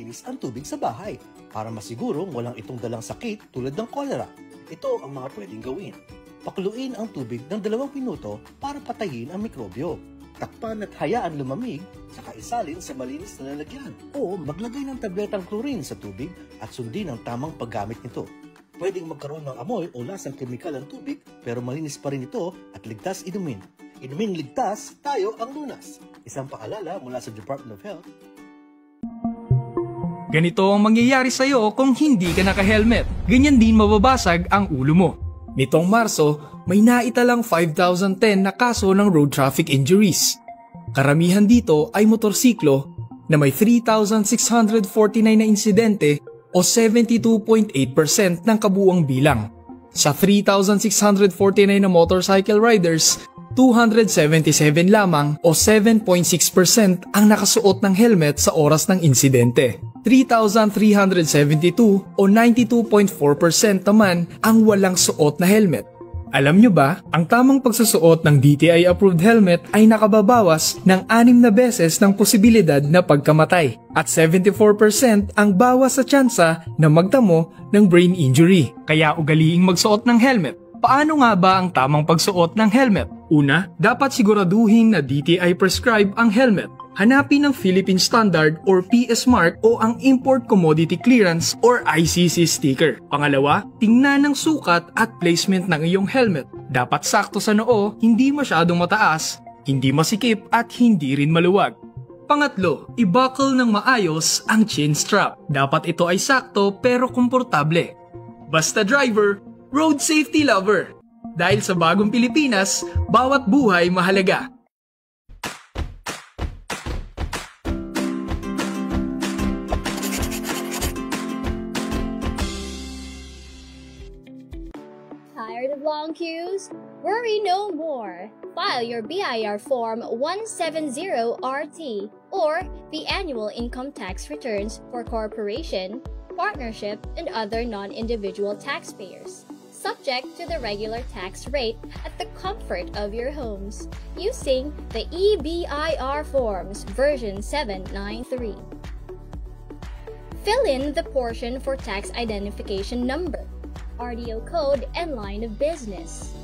malinis ang tubig sa bahay para masigurong walang itong dalang sakit tulad ng cholera. Ito ang mga pwedeng gawin. Pakuluin ang tubig ng 2 minuto para patayin ang mikrobyo. Takpan at hayaan lumamig, saka isalin sa malinis na lalagyan. O maglagay ng tabletang chlorine sa tubig at sundin ang tamang paggamit nito. Pwedeng magkaroon ng amoy o lasang kemikal ang tubig, pero malinis pa rin ito at ligtas inumin. Inuming ligtas, tayo ang lunas. Isang paalala mula sa Department of Health. Ganito ang mangyayari sa'yo kung hindi ka naka-helmet. Ganyan din mababasag ang ulo mo. Nitong Marso, may naitalang 5,010 na kaso ng road traffic injuries. Karamihan dito ay motorsiklo na may 3,649 na insidente o 72.8% ng kabuuang bilang. Sa 3,649 na motorcycle riders, 277 lamang o 7.6% ang nakasuot ng helmet sa oras ng insidente. 3,372 o 92.4% naman ang walang suot na helmet. Alam nyo ba, ang tamang pagsusuot ng DTI-approved helmet ay nakababawas ng 6 na beses ng posibilidad na pagkamatay at 74% ang bawas sa tsansa na magtamo ng brain injury. Kaya ugaliing magsuot ng helmet. Paano nga ba ang tamang pagsuot ng helmet? Una, dapat siguraduhin na DTI prescribe ang helmet. Hanapin ang Philippine Standard or PS Mark o ang Import Commodity Clearance or ICC sticker. Pangalawa, tingnan ang sukat at placement ng iyong helmet. Dapat sakto sa noo, hindi masyadong mataas, hindi masikip at hindi rin maluwag. Pangatlo, i-buckle ng maayos ang chin strap. Dapat ito ay sakto pero komportable. Basta driver, road safety lover. Dahil sa bagong Pilipinas, bawat buhay mahalaga. Tired of long queues? Worry no more. File your BIR Form 170RT or the annual income tax returns for corporation, partnership, and other non-individual taxpayers, subject to the regular tax rate at the comfort of your homes, using the eBIR Forms version 793. Fill in the portion for tax identification number, RDO code, and line of business.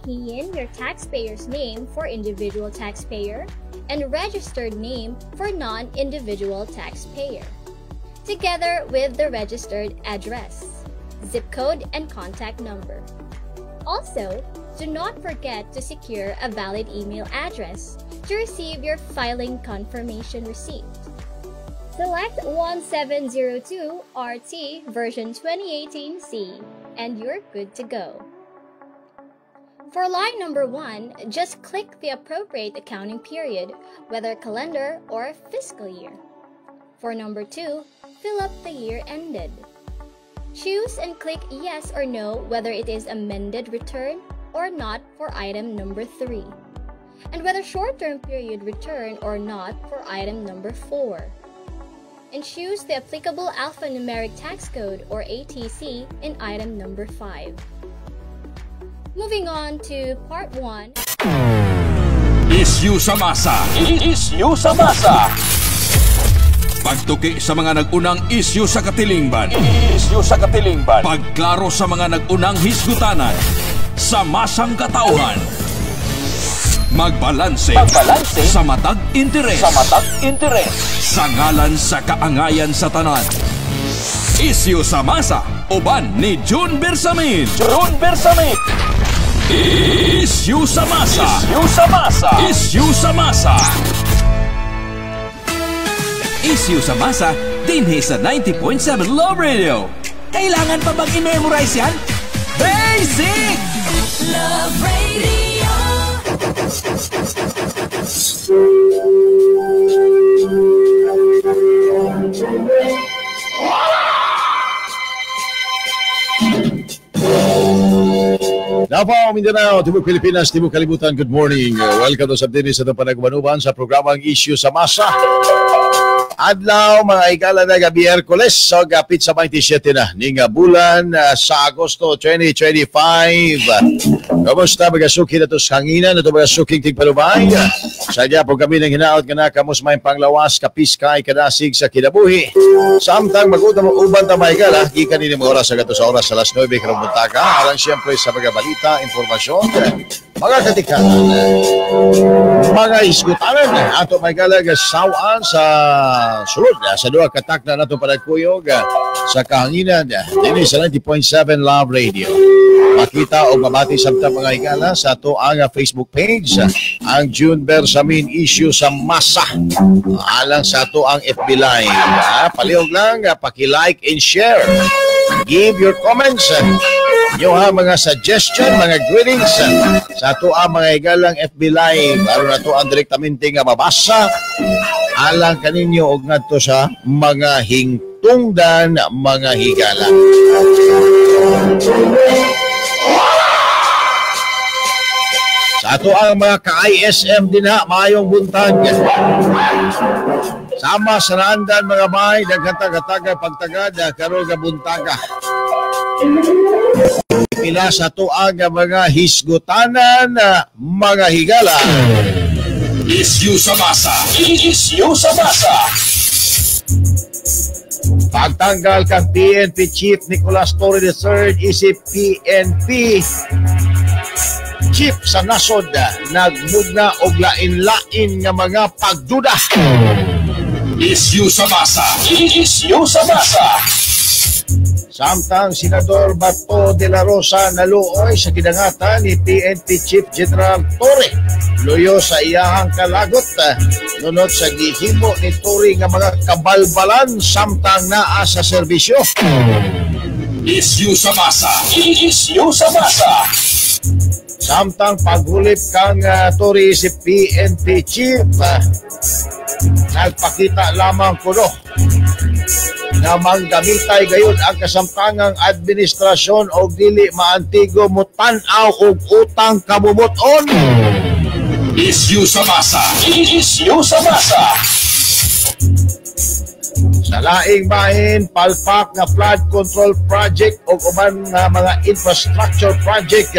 Key in your taxpayer's name for individual taxpayer and registered name for non-individual taxpayer, together with the registered address, zip code, and contact number. Also, do not forget to secure a valid email address to receive your filing confirmation receipt. Select 1702 RT version 2018C and you're good to go. For line number 1, just click the appropriate accounting period, whether calendar or fiscal year. For number 2, fill up the year ended. Choose and click yes or no whether it is amended return or not for item number 3, and whether short-term period return or not for item number 4. And choose the applicable alphanumeric tax code or ATC in item number 5. Moving on to part 1. Issue sa masa. Issue sa masa. Pagtuki sa mga nag-unang issue sa katilingban. Issue sa katilingban. Pagklaro sa mga nag-unang hisgutanan. Sa masang katauhan. Magbalanse. Magbalanse. Sa matag interes. Sa matag interes. Sa ngalan sa kaangayan sa tanan. Issue sa masa. Uban ni June Bersamin. June Bersamin. Issue sa masa. Issue sa masa. Issue sa masa. Issue sa masa dinhi sa 90.7 Love Radio. Kailangan pa bang i-memorize yan? Basic! Love Radio. Davao, Mindanao, Tibok Pilipinas, Tibok Kalibutan, good morning. Welcome to sa dinis sa itong panagbanuban sa programang Issue sa Masa. Adlaw, mga higala na gabi Herkules, so gapit sa 27 na, ning bulan sa Agosto 2025. Kamusta mga suki na to sa hanginan, na to mga suking tigpalubay? Sadya po kami ng hinaot nga nakamos may panglawas, kapiskay, kadasig sa kinabuhi. Samtang mag-utan mo uban ta mga higala, gikan nini mga oras sa gato sa oras sa alas 9 karong buntaga, alang siyempre sa mga balita, impormasyon, mga katikanan, mga isgutanan, ato mga higala, sawaan sa sulod, sa duha katakna nato panagkuyog sa kahanginan, dinhi sa 90.7 Love Radio. Makita o mabati samtang mga higala sa ato ang Facebook page, ang June Bersamin Issue sa Masa. Alang sa ato ang FB Live. Palihog lang, paki-like and share. Give your comments. Yung mga suggestion, mga greetings sa ato ang mga higalang FB Live. Aron na to ang direktamente nga mabasa alang kaninyo og ngadto sa mga hingtungdan, mga higala. Sa ato ang mga ka-ISM din ha, maayong buntag. Sama sa naandan mga bahay, daghatag-hataga pagtagad, karon nga buntaga. Pila sa ato ang mga hisgutanan, mga higala. Issue sa masa. Issue sa masa. Pagtanggal kang PNP Chief Nicolas Torre III isip PNP Chief sa nasod nagmugna og lain-lain nga mga pagduda. Issue sa masa. Issue sa masa. Samtang Senador Bato de la Rosa naluoy sa kidangatan ni PNP Chief General Torre luyo sa iyahang kalagot nunot sa gihimo ni Torre nga mga kabalbalan samtang naa sa serbisyo. Issue sa masa. Issue sa masa. Samtang paghulip kang Torre si PNP Chief, nagpakita lamang kuno na manggamitay gayon ang kasamtangang administrasyon og dili maantigo mutan-aw og utang kabubuton. Issue sa masa. Issue sa masa. Sa laing bahin, palpak nga flood control project o uban nga mga infrastructure project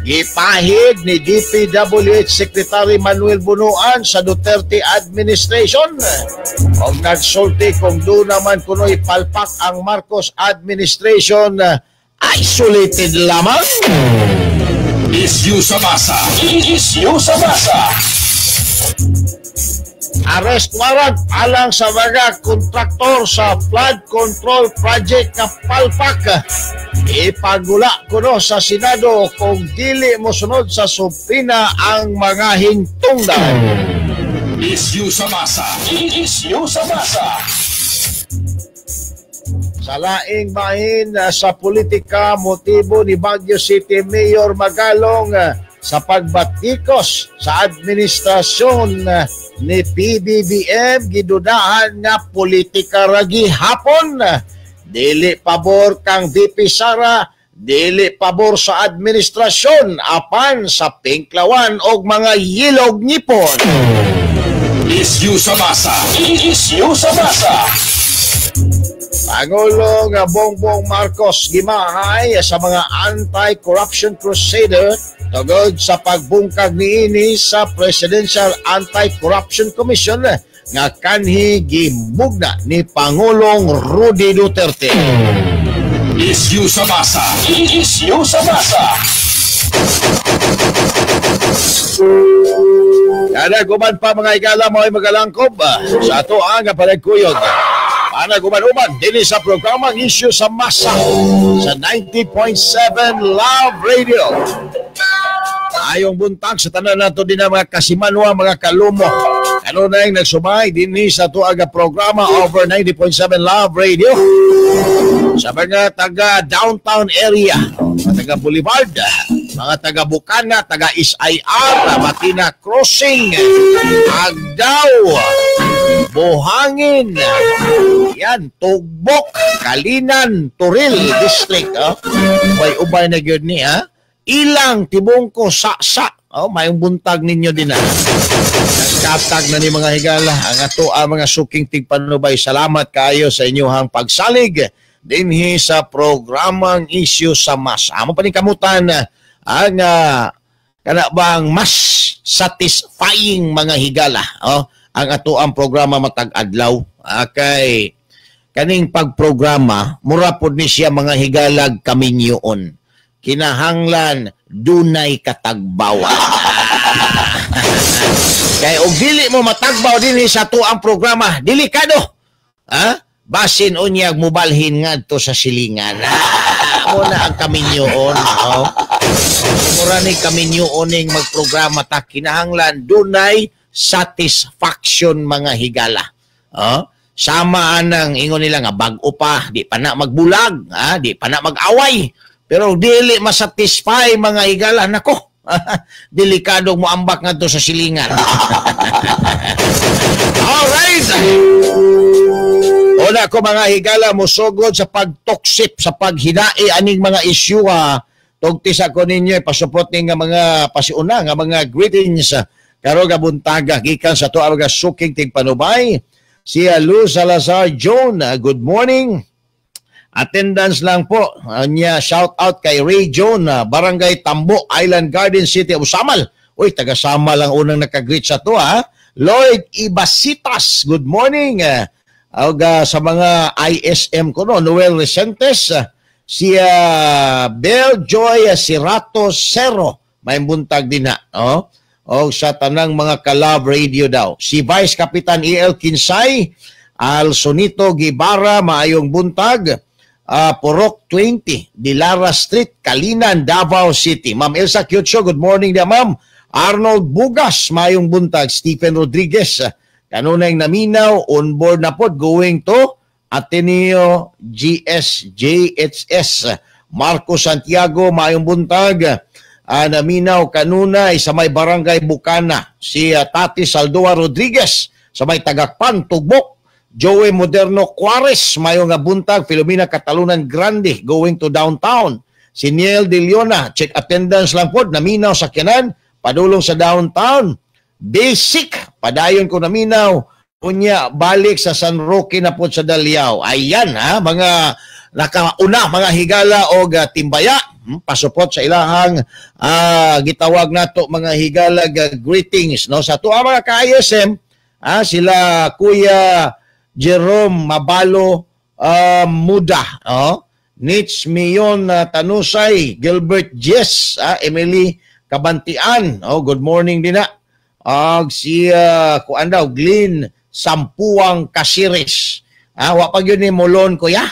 gipahid ni DPWH Secretary Manuel Bunuan sa Duterte administration. Og nagsulti kung doon naman kuno'y palpak ang Marcos administration, isolated lamang. Issue sa masa. Issue sa masa. Arrest warrant alang sa mga kontraktor sa flood control project na palpak. Ipagula kuno sa Senado kung dili mosunod sa supina ang mga hintungdan. Issue sa masa. Issue sa masa. Sa laing bahin sa politika, motibo ni Baguio City Mayor Magalong sa pagbatikos sa administrasyon ni PBBM, gidudahan nga politika ragi hapon. Dili pabor kang VP Sara, dili pabor sa administrasyon apan sa pinklawan og mga yilog ngipon. Issue sa masa. Issue sa masa. Pangulong Bongbong Marcos gimahay sa mga anti-corruption crusader tugod sa pagbungkag niini sa Presidential Anti-Corruption Commission nga kanhi gimugna ni Pangulong Rody Duterte. Issue sa masa. Issue sa masa. Kada guman pa mga igala mo ay magalangkob sa ato ang panagkuyog. Panaguman-uman dinhi sa programang Issue sa Masa sa 90.7 Love Radio. Ayong buntag sa tanan nato din ang mga kasimanwa, mga kalumo. Ano na yung nagsumay dinhi sa ato ang programa over 90.7 Love Radio. Sa mga taga downtown area, mga taga Boulevard, mga taga Bukana, taga SIR, Matina Crossing, Agdao, Buhangin, yan, Tugbok, Kalinan, Turil District. Oh. Ubay-ubay na yun ni, ha? Ilang, Tibungko, Saksa. Oh, mayong buntag ninyo din, ha? Nagkatag na ni mga higala. Ang ato ang mga suking tigpanubay. Salamat kayo sa inyong pagsalig dinhi sa programang Issue sa Masa. Amo pa ni kamutan Ang kana bang mas satisfying, mga higala, oh, ang ato ang programa matag adlaw. Kay kaning pagprograma mura pod ni siya, mga higalag, kaminyoon. Kinahanglan dunay katagbawan. Kay og dili mo matagbaw dinhi sa ato ang programa, delikado. Ha? Basin unyag mubalhin ngadto sa silingan. Ah, mo na ang kaminyoon. Oh. Mura ni kaminyoon ning magprograma ta, kinahanglan dunay satisfaction, mga higala. Oh? Sama anang ingon nila nga bag-o pa, di pa na magbulag, ha? Di pa na mag-away. Pero dili masatisfy, mga higala, nako. Delikado mo ambak ngadto sa silingan. Alright. Una ko, mga higala, mosugod sa pagtoksip, sa paghinai aning mga issue ha. Tugti sa ko ninyo pasupot ning nga mga pasiuna nga mga greetings karon nga buntaga gikan sa tuwa mga suking tigpanubay. Si Luz Salazar Joan, good morning. Attendance lang po. Anya, shout out kay Ray Joan, Barangay Tambo, Island Garden City of Samal. Uy, taga Samal ang unang nakagreet sa to ha. Lloyd Ibasitas, good morning. Og sa mga ISM ko no, Noel Resentes, si Bel Joy Sirato Cero, may buntag din na, oh. Og sa tanang mga ka-Love Radio daw. Si Vice Kapitan E.L. Kinsay, Al Sonito Gibara, maayong buntag. Purok 20, Dilara Street, Kalinan, Davao City. Ma'am Elsa Kyutso, good morning dia, ma'am. Arnold Bugas, maayong buntag. Stephen Rodriguez, kanunay naminaw, on board na pod, going to Ateneo GSJHS. Marco Santiago, maayong buntag. Naminaw kanunay sa may Barangay Bukana. Si Tati Saldoa Rodriguez sa may Tagakpan, Tugbok. Joey Moderno Cuares, maayong nga buntag. Filomena Catalunan Grande, going to downtown. Si Niel De Leona, check attendance lang po, naminaw sa Kianan, padulong sa downtown. Basic, padayon ko naminaw. Unya, balik sa San Roque na po sa Daliao. Ayan ha, mga nakauna, mga higala o timbaya, pasupot sa ilahang gitawag nato, mga higala, greetings, no, sa tuwa mga ka-ISM, sila Kuya Jerome Mabalo Muda, oh, Nitz Mion Tanusay, Gilbert Jess, Emily Kabantian, oh, good morning din na. Og si kuan daw, Glenn Sampuang Kasiris. Wa pa gyud ni Molon, kuya.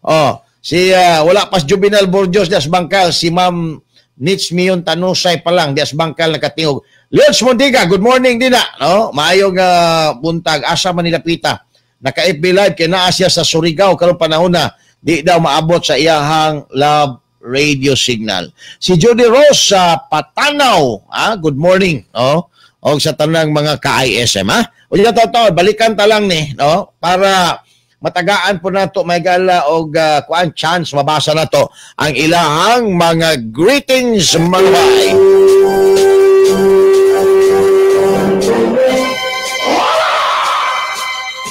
Oh, si wala pas Juvenal Borjos das Bangkal, si Ma'am Nitz Mion Tanusay pa lang das Bangkal nakatingog. Leons Mondiga, good morning din na, no? Maayong buntag, asa man nila pita. Naka FB live kay naa siya sa Surigao karon panahon na di daw maabot sa iyahang Love Radio signal. Si Judy Rose sa Patanaw, good morning, no? Og sa tanang mga ka-ISM, ha? Unya to, balikan ta lang ni, no? Para matagaan po nato may gala og kuan chance mabasa nato ang ilahang mga greetings, mga bay.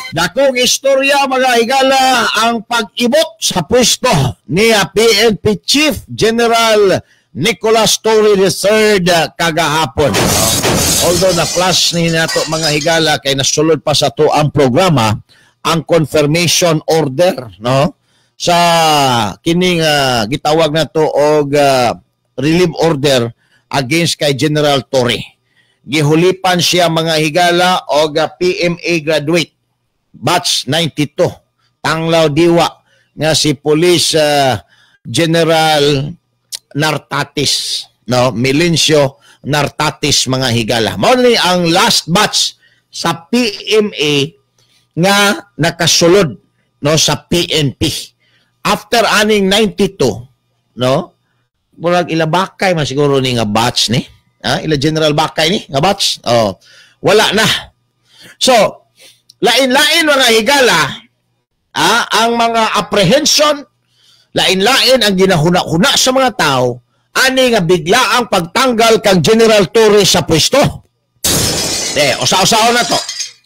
Dakong istorya, mga higala, ang pag-ibot sa pwesto ni PNP Chief General Nicolas Torre III kagahapon. Although na-flash ni nato, mga higala, kay nasulod pa sa to ang programa ang confirmation order, no, sa kining gitawag nato og relief order against kay General Torre. Gihulipan siya, mga higala, og PMA graduate batch 92 Tanglaw Diwa nga si Police General Nartatis, no, Melencio Nartatis, mga higala. Mao ni ang last batch sa PMA nga nakasulod, no, sa PNP. After aning 92, no, murag ila Bakay man siguro ni nga batch ni, ila General Bakay ni nga batch. Oh, wala na. So, lain-lain, mga higala, ang mga apprehension, lain-lain ang ginahuna-huna sa mga tao ani nga bigla ang pagtanggal kang General Torre sa pwesto. De, usa-usaon na to.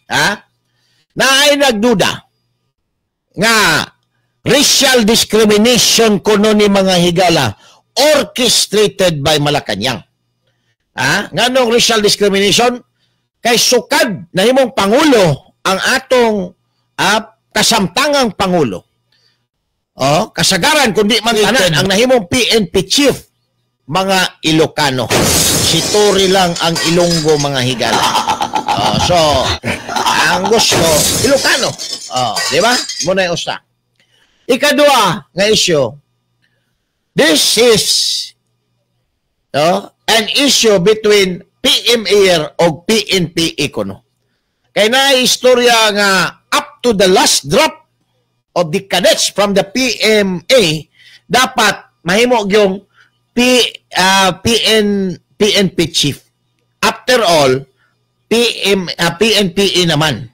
Ha? Naay nagduda nga Racial discrimination kuno ni mga higala orchestrated by Malacanang. Ha? Nganong racial discrimination? Kay sukad nahimong pangulo ang atong kasamtangang pangulo. Oh, kasagaran kundi man tanan ang nahimong PNP chief mga Ilocano. Si Torre lang ang Ilonggo mga higala. Oh, so ang gusto Ilocano. Oh, di ba? Muna yung usa. Ikadua nga issue. This is an issue between PMA o PNP kuno. Kay na istorya nga up to the last drop of the cadets from the PMA dapat mahimo yung PNP chief. After all, PNPA naman.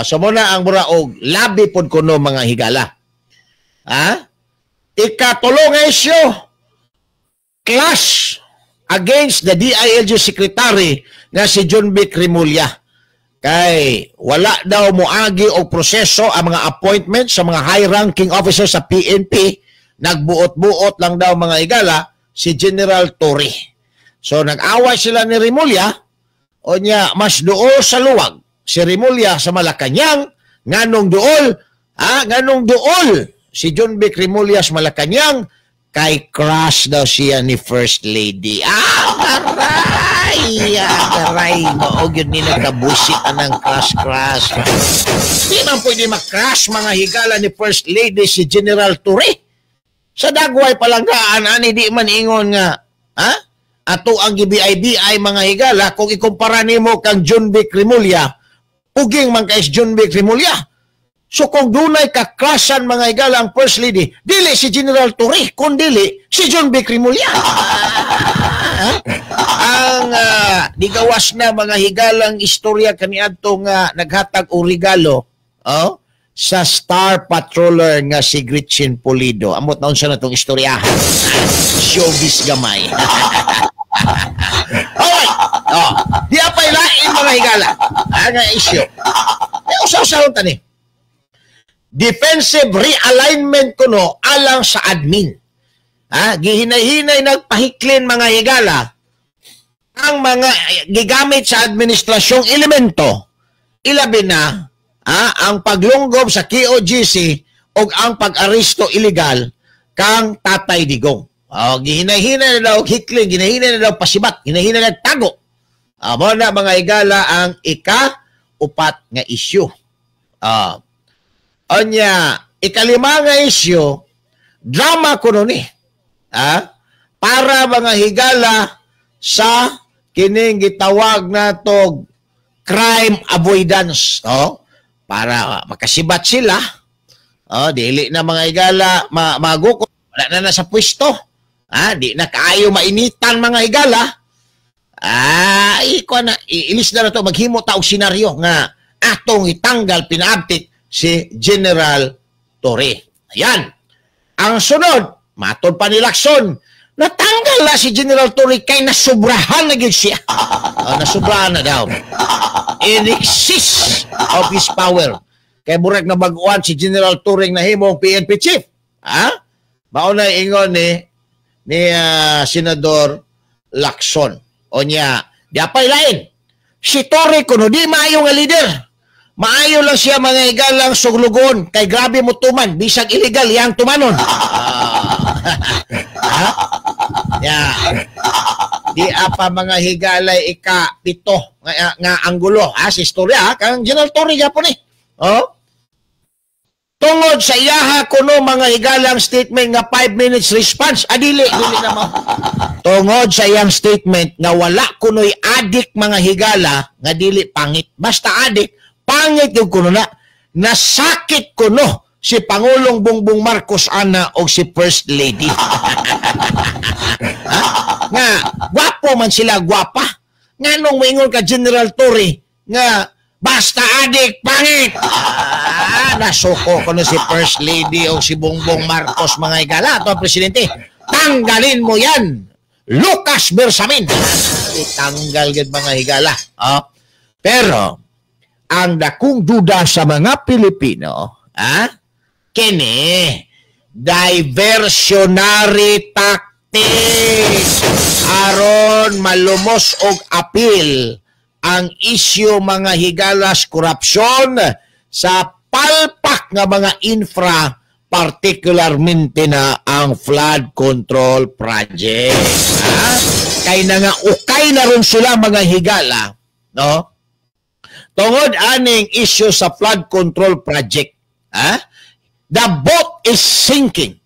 So muna ang mura og labi pod kuno mga higala. Ha? Ikatulo nga issue, clash against the DILG secretary nga si Jonvic Remulla. Kay wala daw moagi og proseso ang mga appointment sa mga high-ranking officers sa PNP. Nagbuot-buot lang daw mga higala si General Torre. So nag-away sila ni Remulla, o niya mas duol sa luwag si Remulla sa Malacanang, nganong duol, ha? Nganong duol si Jonvic Remulla sa Malacanang kay crush daw siya ni First Lady. Ah, aray! Aray! Mao gyud ni nagkabusit anang crush-crush. Di man pwede makrush mga higala ni First Lady si General Torre. Sa dagway palanggaan, ani di man ingon nga, ha? Ato ang GBIBI mga higala, kung ikumpara nimo kang Jonvic Remulla, puging man kay Jonvic Remulla. So kung dunay kaklasan mga higala ang First Lady, dili si General Torre, kung dili si Jonvic Remulla. Ang digawas na mga higalang istorya kaniadto nga naghatag og regalo, oh, sa Star Patroller nga si Gretchen Pulido. Amot na unsa na tong istoryahan. Showbiz gamay. Alright. Oh, di apay lain mga higala. Ang issue. Eh, usa-usahon ta ni. Defensive realignment kuno alang sa admin. Ha? Gihinay-hinay nagpahiklin mga higala ang mga gigamit sa administrasyong elemento, ilabi na ang paglunggob sa KOJC o ang pag-aresto ilegal kang Tatay Digong. Oh, gihinay-hinay na daw hikling, gihinay na daw pasibat, gihinay na tago. Mo na mga higala ang ika-upat nga issue. Onya, ikalima nga issue, drama kuno ni. Para mga higala sa kining gitawag natog crime avoidance, oh, para makasibat sila. Oh, dili na mga higala maguko, wala na na sa pwesto. Di na kaayo mainitan mga higala. Iko na ilis na to maghimo ta og senaryo nga atong itanggal pinaabtik si General Torre. Ayan. Ang sunod, matod pa ni Lacson, natanggal na si General Torre kay nasubrahan na gyud siya. Nasubrahan na daw. In excess of his power. Kay murag na baguan si General Torre na himong PNP chief. Ha? Mao na ingon ni Senador Lacson. O niya, di apay lain. Si Torre kuno di maayo nga leader. Maayo lang siya mga higalang suglugon kay grabe mo tuman bisag illegal yang tumanon. Ha? Ya. Di apa mga higalay ika-pito nga anggulo ha si istorya kang General Torre gyapon ni. Oh. Tungod sa iyaha kuno mga higalang statement nga 5 minutes response, adili dili na mo. Tungod sa iyang statement nga wala kunoy adik mga higala nga dili pangit. Basta adik pangit yung kuno na, nasakit kuno si Pangulong Bongbong Marcos ana o si First Lady. Ha? Nga, gwapo man sila, gwapa. Nga nung maingon ka General Torre, nga, basta adik, pangit. Nasuko kuno si First Lady o si Bongbong Marcos mga higala. Ito ang presidente, tanggalin mo yan. Lucas Bersamin. Itanggal yun mga higala. Oh. Pero, ang dakong duda sa mga Pilipino, kini Diversionary tactics aron malumos og apil ang isyu mga higalas korupsyon sa palpak nga mga infra, particularmente na ang flood control project. Ha? Kay na nga ukay na ron sila mga higala, no? Tungod aning issue sa flood control project, ha? The boat is sinking.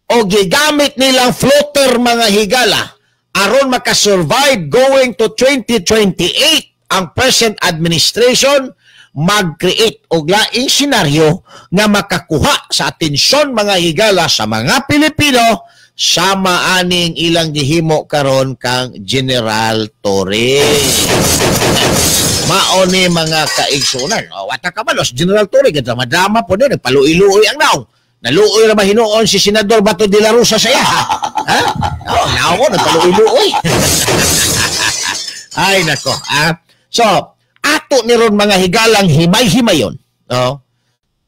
O gigamit nilang floater mga higala aron makasurvive going to 2028 ang present administration, mag-create og laing senaryo nga makakuha sa atensyon mga higala sa mga Pilipino sama aning ilang gihimo karon kang General Torre. Mao ni mga kaigsunan. O, wata ka ba, General Torre, drama-drama po din, nagpaluiluoy ang naong. Naluoy ra ba hinuon si Senador Bato de la Rosa saya? Ha? Oh, naong ko, nagpaluiluoy. Ay, nako. Ha? So, ato ni ron mga higalang himay-himayon, no?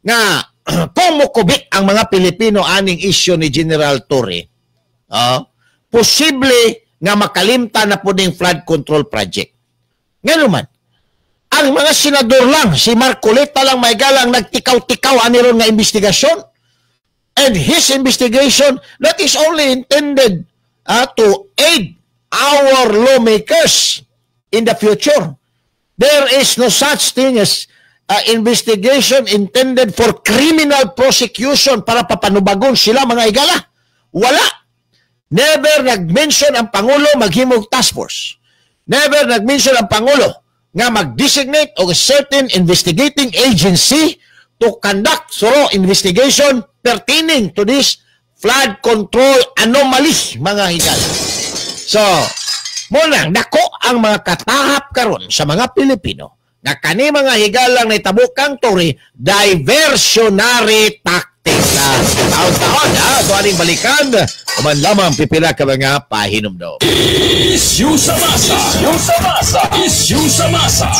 Nga, kung mukubit ang mga Pilipino aning isyu ni General Torre, no? Posible nga makalimta na po ning flood control project. Ngayon man, ang mga senador lang, si Marcoleta lang may galang nagtikaw-tikaw ani ron nga investigasyon. And his investigation that is only intended to aid our lawmakers in the future. There is no such thing as investigation intended for criminal prosecution para papanubagon sila mga higala. Wala. Never nag-mention ang Pangulo maghimog task force. Never nag-mention ang Pangulo nga mag-designate og a certain investigating agency to conduct thorough investigation pertaining to this flood control anomaly, mga higala. So, munang dako ang mga katahap karon sa mga Pilipino na kani mga higalang naitabo kang Torre, diversionary tactic na taon-taon, ha? Ito aning balikan, uman lamang pipila ka mga pahinumdom. Issue sa masa! Issue sa masa! Issue sa masa!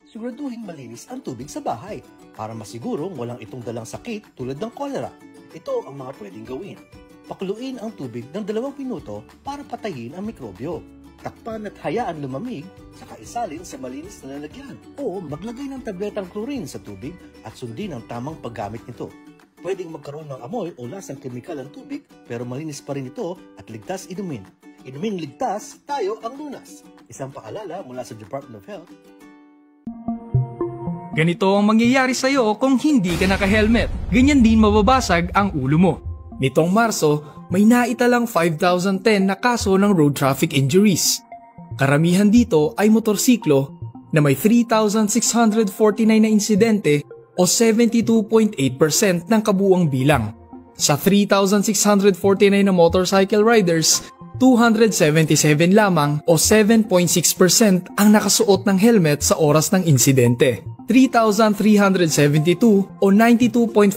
Siguraduhin malinis ang tubig sa bahay para masigurong walang itong dalang sakit tulad ng kolera. Ito ang mga pwedeng gawin. Pakuluin ang tubig ng 2 minuto para patayin ang mikrobyo. Takpan at hayaan lumamig, saka isalin sa malinis na lalagyan. O maglagay ng tabletang chlorine sa tubig at sundin ang tamang paggamit nito. Pwedeng magkaroon ng amoy o lasang kemikal ang tubig pero malinis pa rin ito at ligtas inumin. Inumin ligtas, tayo ang lunas. Isang paalala mula sa Department of Health. Ganito ang mangyayari sa'yo kung hindi ka naka-helmet. Ganyan din mababasag ang ulo mo. Nitong Marso, may naitalang 5,010 na kaso ng road traffic injuries. Karamihan dito ay motorsiklo na may 3,649 na insidente o 72.8% ng kabuuang bilang. Sa 3,649 na motorcycle riders, 277 lamang o 7.6% ang nakasuot ng helmet sa oras ng insidente. 3,372 o 92.4%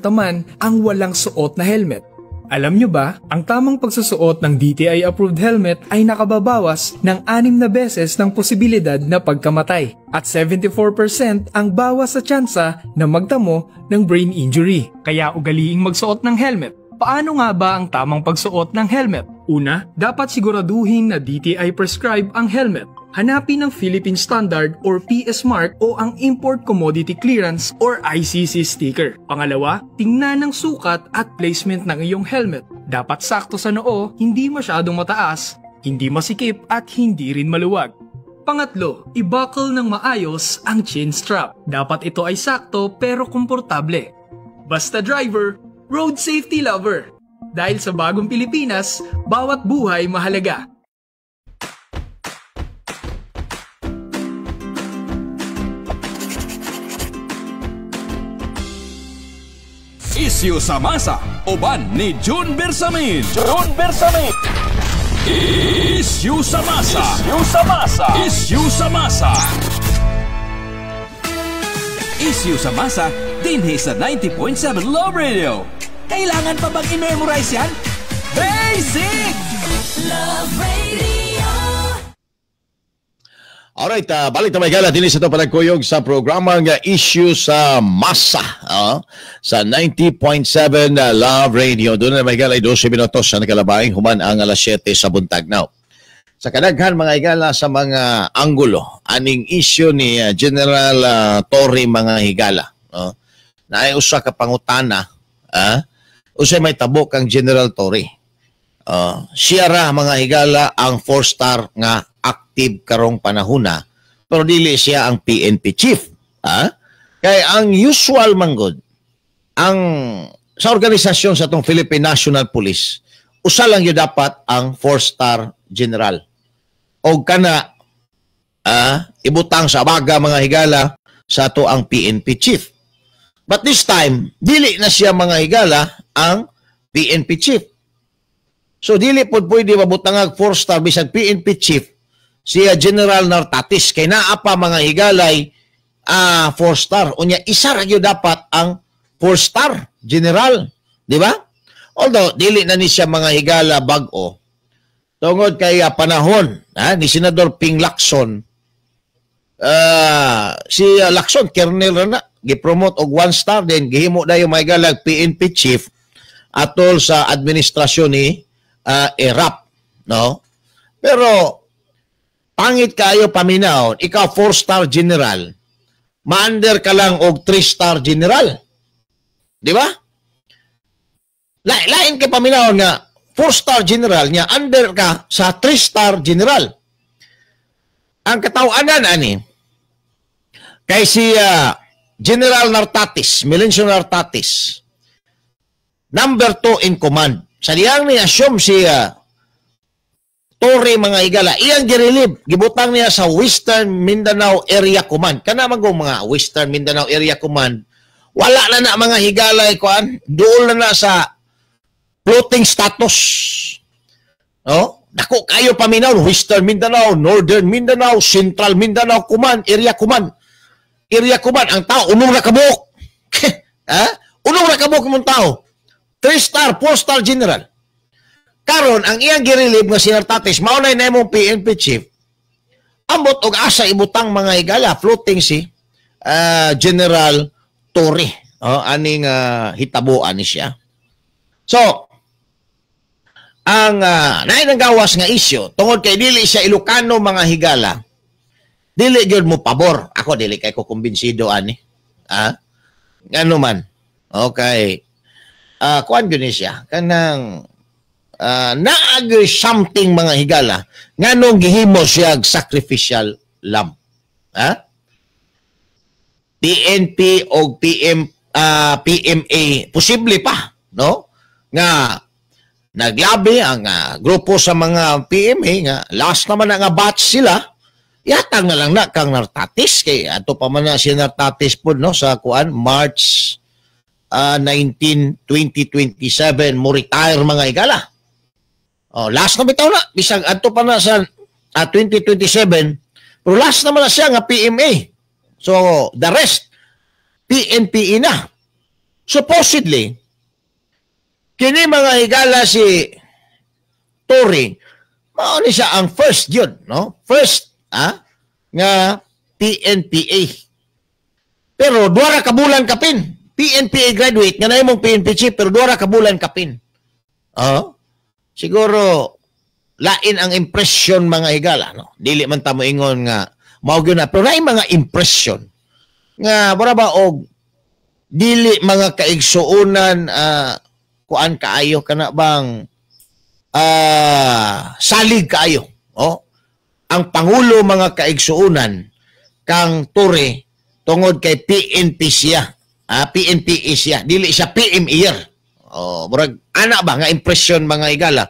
naman ang walang suot na helmet. Alam nyo ba, ang tamang pagsusuot ng DTI-approved helmet ay nakababawas ng 6 na beses ng posibilidad na pagkamatay at 74% ang bawas sa tsansa na magtamo ng brain injury. Kaya ugaliing magsuot ng helmet. Paano nga ba ang tamang pagsuot ng helmet? Una, dapat siguraduhin na DTI prescribe ang helmet. Hanapin ang Philippine Standard or PS Mark o ang Import Commodity Clearance or ICC sticker. Pangalawa, tingnan ang sukat at placement ng iyong helmet. Dapat sakto sa noo, hindi masyadong mataas, hindi masikip at hindi rin maluwag. Pangatlo, i-buckle ng maayos ang chin strap. Dapat ito ay sakto pero komportable. Basta driver, road safety lover. Dahil sa bagong Pilipinas, bawat buhay mahalaga. Issue sa masa, uban ni June Bersamin. June Bersamin. Issue sa masa. Issue sa masa. Issue sa masa. Issue sa masa, dinhi sa 90.7 Love Radio. Kailangan pa bang i-memorize yan? Basic! Love Radio. Alright, balik na may gala din sa ito panagkuyog sa programang Issue sa Masa sa 90.7 Love Radio. Doon na may gala ay 12 minutos sa nakalabay, human ang alas 7 sa buntag now. Sa kadaghan mga higala sa mga anggulo, aning issue ni General Torre mga higala. Na ay usa ka pangutana, usay may tabo kang General Torre. Siya ra mga higala ang 4-star nga active karong panahona, pero dili siya ang PNP chief. Kay ang usual manggod ang sa organisasyon sa atong Philippine National Police, usa lang gyud dapat ang 4-star general. Og kana ibutang sa baga mga higala sa ato ang PNP chief. But this time, dili na siya mga higala ang PNP chief. So dili pod pwede mabutangag 4-star bisag PNP chief siya General Nartates kay naa pa mga higalay 4-star. Unya isa ra gyud dapat ang 4-star general, di ba? Although dili na ni siya mga higala bag-o tungod kay panahon ni Senador Ping Lacson, si Lacson colonel ra na gipromote og 1 star, then gihimo dayon mga higala PNP chief atol sa administrasyon ni Erap, no? Pero pangit kayo paminaw, ikaw 4-star general, ma-under ka lang og 3-star general. Di ba? Lain kay paminaw nga 4-star general niya under ka sa 3-star general. Ang katawanan ani kay si General Nartates, Melencio Nartates, number 2 in command. Sa diyang ni assume si Torre mga higala, iyang girelieve, gibutang niya sa Western Mindanao Area Command. Kana man mga Western Mindanao Area Command, wala na na mga higala kuan, duol na na sa floating status. No? Dako kayo paminaw, Western Mindanao, Northern Mindanao, Central Mindanao Command, Area Command. Area Command, ang tao, unong ra kabuok. Ha? Unong ra kabuok mong tao. 3-star, 4-star general. Karon ang iyang girelieve nga si Nartates, mao na imong PNP chief. Ambot og asa ibutang mga higala, floating si General Torre. Oh, aning hitabuan ni siya. So, ang naay nang gawas nga isyu tungod kay dili siya Ilocano mga higala, dili gyud mo pabor. Ako dili kay ko kumbinsido ani. Ngano man. Okay. Kuan gyud ni siya kanang naagay something mga higala nganong gihimo siya sacrificial lamb. Ha? PNP o PMA posible pa, no? Nga naglabi ang grupo sa mga PMA nga last naman na nga batch sila, yatang na lang na kang Nartates kay ato pa man na si Nartates pod, no, sa kuan March 19, 2027 mo retire mga higala. Oh, last na bitaw na bisag adto pa na sa 2027, pero last naman na siya nga PMA. So the rest PNPE na. Supposedly kini mga higala si Torre mao ni siya ang first yun, no? First nga PNPA. Pero duha ra ka bulan kapin. PNPA graduate nga nahimong PNP chief pero duha ra ka bulan kapin. Oh, siguro lain ang impression mga higala, no? Dili man ta moingon nga mao gyud na, pero lain mga impression nga mura ba og dili mga kaigsuonan kuan kaayo kana bang salig kaayo, oh? Ang pangulo mga kaigsuonan kang Torre tungod kay PNP siya, PNPA siya, dili siya PMA. Oh, murag ana ba nga impression mga higala.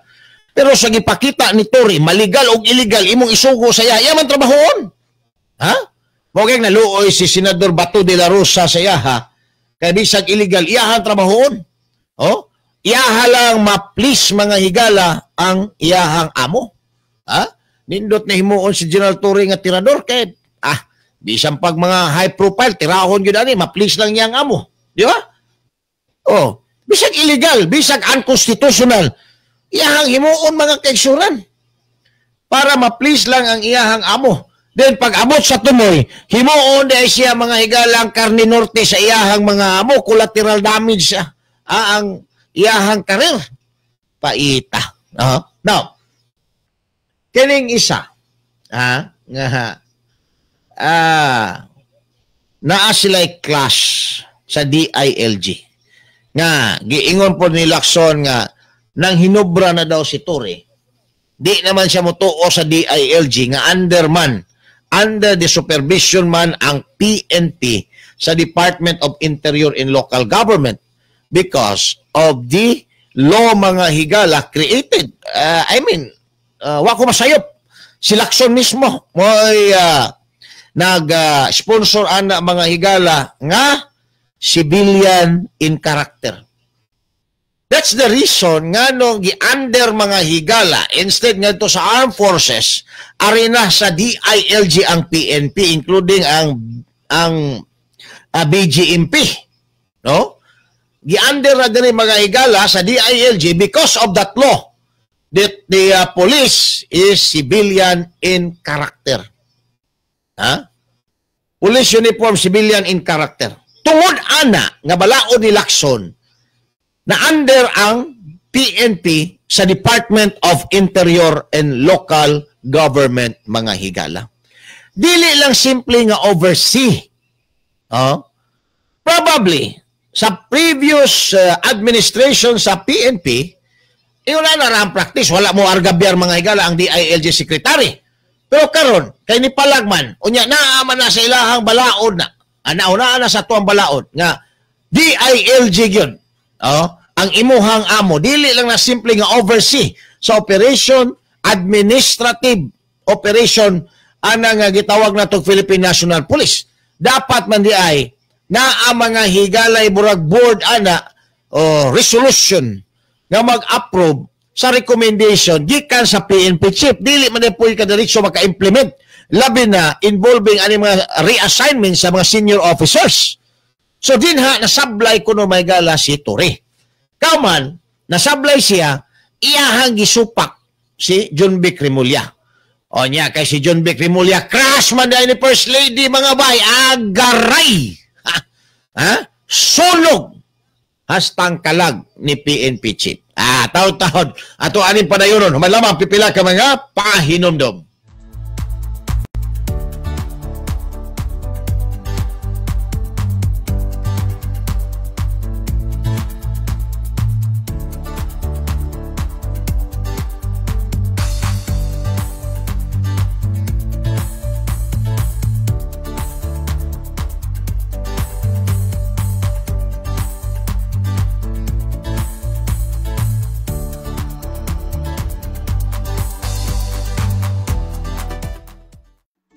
Pero sa gipakita ni Torre, maligal og illegal imong isugo sa iya, iya man trabahoon. Ha? Mao kay naluoy si Senador Bato de la Rosa sa iya, ha? Kay bisag illegal iyahan trabahoon. Oh, iyaha lang ma-please mga higala ang iyahang amo. Ha? Nindot na himuon si General Torre nga tirador kay bisan pag mga high profile tirahon gyud ani, ma-please lang niya ang amo, di ba? Oh, bisag illegal, bisag unconstitutional, iyahang himuon mga kaigsuran para ma-please lang ang iyahang amo. Then pag abot sa tumoy, himuon dahil siya mga higalang karni norte sa iyahang mga amo, collateral damage siya ang iyahang karir. Paita. Now, kining isa, nga naa sila'y clash sa DILG. Nga, giingon po ni Lacson nga, nang hinubra na daw si Torre, di naman siya mutuo sa DILG nga under the supervision man ang PNP sa Department of Interior and Local Government because of the law mga higala created. Wa ko masayop. Si Lacson mismo mo'y nag-sponsor ana mga higala nga civilian in character. That's the reason nga nung gi-under mga higala instead ngadto sa armed forces, ari na sa DILG ang PNP including ang BGMP, no? Gi-under na diri mga higala sa DILG because of that law that the police is civilian in character. Ha? Police uniform civilian in character. Tungod ana nga balaod ni Lacson na under ang PNP sa Department of Interior and Local Government mga higala. Dili lang simple nga oversee. Probably sa previous administration sa PNP, iyon na ang practice. Wala mo argabyar mga higala ang DILG secretary. Pero karon kay ni Palagman, unya naa man na sa ilahang balaod na. Ana na sa tuang balaod nga DILG gyud. Ang imuhang amo dili lang na simple nga oversee sa operation, administrative operation ana nga gitawag natong Philippine National Police. Dapat man di ay naa mga higalay burag board ana resolution nga mag-approve sa recommendation gikan sa PNP chief. Dili man di ka diretso maka-implement, labi na involving ani mga reassignment sa mga senior officers. So dinha nasablay kuno may gala si Torre. Kauman nasablay siya, iyahang gisupak si John Vic Remulla. O niya kay si John Vic Remulla crash man dahil ni First Lady mga bay, agaray. Ha? Sulog hastang kalag ni PNP chief. Taon-taon ato aning padayonon, human lamang pipila ka mga pahinomdom.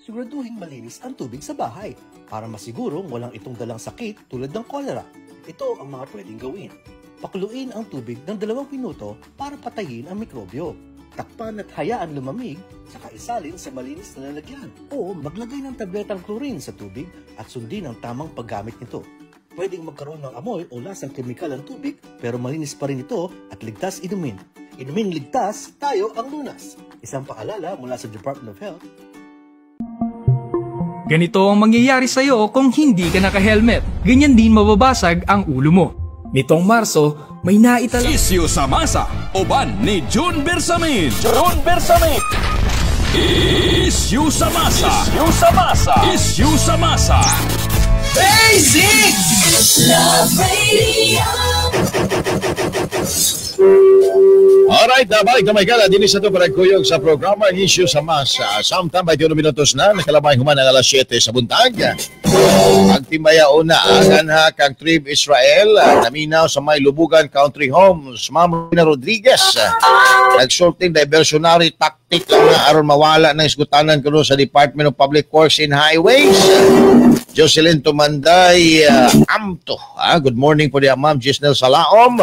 Siguraduhin malinis ang tubig sa bahay para masigurong walang itong dalang sakit tulad ng kolera. Ito ang mga pwedeng gawin. Pakuluin ang tubig ng 2 minuto para patayin ang mikrobyo. Takpan at hayaan lumamig, saka isalin sa malinis na lalagyan. O maglagay ng tabletang chlorine sa tubig at sundin ang tamang paggamit nito. Pwedeng magkaroon ng amoy o lasang kemikal ang tubig pero malinis pa rin ito at ligtas inumin. Inumin ligtas, tayo ang lunas. Isang paalala mula sa Department of Health. Ganito ang mangyayari sa'yo kung hindi ka naka-helmet. Ganyan din mababasag ang ulo mo. Nitong Marso, may naitala... Isyu sa masa, uban ni June Bersamin. June Bersamin. Isyu sa masa. Isyu sa masa. Isyu sa masa. Basic! Love Radio. Alright, balik na may gala. Dinis na ito paragkuyog sa programa ang Isyu sa Masa. Samtang 21 minutos na, nakalabay human ang alas 7 sa buntag. Ang timaya una, ang anha kang Trib Israel, naminaw sa may Lubugan Country Homes, Ma'am Rina Rodriguez. Nagsulting diversionary tactic lang na aron mawala ng isgutanan kuno sa Department of Public Works and Highways. Jocelyn Tumanday Amto. Good morning po diya, Ma'am Gisnel Salaom.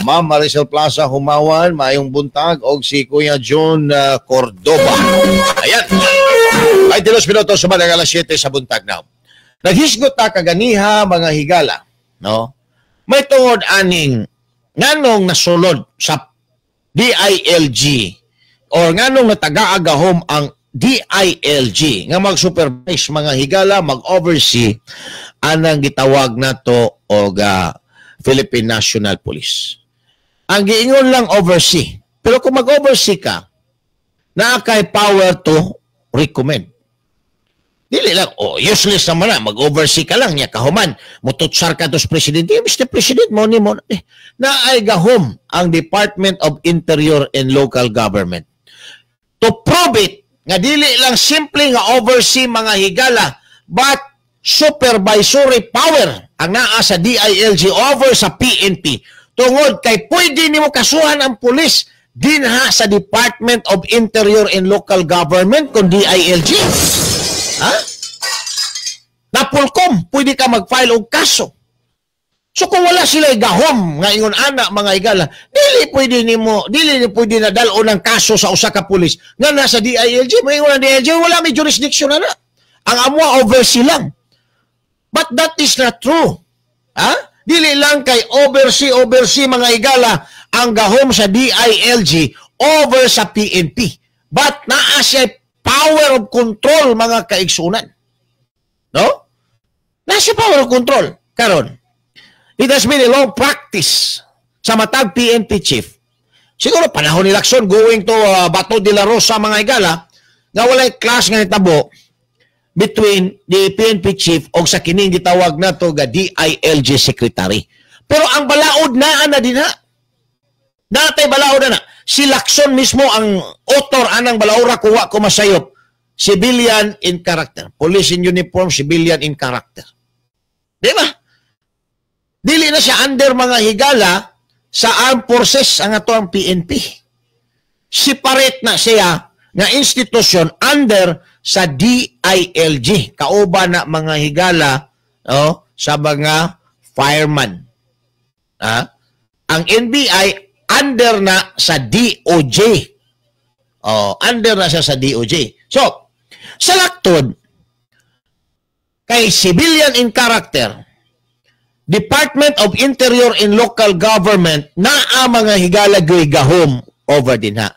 Ma'am Maricel Plaza Humawan, maayong buntag, og si Kuya John Cordoba. Ayan. 22 minuto sa alas 7 sa buntag now. Naghisgot ta kaganiha, mga higala, no? May tungod aning nganong nasulod sa DILG or nganong natagaagahom ang DILG nga mag-supervise, mga higala, mag-oversee anang gitawag nato og Philippine National Police. Ang giingon lang, oversee. Pero kung mag-oversee ka, naa kay power to recommend. Dili lang, oh, useless naman na, mag-oversee ka lang niya, kahuman, mututsar ka to sa presidente, eh, Mr. President, mo ni mo, eh, naay gahom ang Department of Interior and Local Government. To prove it, nga dili lang simple nga oversee, mga higala, but supervisory power ang naa sa DILG over sa PNP. Tungod kay pwede nimo kasuhan ang pulis dinha sa Department of Interior and Local Government kung DILG. Ha? Napolcom, pwede ka mag-file og kaso. So kung wala sila gahom nga ingon ana, mga higala, dili pwede nimo, dili ni pwede na dal-on ng kaso sa usa ka pulis nga nasa DILG. Moingon ang DILG, wala may jurisdiction na na. Ang amua, oversee lang. But that is not true. Ha? Dili lang kay oversee oversee, mga higala, ang gahom sa DILG over sa PNP. But naa siya power of control, mga kaigsunan. No? Naa siya power of control. Karon, it has been a long practice sa matag PNP chief. Siguro panahon ni Lacson going to Bato de la Rosa, mga higala, nga walay clash nga nitabo between the PNP chief o sa kining gitawag nato ga DILG secretary. Pero ang balaod naa na dinha. Natay balaod na na. Si Lacson mismo ang author anang balaura kuwa ko masayop. Civilian in character. Police in uniform, civilian in character. Di ba? Dili na siya under, mga higala, sa armed forces ang ato ang PNP. Separate na siya nga institusyon under sa DILG. Kauban na, mga higala, oh, sa mga fireman. Ah? Ang NBI under na sa DOJ. Oh, under na siya sa DOJ. So, sa laktod, kay civilian in character, Department of Interior and Local Government naa, mga higala, goy gahom over dinha.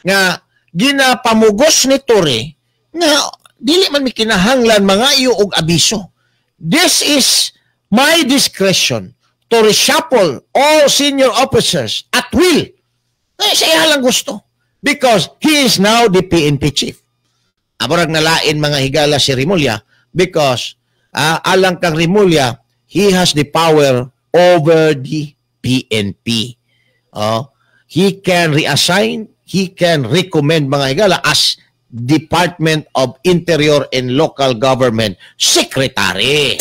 Nga ginapamugos ni Torre nga dili man mi kinahanglan mangayo og abiso. This is my discretion to reshuffle all senior officers at will. Eh, sa iya lang gusto. Because he is now the PNP chief. Aborag nalain, mga higala, si Remulla because alang kang Remulla, he has the power over the PNP. Oh, he can reassign, he can recommend, mga higala, as Department of Interior and Local Government Secretary.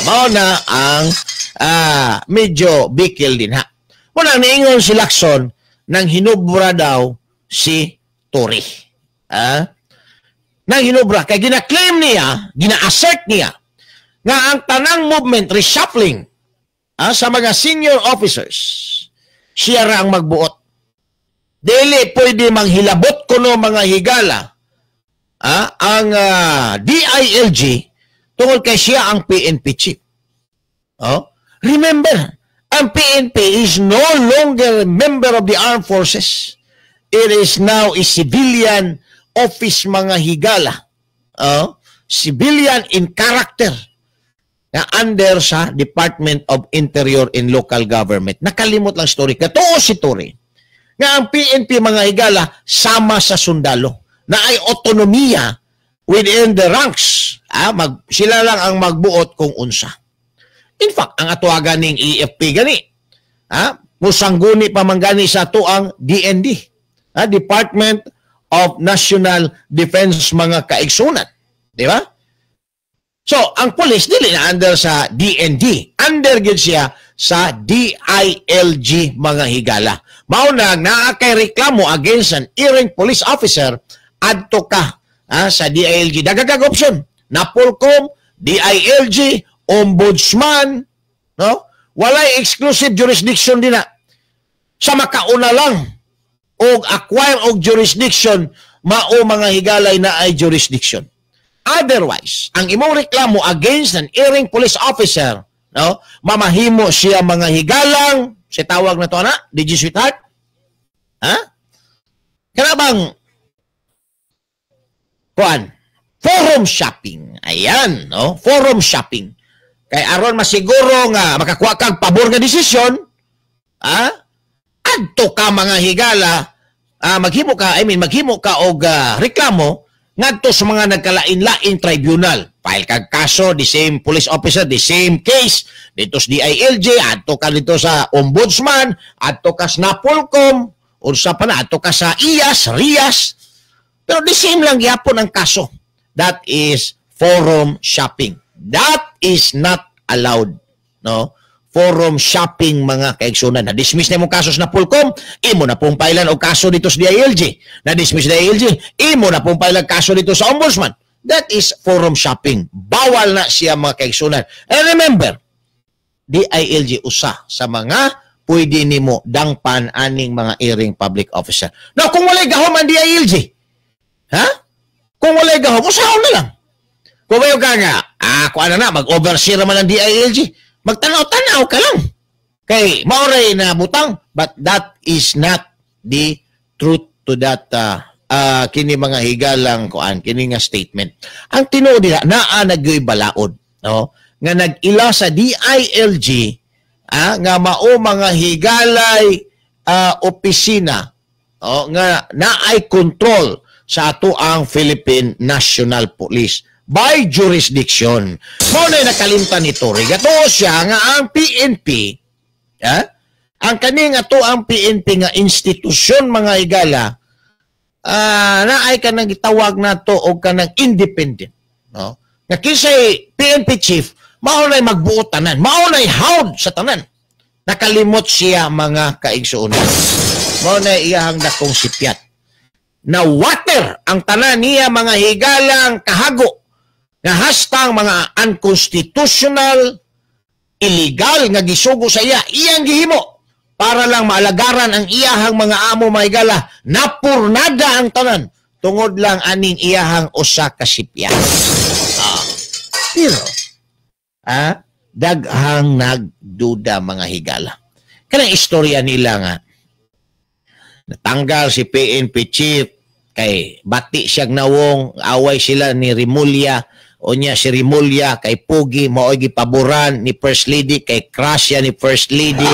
Mao na ang medyo bikil din ha. Muna niingon si Lacson nang hinubra daw si Torre. Nang hinubra kay gina-claim niya, gina-assert niya nga ang tanang movement reshuffling sa mga senior officers, siya ra ang magbuot. Dili pwede manghilabot kuno, mga higala, ang DILG tungod kay siya ang PNP chief. Oh? Remember, ang PNP is no longer a member of the armed forces. It is now a civilian office, mga higala. Oh? Civilian in character nga under sa Department of Interior and Local Government. Nakalimot lang story. Katuo si Torre nga ang PNP, mga higala, sama sa sundalo na ay autonomiya within the ranks. Sila lang ang magbuot kung unsa. In fact, ang atuagan ning AFP gani, musangguni pa man gani sa atuang DND, Department of National Defense, mga kaigsunan. Di ba? So, ang police dili na under sa DND. Under gyud siya sa DILG, mga higala. Mao na naa kay reklamo against an erring police officer, adto ka sa DILG. Dagagag option. Napolcom, DILG, Ombudsman, no? Walay exclusive jurisdiction dinha. Sa makauna lang og acquire og jurisdiction, mao, mga higalay, na ay jurisdiction. Otherwise, ang imong reklamo against an erring police officer, no, mamahimo siya, mga higalang, si tawag na to na, DJ Sweetheart? Ha? Kana bang kuan? Forum shopping. Ayan, no? Forum shopping. Kay aron masiguro nga makakuha kag pabor nga desisyon, ha? Adto ka, mga higala, maghimo ka, I mean, maghimo ka og reklamo ngadto sa mga nagkalain-laing tribunal. File kag kaso, the same police officer, the same case, dito sa DILG, adto ka dito sa Ombudsman, adto ka sa Napolcom, unsa pa na, adto ka sa IAS, RIAS, pero the same lang gyapon ang kaso. That is forum shopping. That is not allowed. No? Forum shopping, mga kaigsunan. Na-dismiss na imong kaso sa Napolcom, imo na pong pailan og kaso dito sa DILG. Na-dismiss na DILG, imo na pong pailan kaso dito sa Ombudsman. That is forum shopping. Bawal na siya, mga kaigsunan. And remember, DILG usa sa mga pwede nimo dangpan aning mga erring public officer. Now, kung walay gahom ang DILG, ha? Kung walay gahom, usahon na lang. Kung mayo ka nga, kuan na na, mag-oversee naman ang DILG, magtanaw-tanaw ka lang. Kay, maoray na butang, but that is not the truth to that kini, mga higalang, kuan, kini nga statement. Ang tinuod nila, naa nagyoy balaod, no? Nga nag-ila sa DILG, nga mao, mga higalay, opisina, oh, nga naay control sa ato ang Philippine National Police by jurisdiction. Mao na nakalimtan ni Torre. Gatuo siya nga ang PNP, ang kaning ato ang PNP nga institusyon, mga higala, naay kanang gitawag nato og kanang independent, no? Nga kinsay PNP chief, mao nay magbuot tanan, mao nay hawd sa tanan. Nakalimot siya, mga kaigsuonan. Mao na iyahang dakong sipyat. Na water ang tanan niya, mga higalang, kahago nga hastang mga unconstitutional, illegal nga gisugo sa iya, iyang gihimo para lang maalagaran ang iyahang mga amo, mga higala. Napurnada ang tanan tungod lang aning iyahang usa ka sipyat. Pero daghang nagduda, mga higala. Kanang istorya nila nga natanggal si PNP chief kay bati siyang nawong, away sila ni Remulla, o niya si Remulla kay Pugi, mao'y gipaboran ni First Lady kay crush siya ni First Lady.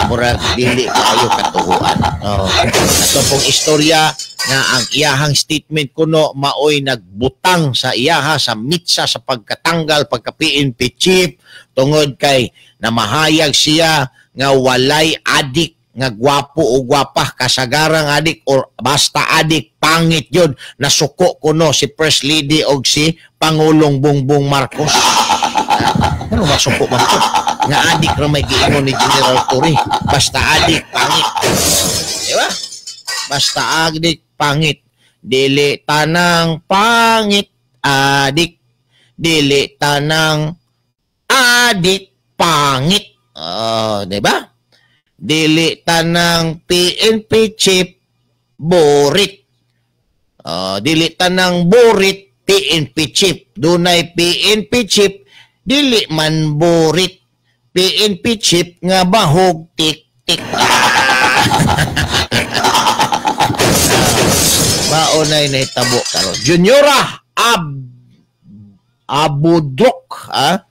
Murag dili kaayo katuhuan. Oh. Ato pong istorya nga ang iyahang statement kuno maoy nagbutang sa iyaha sa mitsa sa pagkatanggal pagka PNP chief tungod kay namahayag siya nga walay adik nga gwapo o gwapa, kasagarang adik or basta adik, pangit yun. Nasuko kuno si First Lady og si Pangulong Bongbong Marcos. Ano masuko man to? Nga adik ra may giingon ni General Torre. Basta adik, pangit. Di ba? Basta adik, pangit. Dili tanang pangit, adik. Dili tanang adik, pangit. Oh, di ba? Dili tanang PNP chief burit. Oh, dili tanang burit PNP chief. Dunay PNP chief dili man burit. PNP chief nga bahog tik-tik. Maunay nahitabo karon. Juniora Abudrok, ha?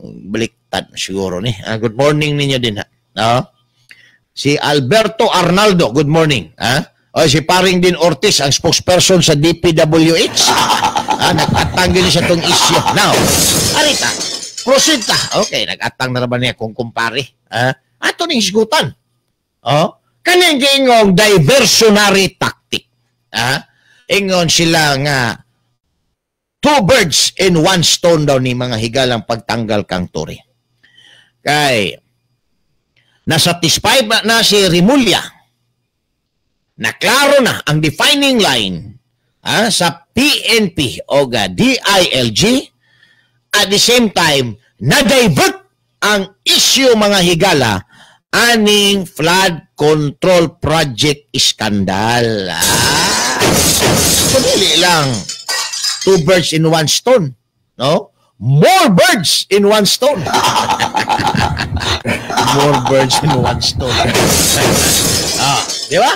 Baliktad siguro ni. Good morning ninyo din, ha. No? Si Alberto Arnaldo, good morning. Ha? O si Paring Din Ortiz, ang spokesperson sa DPWH. Nag-atang yun siya tong issue. Now, arita, proceed ta. Okay, nag-atang na naman niya kung kumpare. Ha? Ato ning hisgutan. Oh, kaning giingong diversionary tactic. Ha? Ingon sila nga two birds in one stone daw ni, mga higalang, pagtanggal kang Torre. Kay nasatisfy ba na si Remulla na klaro na ang defining line sa PNP o DILG. At the same time, na-divert ang issue, mga higala, aning flood control project scandal. Ah, so dili lang two birds in one stone, no? More birds in one stone. More birds in one stone. Ah, di ba?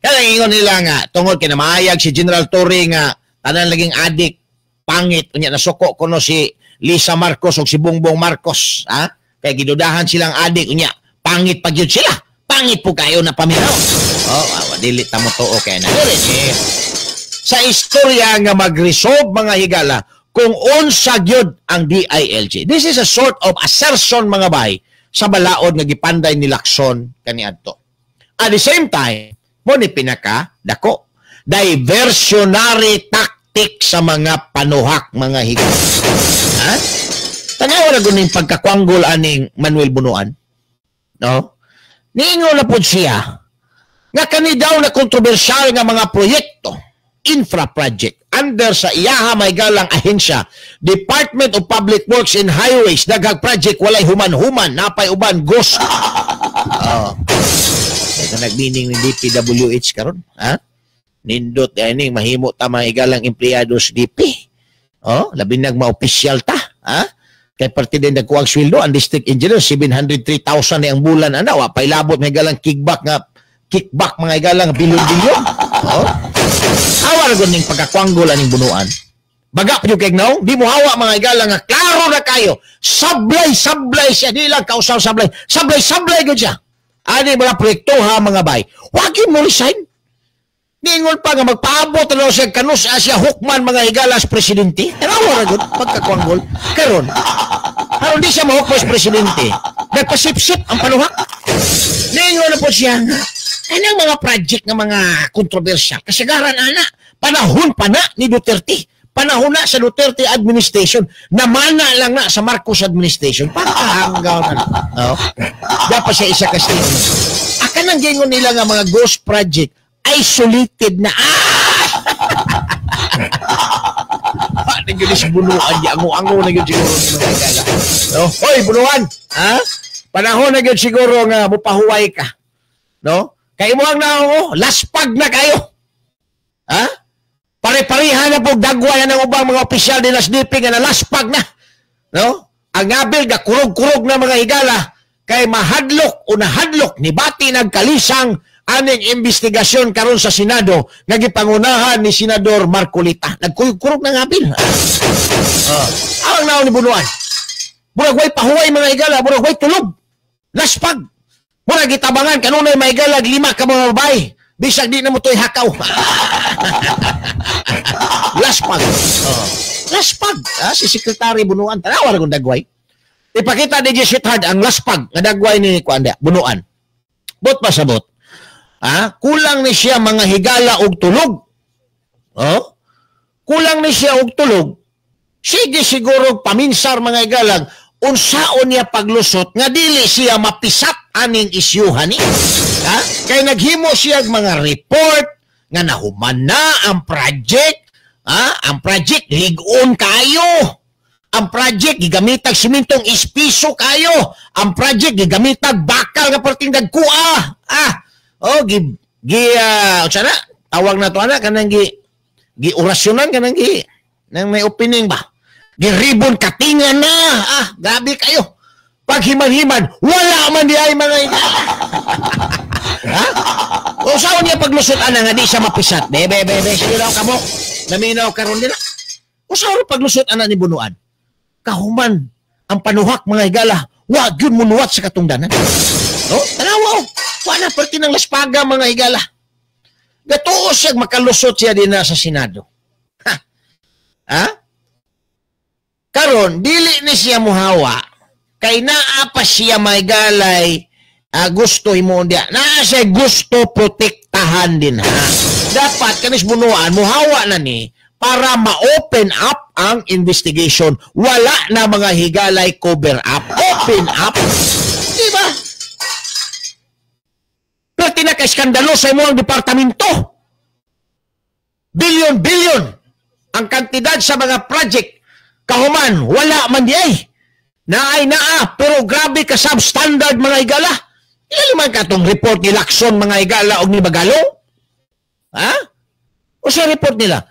Kaya ingon nila nga tungod kay namayag si General Torre nga tanan laging adik pangit, unya nasuko kuno si Lisa Marcos ug si Bongbong Marcos, ha? Kay gidudahan silang adik, unya pangit pa gyud sila. Pangit po kayo na paminaw. Oh, dili ta mo tuo kay na. Sa istorya nga mag-resolve, mga higala, kung unsa gyud ang DILG. This is a sort of assertion, mga bay, sa balaod nga gipanday ni Lacson kaniadto. At the same time, mo ni pinaka dako diversionary tactic sa mga panuhak, mga higala. Ha? Tanawa na guning pagkakwanggol aning Manuel Bunuan. No? Niingon na pod siya nga kani daw na kontrobersyal nga mga proyekto, infra project, under sa iyaha may galang ahensya, Department of Public Works and Highways, daghang project walay human-human, napay uban ghost. Oh. Kaya nagmining ni DPWH karon, ha? Nindot ani mahimo ta mga igalang empleyado sa DP. Oh, labi nag ma-opisyal ta, ha? Kay parte din nagkuwag sweldo ang district engineer 703,000 ni ang bulan ana, wa pailabot may galang kickback nga kickback mga igalang bilyon-bilyon. Oh. Hawa ra gud ning pagkakwanggol aning Bunuan. Baga pa jud kay gnaw, di mo hawa mga igala nga klaro na kayo. Sablay-sablay siya, di lang kausaw sablay. Sablay-sablay gud siya. Ani mga proyekto ha mga bay. Wag yun mo resign. Niingon pa nga magpaabot na daw siya kanus siya hukman mga higala as presidente. Tanawa ra gud pagkakwanggol. Karon, aron di siya mahukman as presidente. Nagpasipsip ang panuhak. Niingon na po siya nga anang mga project nga mga kontrobersyal kasagaran ana panahon pa na ni Duterte. Panahon na sa Duterte administration, namana lang na sa Marcos administration. Pagkahanggaw na. Oh. Dapat siya isa ka statement. Akan ang gingon nila nga mga ghost project isolated na. Ah! Ano yun si Bunuan? Ango-ango na yun siguro. No? Hoy, Bunuan! Ha? Panahon na yun siguro nga mupahuway ka. No? Kay mo ang naong, laspag na kayo. Ha? Pare-pareha na po dagway ng ubang mga opisyal din sa DP nga nalaspag na. No? Ang ngabil ga kurog-kurog na mga higala kay mahadlok o nahadlok ni bati nagkalisang aning investigasyon karon sa Senado nga gipangunahan ni Senador Marcolita. Nagkurog-kurog na ngabil. Ang naon ni Bunuan. Murag way pahuway mga higala, murag way tulog. Laspag. Murag gitabangan kanunay mga higala 5 ka mga babae. Bisag di na mo to'y hakaw. Laspag. Oh. Laspag. Ah, si Sekretary Bunuan. Tanawa na kung dagway. Ipakita ni DJ Sweetheart ang laspag nga dagway ni Kuanda, Bunuan. Bot pa sa bot. Ah, kulang ni siya mga higala og tulog. Oh? Kulang ni siya og tulog. Sige siguro paminsar mga higalang unsaon niya paglusot nga dili siya mapisat aning isyuhan ni. Ha? Kay naghimo siya mga report nga nahuman na ang project, ha? Ang project lig-on kayo. Ang project gigamitag simintong ispiso kayo. Ang project gigamitag bakal nga perting dagkua. Ah, oh gi gi unsa na? Tawag na to ana kanang gi gi orasyonan kanang gi nang may opening ba? Gi ribbon katingan na. Ah, grabe kayo. Paghiman-himan, wala man di ay mga ina. Ha? O saan niya paglusot ana nga di siya mapisat? Bebe, bebe, sige daw kamo. Naminaw karon nila. O saan paglusot ana ni Bunuan? Kahuman ang panuhak mga higala, wa gyud munuwat sa katungdanan. No? Tanawa o. Wa na perti ng laspaga mga higala. Gatuo siya makalusot siya din na sa Senado. Ha? Ha? Karon dili ni siya muhawa kay naa pa siya may galay gusto himuon diya. Naa siya gusto protektahan din ha. Dapat kanis Bunuan muhawa na ni para ma-open up ang investigation. Wala na mga higalay cover up. Open up. Di ba? Pero tinaka-iskandalo sa imong departamento. Bilyon-bilyon ang kantidad sa mga project. Kahuman, wala man di ay. Naay naa, pero grabe ka substandard mga higala. Ilan man ka tong report ni Lacson mga higala o ni Bagalong? Ha? O sa report nila?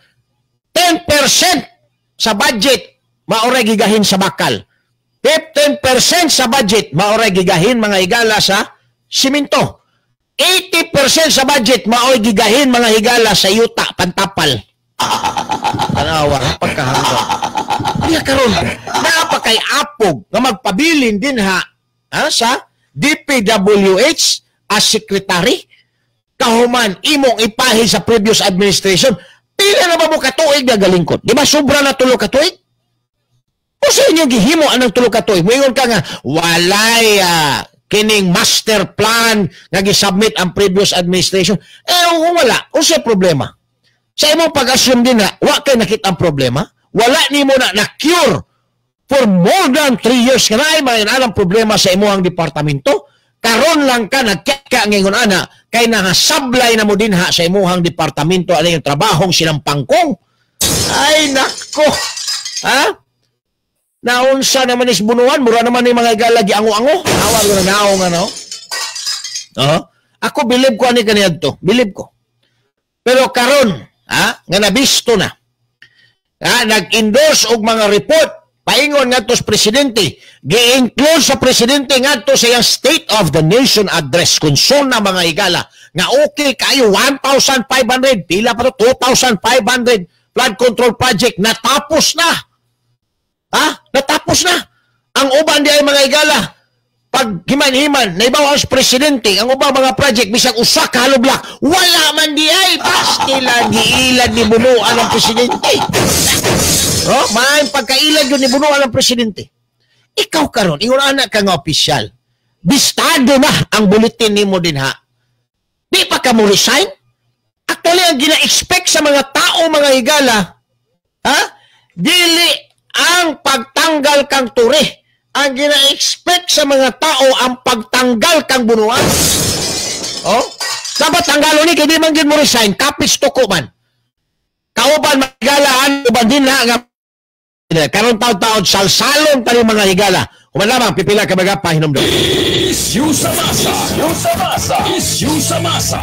10% sa budget maoray gigahin sa bakal. 15% sa budget maoray gigahin mga higala sa simento. 80% sa budget maoray gigahin mga higala sa yuta, pantapal. Tanawa, pagkahangga. Kaya karon naa pa kay apog nga magpabilin din ha, ha sa DPWH as secretary kahuman imong ipahi sa previous administration. Pila na ba mo katuig nga galingkod? Di ba sobra na tulo katuig? O sa inyo gihimo anang tulo katuig? Moingon ka nga walay kining master plan nga gisubmit ang previous administration. Eh kung wala, unsay problema? Sa imong pag-assume din na wa kay nakita ang problema, wala nimo na na-cure for more than 3 years ka na ay mga alang problema sa imuhang departamento. Karon lang ka nagkaka ngayon ana kay nahasablay na mo din ha sa imuhang departamento ano yung trabahong silang pangkong. Ay nako. Ha? Naunsa naman is bunuan, mura naman ni mga igala giango-ango. Awa ko na naong ano. Oh, ako believe ko ani kaniadto, believe ko. Pero karon, ha, nga nabisto na. Ha, nag-endorse og mga report paingon ngadto sa presidente, gi-include sa presidente ngadto sa iyang State of the Nation address kung na mga higala nga okay kayo 1,500 pila pa to 2,500 flood control project natapos na. Ha? Natapos na. Ang uban di ay mga higala pag himan-himan naibaw ang presidente ang ubang mga project bisag usa ka haloblak wala man di ay pastila giilad ni bunuan ang presidente. Oh, maayong pagkailad yun ni bunuan ang presidente. Ikaw karon, ingon anak ka nga opisyal. Bistado na ang bulletin nimo din ha. Di pa ka mo resign? Actually, ang gina-expect sa mga tao, mga higala, ha? Dili ang pagtanggal kang turi. Ang gina-expect sa mga tao ang pagtanggal kang bunuan. Oh? Dapat tanggalon ni kay di man gid mo resign, kapis tuko man. Kauban magalaan uban din na nga karon taon-taon salsalon pa mga higala. Human lamang pipila ka mga pahinomdom. Issue sa masa. Issue sa masa. Issue sa masa.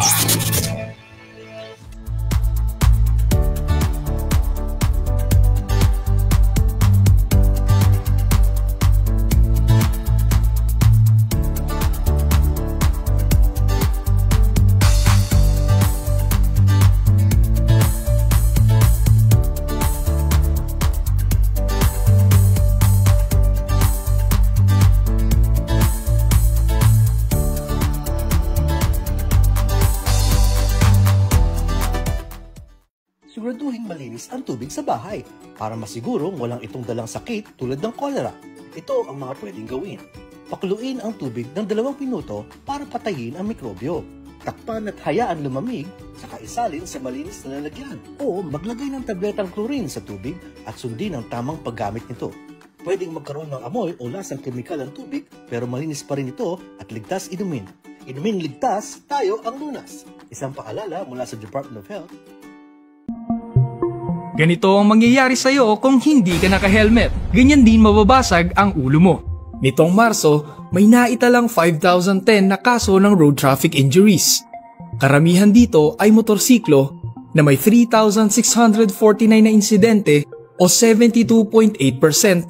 Siguraduhin malinis ang tubig sa bahay para masigurong walang itong dalang sakit tulad ng kolera. Ito ang mga pwedeng gawin. Pakuluin ang tubig ng 2 minuto para patayin ang mikrobyo. Takpan at hayaan lumamig, saka isalin sa malinis na lalagyan. O maglagay ng tabletang chlorine sa tubig at sundin ang tamang paggamit nito. Pwedeng magkaroon ng amoy o lasang kemikal ang tubig pero malinis pa rin ito at ligtas inumin. Inumin ligtas, tayo ang lunas. Isang paalala mula sa Department of Health. Ganito ang mangyayari sa'yo kung hindi ka naka-helmet. Ganyan din mababasag ang ulo mo. Nitong Marso, may naitalang 5,010 na kaso ng road traffic injuries. Karamihan dito ay motorsiklo na may 3,649 na insidente o 72.8%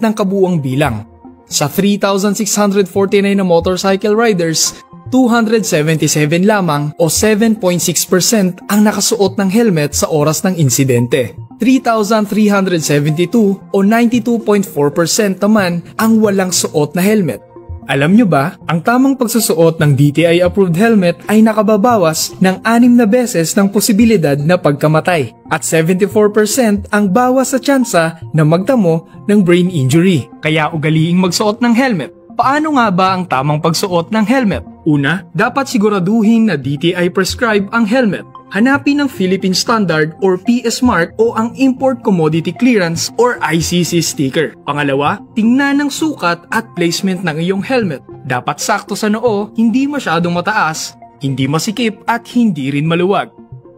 ng kabuuang bilang. Sa 3,649 na motorcycle riders, 277 lamang o 7.6% ang nakasuot ng helmet sa oras ng insidente. 3,372 o 92.4% naman ang walang suot na helmet. Alam nyo ba, ang tamang pagsusuot ng DTI-approved helmet ay nakababawas ng 6 na beses ng posibilidad na pagkamatay at 74% ang bawas sa tsansa na magtamo ng brain injury. Kaya ugaliing magsuot ng helmet. Paano nga ba ang tamang pagsuot ng helmet? Una, dapat siguraduhin na DTI prescribe ang helmet. Hanapin ang Philippine Standard or PS Mark o ang Import Commodity Clearance or ICC sticker. Pangalawa, tingnan ang sukat at placement ng iyong helmet. Dapat sakto sa noo, hindi masyadong mataas, hindi masikip at hindi rin maluwag.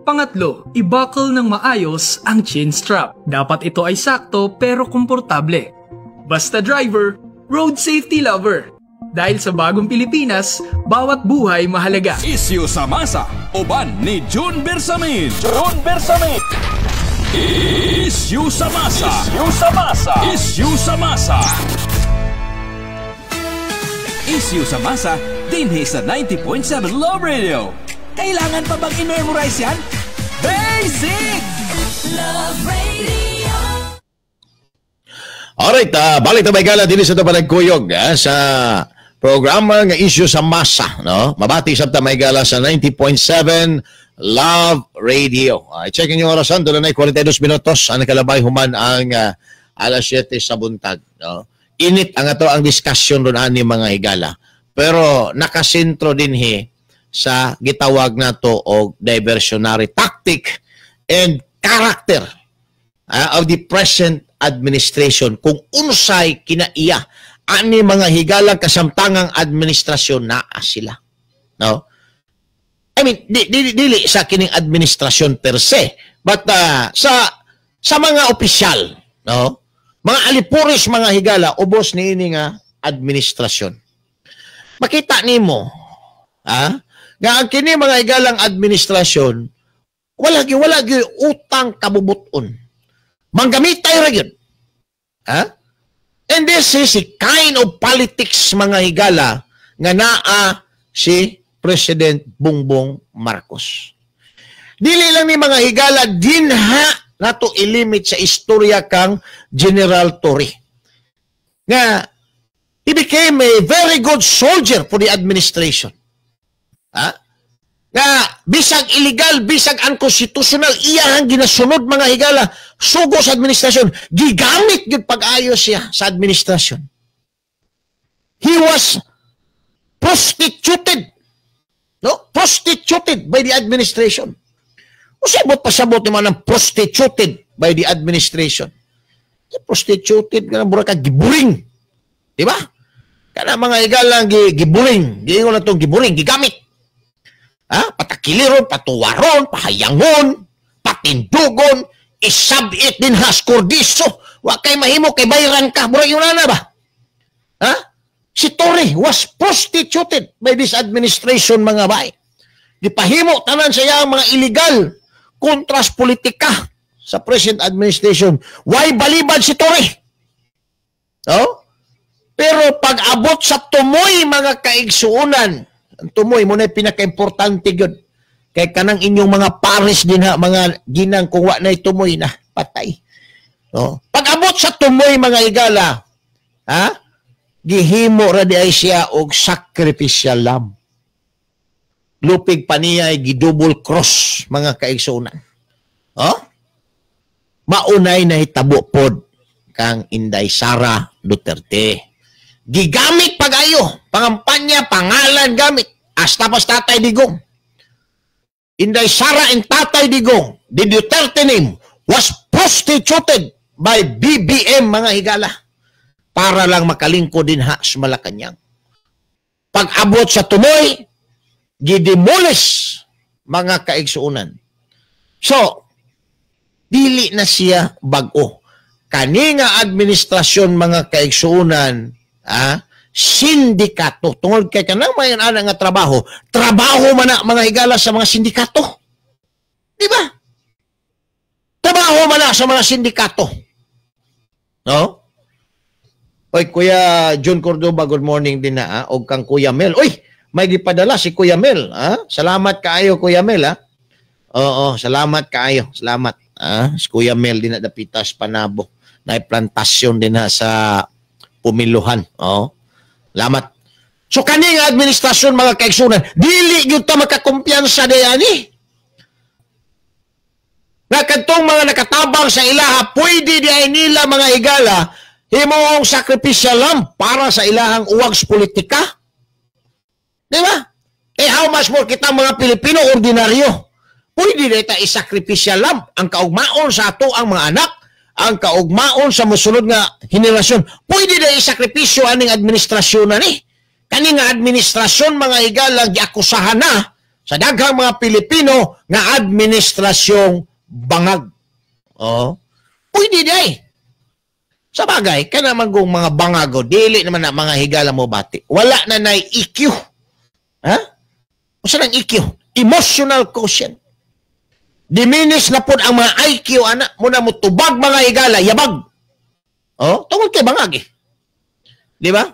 Pangatlo, i-buckle ng maayos ang chin strap. Dapat ito ay sakto pero komportable. Basta driver, road safety lover. Dahil sa bagong Pilipinas, bawat buhay mahalaga. Isyu sa masa, uban ni June Bersamin. June Bersamin. Isyu sa masa. Isyu sa masa. Isyu sa masa. Isyu sa masa, dinhi sa 90.7 Love Radio. Kailangan pa bang i-memorize yan? Basic! Love Radio. Alright, balik ta, mga higala, dinhi sa panagkuyog sa programa nga Isyu sa Masa, no? Mabati sa ta, mga higala, sa 90.7 Love Radio. I-check niyo orasan, doon na 42 minutos ang nakalabay human ang alas 7 sa buntag, no? Init ang ato ang discussion ron ani, mga higala. Pero nakasentro dinhi sa gitawag nato og diversionary tactic and character of the present administration, kung unsay kinaiya ani, mga higalang, kasamtangang administrasyon naa sila, no? I mean, di, dili sa kining administrasyon per se, but sa mga opisyal, no, mga alipuris, mga higala, ubos niini nga administrasyon. Makita nimo nga ang kini, mga higalang, administrasyon wala gyud utang kabubuton, manggamitay ra gyud, ha. And this is a kind of politics, mga higala, nga naa si President Bongbong Marcos. Dili lang ni, mga higala, dinha nato ilimit sa istorya kang General Torre. Nga he became a very good soldier for the administration. Ha? Nga bisag illegal, bisag unconstitutional, iya ang ginasunod, mga higala, sugo sa administrasyon, gigamit gyud pag-ayo siya sa administrasyon. He was prostituted. No? Prostituted by the administration. Usabot pasabot ni man ang prostituted by the administration? Prostituted ka na, mura ka giburing. Di ba? Kana, mga higala, giburing. Giingon na itong giburing, gigamit. Ha? Patakiliron, patuwaron, pahayangon, patindugon, isabit din has kurdiso. Wa kay mahimo kay bayran ka. Mura yun na ba? Ha? Si Torre was prostituted by this administration, mga bay. Gipahimo tanan sa iyang mga illegal kontras politika sa present administration. Why balibad si Torre? No? Pero pag abot sa tumoy, mga kaigsuunan, ang tumoy mo na pinaka-importante gyud. Kay kanang inyong mga pares din ha, mga ginang, kung wa na tumoy na, patay. No? Pag abot sa tumoy, mga higala, ha? Gihimo ra di ay siya og sacrificial lamb. Lupig pa niya ay gidouble cross, mga kaigsuunan. Oh? Maunay nahitabo pod kang Inday Sara Duterte. Gigamit pagayo, pangampanya, pangalan gamit. Hasta pas Tatay Digong. Inday Sara and Tatay Digong, the Duterte name was prostituted by BBM, mga higala, para lang makalingkod din ha sa Malacanang. Pag abot sa tumoy, gidemolish, mga kaigsuunan. So, dili na siya bag-o. Kani nga administrasyon, mga kaigsuunan, sindikato. Tungod kay kanang may ana nga trabaho, trabaho man na, mga higala, sa mga sindikato. Di ba? Trabaho man na sa mga sindikato. No? Oy, Kuya John Cordoba, good morning din na, og kang Kuya Mel. Oy, may gipadala si Kuya Mel, ah. Salamat kaayo, Kuya Mel, ah. Oo, salamat kaayo. Salamat. Ah, si Kuya Mel din na dapitas Panabo. Na plantasyon din na sa Pumiluhan. Oo. Salamat. So kani nga administrasyon, mga kaigsunan, dili gyud ta makakumpiyansa dayani. Na kadtong mga nakatabang sa ilaha, pwede di ay nila, mga higala, himuong sakripisyo lang para sa ilahang uwag sa politika. Di ba? Eh how much more kita mga Pilipino ordinaryo? Pwede na ita isakripisyo lang ang kaugmaon sa ato ang mga anak, ang kaugmaon sa musunod nga henerasyon. Pwede na isakripisyo aning administrasyon na ni. Kani nga administrasyon, mga higala, giakusahan na sa daghang mga Pilipino nga administrasyong bangag. Oh. Pwede na eh. Sa bagay, kana man kung mga bangago, dili naman na mga higala mo bati. Wala na nay EQ. Ha? Usa nang EQ? Emotional quotient. Diminish na pod ang mga IQ ana, muna mo tubag mga higala, yabag. Oh, tungod kay bangag eh. Di ba?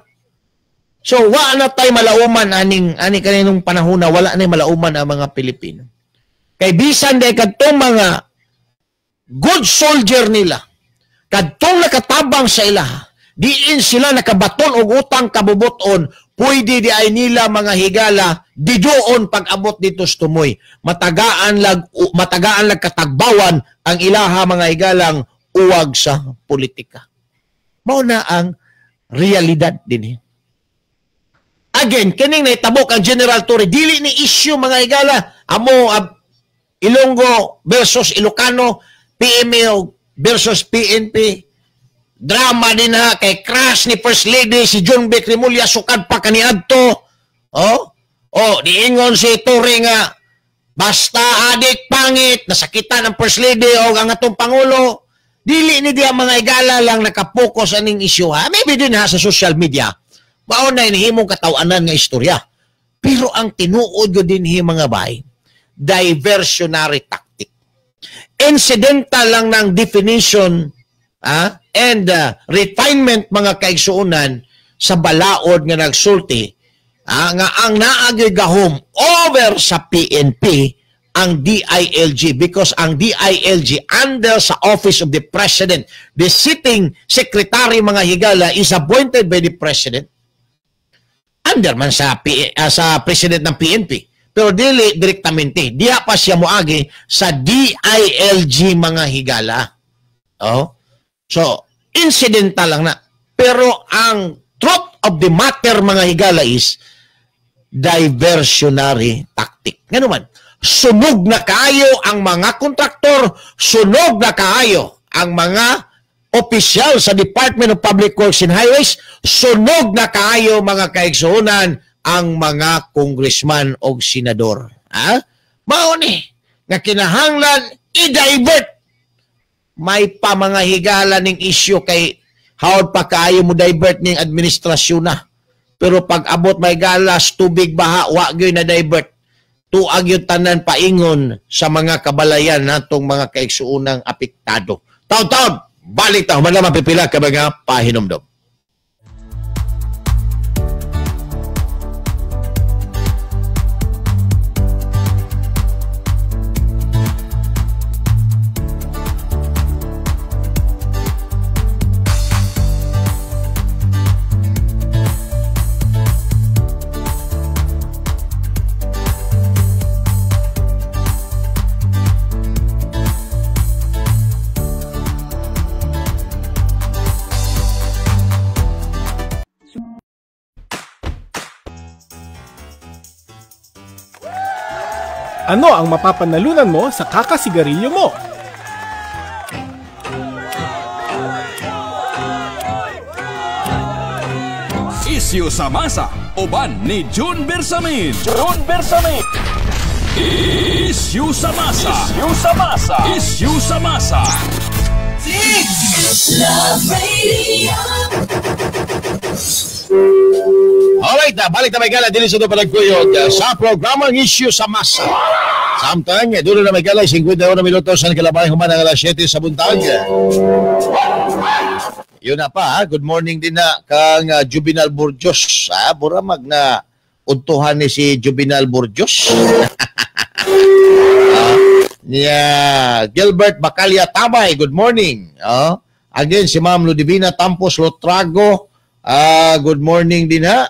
So wa na tay malauman aning ani kaninong panahon na wala na malauman ang mga Pilipino. Kay bisan day kadtong mga good soldier nila, kadtong nakatabang sa ilaha, diin sila nakabaton og utang kabubuton, pwede di ay nila mga higala didoon pag-abot dito sa tumoy. Matagaan lag katagbawan ang ilaha mga higalang uwag sa politika. Mao na ang realidad dinhi. Again, kining naitabok ang General Torre, dili ni issue mga higala amo Ilonggo versus Ilocano, PMA versus PNP. Drama din ha, kay crush ni First Lady si John B. Remulla, sukad pa kaniadto. Oh, oh, diingon si Torre nga basta adik pangit, nasakitan ang First Lady o ang atong Pangulo. Dili ni diya mga igala lang nakapokus aning issue ha. Maybe din ha sa social media. Mao na inihimong katawanan nga istorya. Pero ang tinuod ko din hi mga bay, diversionary tactic. Incidental lang ng definition and refinement mga kaigsuonan sa balaod nga nagsulti nga ang naagay gahom over sa PNP ang DILG, because ang DILG under sa Office of the President, the sitting secretary mga higala is appointed by the President, under man sa sa President ng PNP. Pero dili direktamente, diha pa siya moagi sa DILG mga higala. Oh. So, incidental lang na. Pero ang truth of the matter mga higala is diversionary tactic. Ngano man, sunog na kaayo ang mga kontraktor, sunog na kaayo ang mga opisyal sa Department of Public Works and Highways, sunog na kaayo mga kaigsuonan ang mga congressman o senador. Ha? Mao ni nga kinahanglan i-divert. May pa mga higala ning issue kay hawd pa kaayo mo divert ning administrasyon na. Pero pag abot may galas, tubig baha, wa gyud na divert. Tuag yung tanan paingon sa mga kabalayan natong mga kaigsuonang apektado. Taon-taon, balik ta, human mapipila ka mga pahinumdom. Ano ang mapapanalunan mo sa kakasigarilyo mo? Isyu sa masa, uban ni June Bersamin. June Bersamin. Isyu sa masa. Isyu sa masa. Isyu sa masa. Love Radio. Alright, balik na may gala din sa palagkuyog sa programang Issue sa Masa. Samtang, dulo na may gala, 51 minutos ang kalabay human ang alas 7 sa buntag. Yun na pa, ha? Good morning din na kang Juvenal Burgos. Ha? Buramag na untuhan ni si Juvenal Burgos. Yeah. Gilbert Bacalia Tabay, good morning. Again, si Ma'am Ludivina Tampos Lotrago, good morning din ha.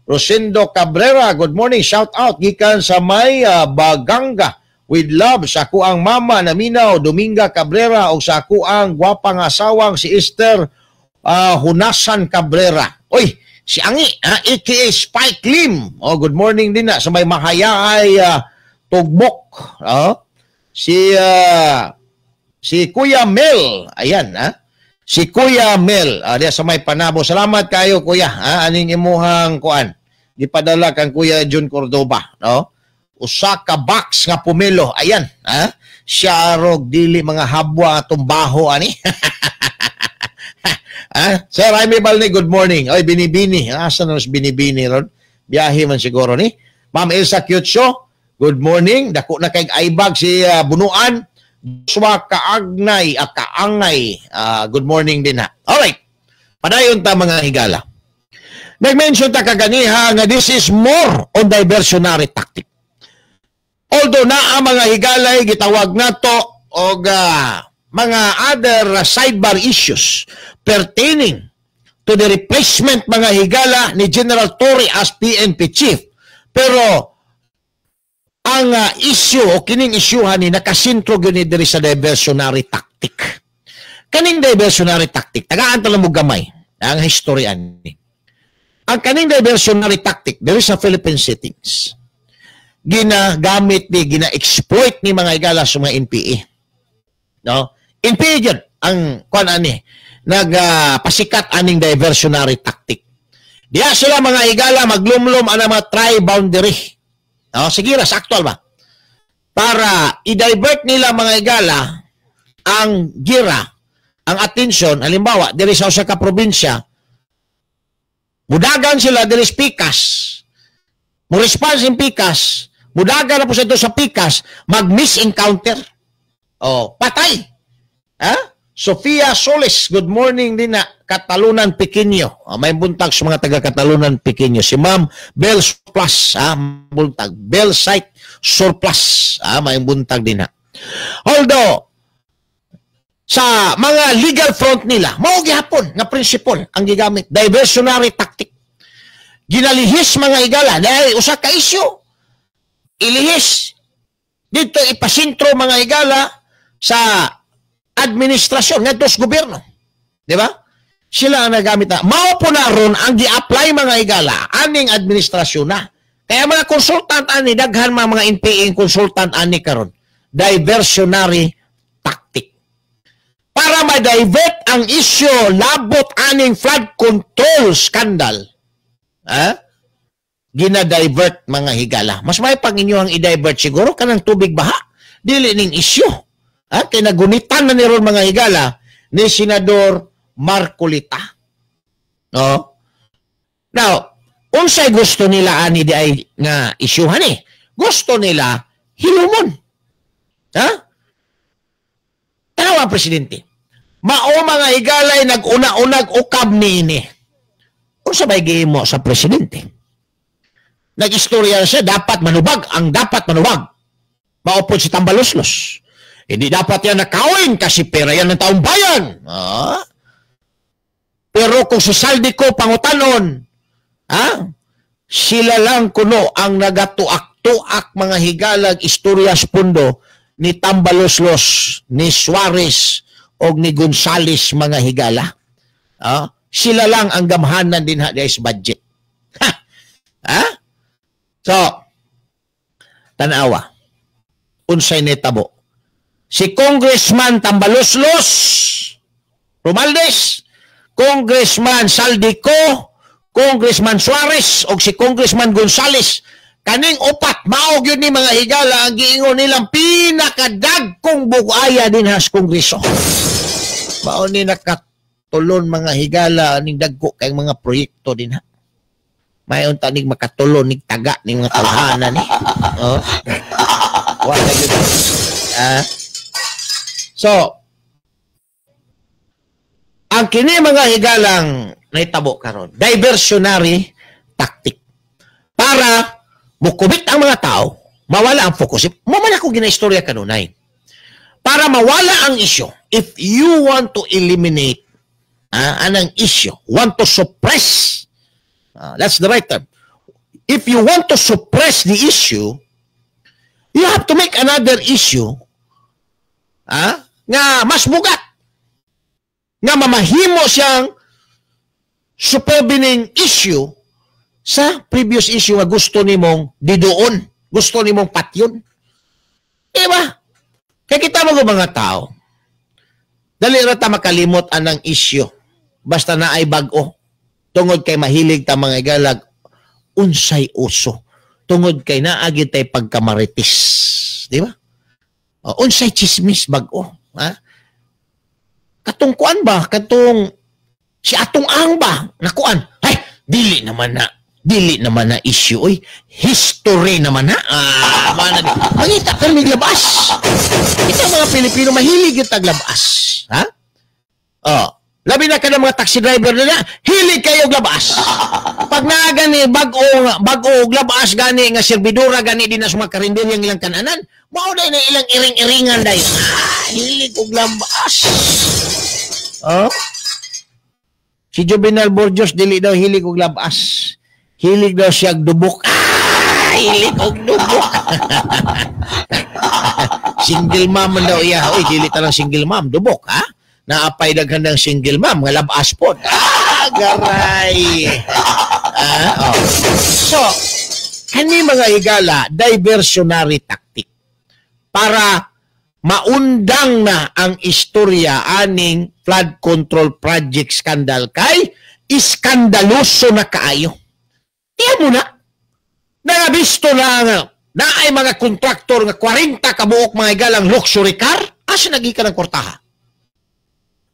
Rosendo Cabrera, good morning. Shout out gikan sa may Baganga with love sa kuang mama na Minaw Dominga Cabrera o sa kuang gwapang asawang si Esther Hunasan Cabrera. Oy, si Angi, aka Spike Lim. Oh, good morning din na sa may Mahayaay Tugbok. Oh, si Kuya Mel, ayan ha. Si Kuya Mel, diya sa may Panabo. Salamat kayo kuya, ha? Aning imuhang kuan. Gipadala kang Kuya Jun Cordoba, no? Usa ka box nga pumelo. Ayan, ha? Siya rog dili mga habwa atong baho ani. Ah, Sir Jaime Balne, good morning. Oy, Binibini. Asa na si Binibini ron? Biyahe man siguro ni. Ma'am Elsa Cutio, good morning. Dako na kay aibag si Bunuan. Joshua Kaagnay, Kaangay. Good morning din ha. Alright. Padayon ta, mga higala. Nag-mention ta kaganiha nga this is more on diversionary tactic. Although naa, mga higalay, gitawag nato og mga other sidebar issues pertaining to the replacement, mga higala, ni General Torre as PNP chief. Pero ang issue o kining isyuhan ni nakasentro gyud ni diri sa diversionary tactic. Kaning diversionary tactic, tagaan ta lang mo gamay ang history ani. Ang kaning diversionary tactic diri sa Philippine settings, ginagamit ni, gina-exploit ni, mga higala, sa mga NPA. No? NPA gyud ang kuan ani, nagpasikat aning diversionary tactic. Diya sila, mga higala, maglumlum ang mga tri-boundary. No, sige ra, sa actual ba? Para i-divert nila, mga higala, ang gira, ang attention, halimbawa, diri sa usa ka probinsya, mudagan sila diri sa Pikas. Mo response in Pikas, mudagan na po sa ito sa Pikas, mag-misencounter. Oh, patay. Ha? Sofia Solis, good morning din na Catalunan Pequeño. Oh, may buntag sa mga taga Catalunan Pequeño. Si Ma'am Bell Surplus, buntag. Bell Site Surplus, may buntag din na. Although, sa mga legal front nila, mao gihapon nga principle ang gigamit, diversionary tactic. Ginalihis, mga higala, dahil usa ka issue, ilihis dito, ipasintro, mga higala, sa administrasyon ngadto sa gobyerno. Di ba? Sila ang nagamit na. Mao po na ron ang gi-apply, mga higala, aning administrasyon na. Kaya mga consultant ani, daghan mga NPA consultant ani karon. Diversionary tactic. Para ma-divert ang issue labot aning flood control scandal. Ha? Gina-divert, mga higala. Mas may pag inyo ang i-divert siguro kanang tubig baha. Dili ning issue. Ha? Kay nagunitan na ni ron, mga higala, ni Senador Marcoleta. No? Now, unsay gusto nila ani di ay nga isyuhan eh? Gusto nila hilumon. Ha? Tanawa ang presidente. Mao, mga higalay, nag-una-unag ukab niini. Unsa bay gihimo sa presidente? Nag-istorya siya, dapat manubag ang dapat manubag. Maupod si Tambaloslos. Hindi dapat yan nakawin kasi pera yan ng taong bayan. Ah? Pero kung si Zaldy Co pangutanon, ha? Sila lang kuno ang nagatuak-tuak, mga higalag, istorya sa pundo ni Tambaloslos, ni Suarez, o ni Gonzales, mga higala. Ah? Sila lang ang gamhanan din ha sa budget. Ha? Ha? So, tanawa. Unsay netabo? Si Congressman Tambaloslos Romualdez, Congressman Zaldy Co, Congressman Suarez, o si Congressman Gonzales, kaning upat, mao gyud ni, mga higala, ang giingon nilang pinakadagkong bugaya din has Kongreso. Mao ni nakatulon, mga higala, ning dagko kay mga proyekto din ha. Mayon tanig makatulon ning taga ning mga tawhana ni. Oh. Wala gyud. Ah. So, ang kini, mga higalang naitabo karon, diversionary tactic. Para mukubit ang mga tao, mawala ang focus. Mo man ako ginaistorya kanunay. Para mawala ang issue, if you want to eliminate anang issue, want to suppress, that's the right term. If you want to suppress the issue, you have to make another issue nga mas bugat nga mamahimo siyang supervening issue sa previous issue nga gusto nimong diduon, gusto nimong patyon. Di ba? Kaya kita mo mga tao, dali ra ta makalimot anang issue basta na ay bag-o. Tungod kay mahilig ta, mga higalag, unsay uso. Tungod kay naagi tay pagkamaritis. Di ba? O, unsay chismis bag-o. Ha? Katong kuan ba? Katong Si atong ang ba nakuan? Ay, dili naman na issue oy. History naman na. Ah, mana mangita kami labas. Kita mga Pilipino mahilig yung taglabas. Ha? Oh, labi na ka ng mga taxi driver nila, hilig kayo labas. Pag naa gani bag-o og labas gani nga serbidora gani din na sa mga karinderya ang ilang kananan, mao day na ilang iring-iringan day. Ah, hilig og labas. Oh? Si Juvenal Borges dili daw hilig og labas. Hilig daw siya og dubok. Ah, hilig og dubok. Single mom man daw iya. Oy, dili ta lang single mom, dubok ha. Naapay daghan ng single mom nga labas pod. Ah, garay. Ah, oh. So, kani mga higala, diversionary tactic para maundang na ang istorya aning flood control project scandal kay iskandaloso na kaayo. Tiyan mo na. Nangabisto na nga naay mga kontraktor nga 40 kabuok mga higalang luxury car, asa nagikan ang kwartaha?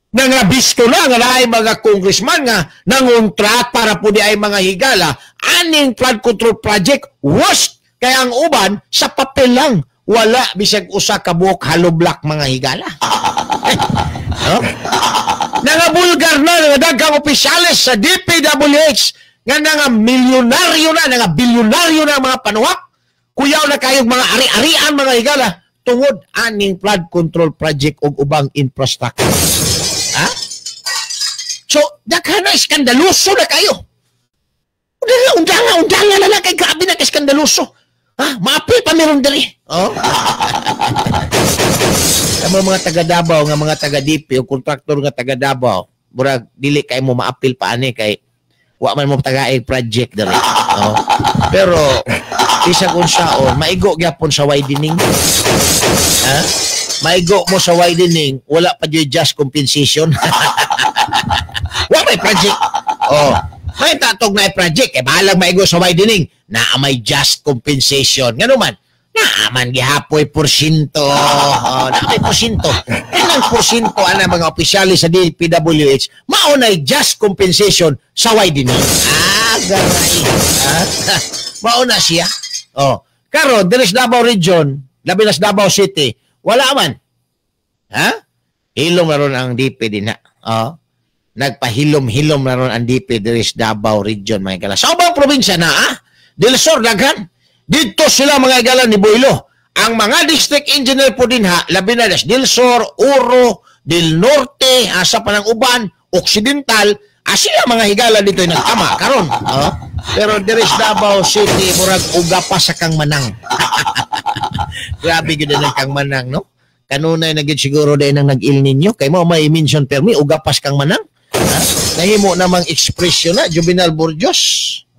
Nangabisto na nga naay mga congressman nga nangontrat para po di ay mga higala aning flood control project worst kaya ang uban sa papel lang, wala bisag usa ka buok hollow block mga higala. No? Nangabulgar na nga daghang opisyales sa DPWH nga nga milyonaryo na, nga bilyonaryo na mga panuwak, kuyaw na kayong mga ari-arian mga higala tungod aning flood control project ug ubang infrastructure. Ha? So, daghan na iskandaloso na kayo. Undanga na lang kay grabe na kay iskandaloso. Ha? Maapil pa meron diri. Oh? Ang mga taga Davao, nga mga taga DP o kontraktor nga taga Davao, murag dili kay mo maapil pa ani kay wa man mo tagaig project diri. Oh. Pero bisag unsaon, maigo gyapon sa widening. Ha? Maigo mo sa widening, wala pa jud just compensation. Wa may project. Oh, may tatog na project eh bahalag maigo sa widening, naa may just compensation. Ngano man? Naaman gihapoy porsyento. Oh, naa may porsyento. Ilang porsyento ana mga opisyalis sa DPWH mao nay just compensation sa widening. Ah, garay. Ah, mao na siya. Oh, karon diri sa Davao Region, labi na sa Davao City, wala man. Ha? Hilom na ron ang DP din na. Oh. Nagpahilom-hilom na ron ang DP diri sa Davao Region mga higala. Sa ubang probinsya na, ah? Del Sur daghan. Dito sila mga higala ni Boylo. Ang mga district engineer po din ha, labi na Del Sur, Oro, Del Norte, asa pa ng uban, Occidental, sila mga higala dito yung nagtama karon. Oh. Pero diri sa Davao City, murag uga pa sa kang manang. Grabe gyud ang kang manang, no? Kanunay na gyud siguro dahil nang nag-il ninyo kay mo may mention permi uga pas kang manang. Ha? Nahimo namang ekspresyon na Juvenal Borges,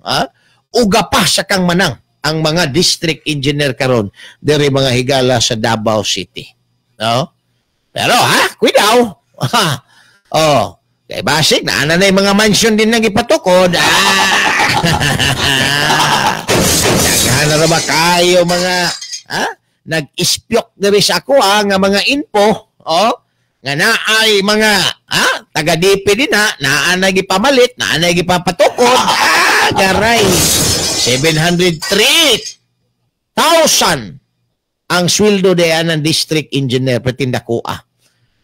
ha? Uga pa sa kang manang ang mga district engineer karon diri mga higala sa Davao City. No? Pero ha, kuidaw. Oh, kay basig na ana na mga mansion din nang gipatukod. Ah. Daghan na ba kayo mga ha? Nag-ispyok diri sa ako nga mga info, oh, nga naay mga ha, taga DP din ha, naa na gipamalit, naa na gipapatukod. Ah, garay. 703,000 ang sweldo diyan ng district engineer pertinda kuha.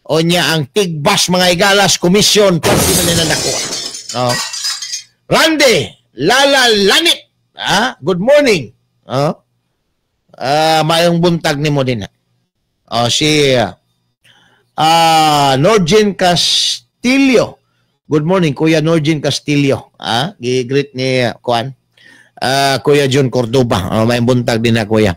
O niya ang tigbas mga igalas komisyon pati man na nakuha. Oh. Randy Lala Lanit. Ah, good morning. Oh. Maayong buntag nimo din. Oh, si Norgin Castillo. Good morning Kuya Norgin Castillo. Ah, gi-greet ni kuan. Kuya John Cordoba. Oh, may buntag din na kuya.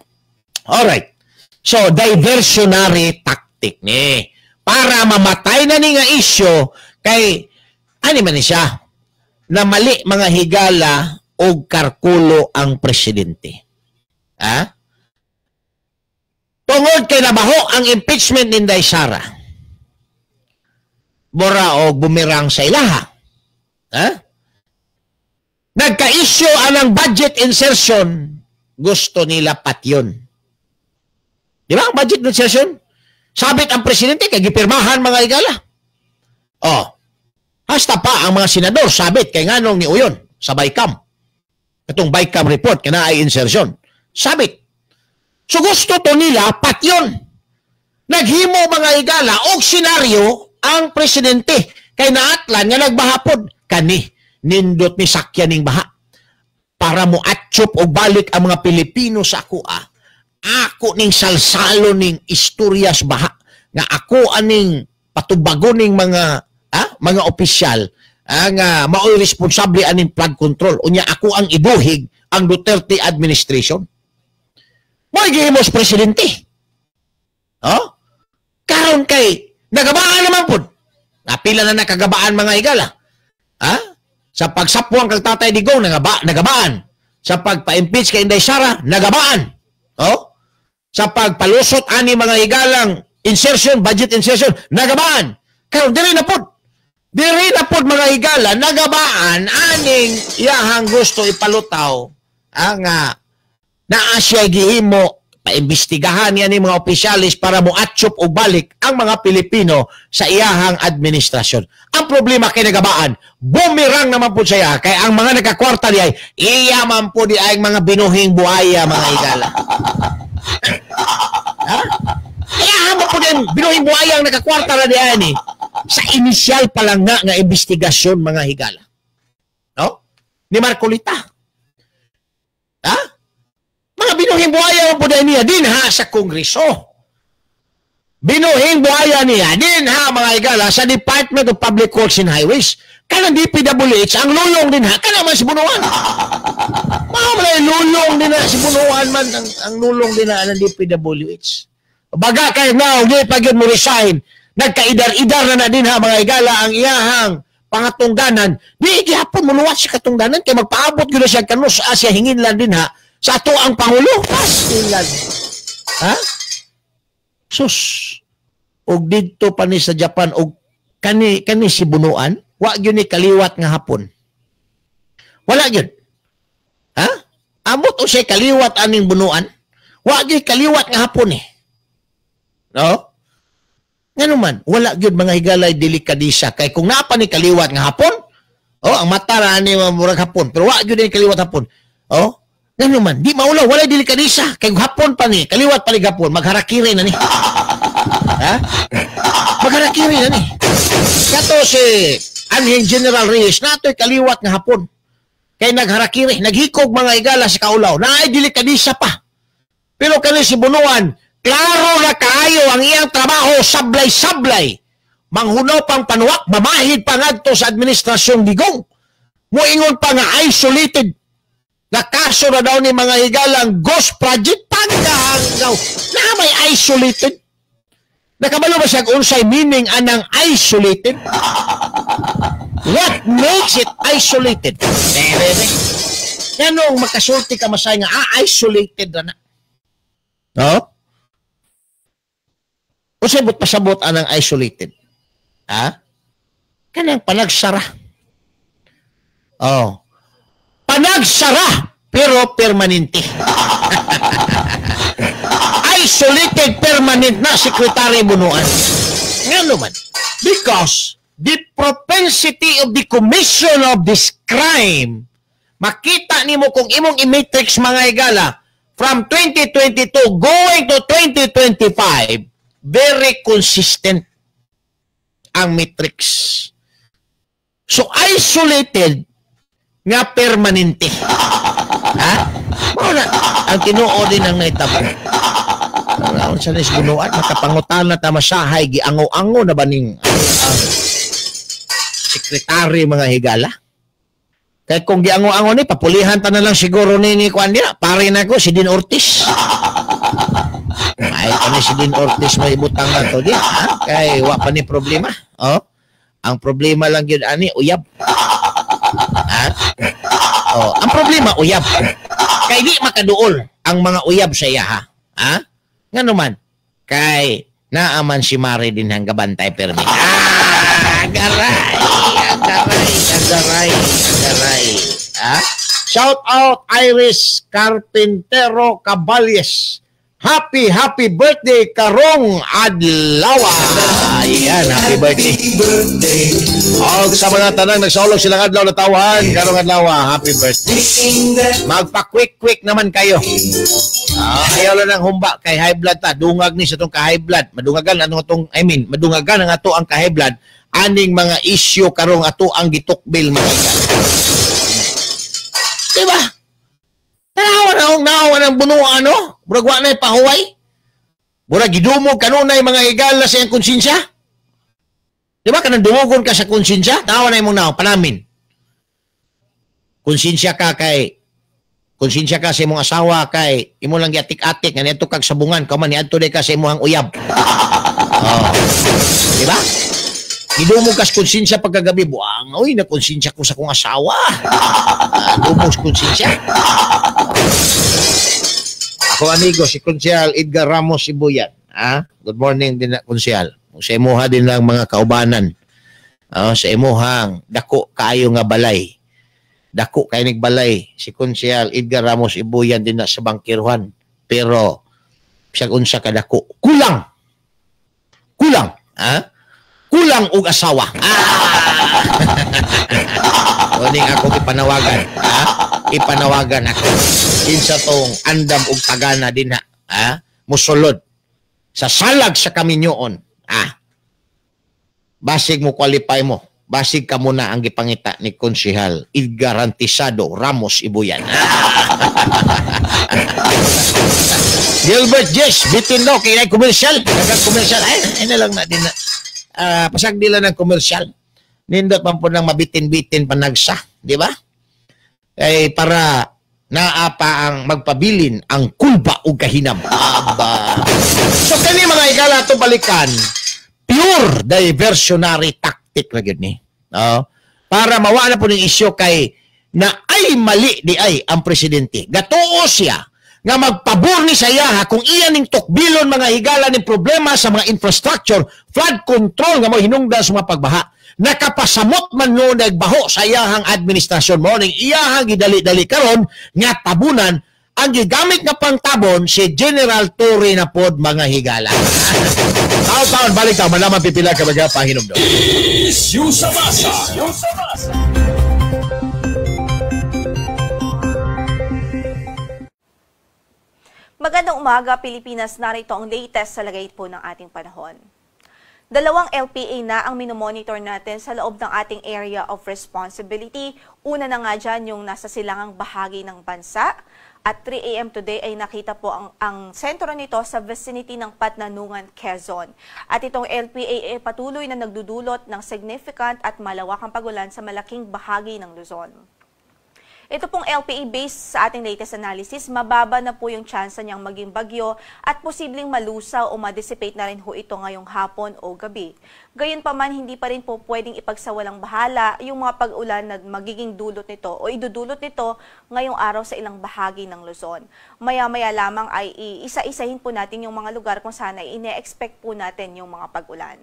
Alright. So, diversionary tactic ni. Para mamatay na ni nga issue kay ani man ni siya na mali mga higala og karkulo ang presidente. Ha? Tungod kay nabaho ang impeachment ni Inday Sara. Bora og bumerang sa ilaha. Ha? Nagka-issue anang budget insertion, gusto nila patyon. Di ba ang budget insertion? Sabit ang presidente kay gipirmahan mga higala. Oh. Hasta pa ang mga senador sabit kay nganong ni Uyon sa BICAM. Itong BICAM report kana ay insertion. Sabit. So gusto to nila patyon. Naghimo mga higala og senaryo ang presidente kay naatlan nga nagbahapod kani nindot ni sakyan ning baha para mo atchop og balik ang mga Pilipino sa akoa. Ako ning salsalo ning istoryas baha nga ako aning patubagon ning mga mga opisyal nga maoy responsable aning flood control. Unya ako ang ibuhig ang Duterte administration. Mo'y gihimos presidente. Oh? Karon kay nagabaan naman pud. Napila na nakagabaan mga higala. Ha? Sa pagsapwang kag Tatay Digong nagabaan. Sa pagpa-impeach kay Inday Sara nagabaan. Oh? Sa pagpalusot ani mga higalang insertion, budget insertion, nagabaan. Karon diri na pud. Diri na pud mga higala nagabaan aning iyahang gusto ipalutaw ang naa siya gihimo paimbestigahan niya ni mga opisyalis para mo-atchop o balik ang mga Pilipino sa iyahang administrasyon. Ang problema kay nagabaan, bumirang naman po siya kay ang mga nagkakwarta niya iya man po di ay mga binuhing buhaya mga higala. Ha? Iya man po di binuhing buhaya ang nagkakwarta na di ay ni sa inisyal pa lang nga investigasyon mga higala. No? Ni Marcolita. Ha? Mga binuhing buhaya po dahil niya din ha sa Kongreso. Binuhing buhaya niya din ha mga higala sa Department of Public Works and Highways. Kanang DPWH, ang lulong din ha, kanang man si Bunuan. Mga mga lulong din ha, si Bunuan man, ang lulong din ha ng DPWH. Baga kayo na, hindi pa yun mo resign, nagkaidar-idar na na din ha mga higala ang iyahang pangatungdanan. Di gihapon muluwat siya katungdanan, kaya magpaabot yun na siya kanus Asia hingin lang din ha, sa ato ang Pangulo. Pastilan. Ha? Sus. Og didto pa ni sa Japan og kani si Bunuan, wa gyud ni kaliwat nga hapon. Wala gyud. Ha? Amot o siya kaliwat aning Bunuan? Wa gyud kaliwat nga hapon eh. No? Ngano man, wala gyud mga higalay delikadisa kay kung naa pa ni kaliwat nga hapon, oh, ang mata ra ani murag hapon, pero wa gyud ni kaliwat hapon. Oh? Ngano man, di maulaw, walay delikadisa. Kay hapon pa ni, kaliwat pa ni hapon, magharakiri na ni. Ha? Magharakiri na ni. Kato si Anhing General Reyes, nato'y kaliwat nga hapon. Kay nagharakiri, naghikog mga higala sa kaulaw, naay delikadisa pa. Pero kani si Bunuan, klaro na kaayo ang iyang trabaho, sablay-sablay. Manghunaw pang panuwak, mamahid pa ngadto sa administrasyong Digong. Muingon pa nga isolated. Na kaso na daw ni mga higalang ghost project, pagkahanggaw na may isolated. Nakabalo ba siya unsay meaning anang isolated? What makes it isolated? Ganong makasulti ka masay nga, isolated na na. No? Unsay but pasabot anang isolated? Ha? Kanang panagsara. Oh. Panagsara pero permanente. Isolated permanent na Secretary Bunuan. Ngano man? Because the propensity of the commission of this crime, makita nimo kung imong i-matrix mga higala from 2022 going to 2025, very consistent ang matrix. So isolated nga permanente. Ha? Mao na ang tinuod din ang nahitabo. Ang sa nis Bunuan makapangutan na ta masahay giango-ango na ba ning ang sekretary mga higala. Kay kung giango-ango ni papulihan ta na lang siguro ni kuan niya, pare nako si Dean Ortiz. Ay kani si Dean Ortiz may ibutang na to di ha? Kay wa pa ni problema. Oh. Ang problema lang gyud ani uyab. Ha? Oh, ang problema uyab. Kay di makaduol ang mga uyab sa iya ha. Ha? Ngano man? Kay naaman si Mari din hang gabantay permi. Ah, garay, garay, garay, garay. Ha? Shout out Iris Carpintero Caballes. Happy, happy birthday karong adlaw. Ayan, happy birthday. Og sa mga tanang nagsaulog silang adlaw na tawahan, karong adlaw, happy birthday. Magpa-quick-quick naman kayo. Ayaw lang ng humba kay high blood ta. Dungag ni sa itong ka-high blood. Madungagan ano itong, I mean, madungagan ang ato ang ka-high blood aning mga issue karong ato ang gitukbil mga higala. Diba? Tanawa na akong naawa ng bunuan, no? Murag wa na'y pahuway. Murag gidumog kanunay mga higala sa iyang konsensya. Diba? Kanang dumugon ka sa konsensya, tanawa na imong naong, panamin. Konsensya ka kay, konsensya ka sa imong asawa kay, imo lang giatik-atik, nga niadto kag sabungan, kaman niadto day ka sa imong uyab. Oh. Diba? Gidumog ka sa konsensya pagkagabi, buang, uy, nakonsensya ko sa kong asawa. Dumog sa konsensya. Ako amigo, si Konsehal Edgar Ramos Sibuyan. Ah, good morning din na, Konsehal. Sa imuha din lang mga kaubanan. Sa imuhang dako kaayo nga balay. Dako kay nigbalay si Konsehal Edgar Ramos Ibuyan din na sa Bangkiruhan. Pero bisag unsa ka dako, kulang. Kulang, ha? Kulang og asawa. Ah! Uning ako ipanawagan, ha? Ipanawagan ako. Kinsa tong andam og tagana dinha, ha? Musulod sa salag sa kaminyoon, ah. Basig mo qualify mo. Basig ka muna ang gipangita ni Konsehal Igarantisado Ramos Ibuyan. Gilbert Jess, bitin daw kay commercial. Daghang commercial. Ay, na lang na din na. Pasag nila ng commercial. Nindot man po ng mabitin-bitin panagsa, di ba? Ay para naa pa ang magpabilin ang kulba ug kahinam. Aba. So kani mga higala ato balikan, pure diversionary tactic na gyud ni. No? Para mawa na po ning isyu kay na ay mali di ay ang presidente. Gatuo siya nga magpabor ni sa iyaha kung iya ning tukbilon mga higala ning problema sa mga infrastructure, flood control nga mo hinungdan sa mga pagbaha. Nakapasamot man no nagbaho sa iyahang administrasyon mo ning iyahang gidali-dali karon nga tabunan ang gigamit nga pangtabon si General Torre na pod mga higala. Taon-taon balik ta malaman pipila ka mga pahinumdom. Issue sa masa. Issue sa masa. Magandang umaga, Pilipinas. Narito ang latest sa lagay po ng ating panahon. Dalawang LPA na ang minomonitor natin sa loob ng ating area of responsibility. Una na nga dyan yung nasa silangang bahagi ng bansa. At 3 a.m. today ay nakita po ang sentro nito sa vicinity ng Patnanungan, Quezon. At itong LPA ay patuloy na nagdudulot ng significant at malawakang pagulan sa malaking bahagi ng Luzon. Ito pong LPA based sa ating latest analysis, mababa na po yung tsansa niyang maging bagyo at posibleng malusaw o madissipate na rin ho ito ngayong hapon o gabi. Gayunpaman, hindi pa rin po pwedeng ipagsawalang bahala yung mga pag-ulan na magiging dulot nito o idudulot nito ngayong araw sa ilang bahagi ng Luzon. Maya-maya lamang ay isa-isahin po natin yung mga lugar kung saan ay ine-expect po natin yung mga pag-ulan.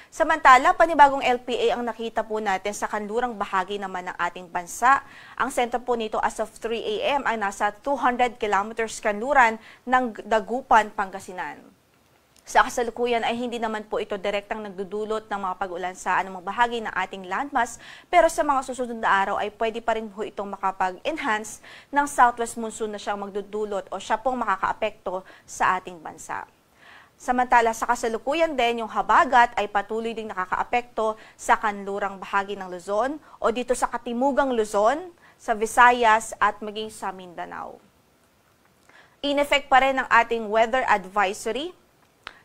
Samantala, panibagong LPA ang nakita po natin sa kanlurang bahagi naman ng ating bansa. Ang sentro po nito as of 3 a.m. ay nasa 200 kilometers kanluran ng Dagupan, Pangasinan. Sa kasalukuyan ay hindi naman po ito direktang nagdudulot ng mga pag-ulan sa anumang bahagi ng ating landmass, pero sa mga susunod na araw ay pwede pa rin po itong makapag-enhance ng southwest monsoon na siyang magdudulot o siya pong makakaapekto sa ating bansa. Samantala, sa kasalukuyan din, yung habagat ay patuloy ding nakakaapekto sa kanlurang bahagi ng Luzon o dito sa Katimugang Luzon, sa Visayas at maging sa Mindanao. In effect pa rin ang ating weather advisory.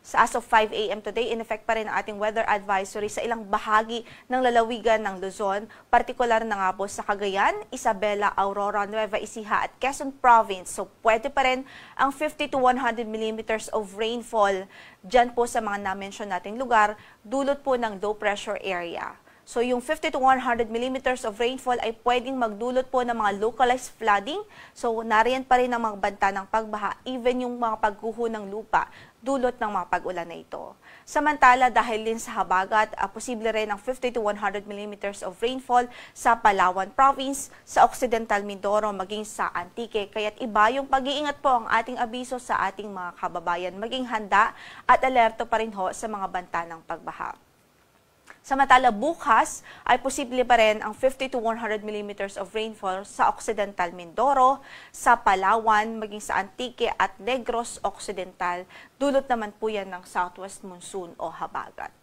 Sa as of 5 a.m. today, in effect pa rin ang ating weather advisory sa ilang bahagi ng lalawigan ng Luzon, partikular na nga po sa Cagayan, Isabela, Aurora, Nueva Ecija at Quezon Province. So pwede pa rin ang 50 to 100 millimeters of rainfall dyan po sa mga na-mention nating lugar, dulot po ng low pressure area. So yung 50 to 100 millimeters of rainfall ay pwedeng magdulot po ng mga localized flooding. So nariyan pa rin ang mga banta ng pagbaha, even yung mga pagguho ng lupa, dulot ng mga pag-ulan na ito. Samantala, dahil din sa habagat, posible rin ang 50 to 100 millimeters of rainfall sa Palawan Province, sa Occidental Mindoro, maging sa Antique. Kaya't iba yung pag-iingat po ang ating abiso sa ating mga kababayan. Maging handa at alerto pa rin ho sa mga banta ng pagbaha. Samantala, bukas ay posible pa rin ang 50 to 100 millimeters of rainfall sa Occidental Mindoro, sa Palawan, maging sa Antique at Negros Occidental. Dulot naman po yan ng southwest monsoon o habagat.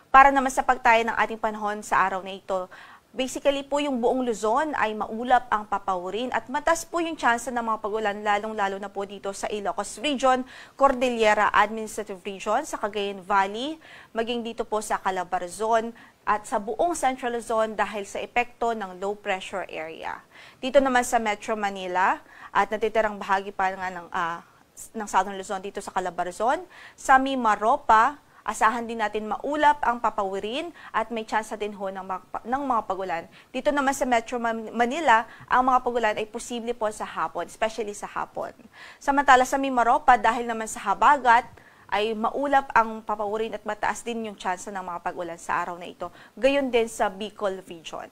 Para naman sa pagtayo ng ating panahon sa araw na ito, basically po yung buong Luzon ay maulap ang papawirin at mataas po yung tsansa ng mga pag-ulan, lalong-lalo na po dito sa Ilocos Region, Cordillera Administrative Region, sa Cagayan Valley, maging dito po sa Calabarzon at sa buong Central Luzon dahil sa epekto ng low pressure area. Dito naman sa Metro Manila at natitirang bahagi pa nga ng Southern Luzon dito sa Calabarzon, sa Mimaropa, asahan din natin maulap ang papawirin at may tsansa din ho ng mga pagulan. Dito naman sa Metro Manila, ang mga pagulan ay posible po sa hapon, especially sa hapon. Samantala sa Mimaropa, dahil naman sa habagat, ay maulap ang papawirin at mataas din yung tsansa ng mga pagulan sa araw na ito. Gayon din sa Bicol Region.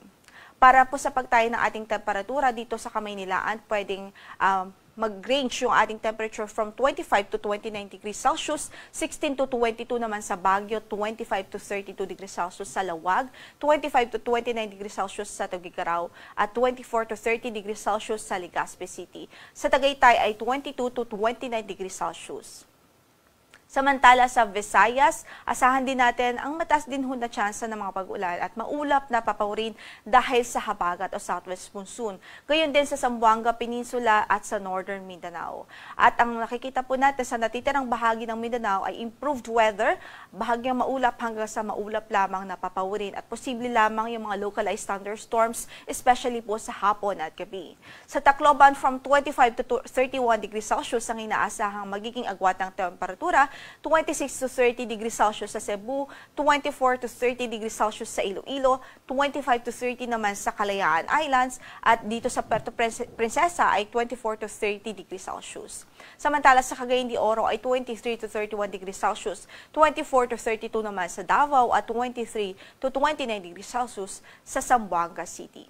Para po sa pagtayo ng ating temperatura dito sa Kamaynilaan, pwedeng mag-range yung ating temperature from 25 to 29 degrees Celsius, 16 to 22 naman sa Baguio, 25 to 32 degrees Celsius sa Laoag, 25 to 29 degrees Celsius sa Tuguegarao, at 24 to 30 degrees Celsius sa Legazpi City. Sa Tagaytay ay 22 to 29 degrees Celsius. Samantala sa Visayas, asahan din natin ang mataas din ho na tsansa ng mga pag-ulan at maulap na papawirin dahil sa habagat o southwest monsoon. Gayon din sa Zamboanga Peninsula at sa Northern Mindanao. At ang nakikita po natin sa natitirang bahagi ng Mindanao ay improved weather, bahagyang maulap hanggang sa maulap lamang na papawirin at posible lamang yung mga localized thunderstorms, especially po sa hapon at gabi. Sa Tacloban, from 25 to 31 degrees Celsius ang inaasahang magiging agwat ng temperatura, 26 to 30 degrees Celsius sa Cebu, 24 to 30 degrees Celsius sa Iloilo, 25 to 30 naman sa Kalayaan Islands, at dito sa Puerto Princesa ay 24 to 30 degrees Celsius. Samantala sa Cagayan de Oro ay 23 to 31 degrees Celsius, 24 to 32 naman sa Davao at 23 to 29 degrees Celsius sa Zamboanga City.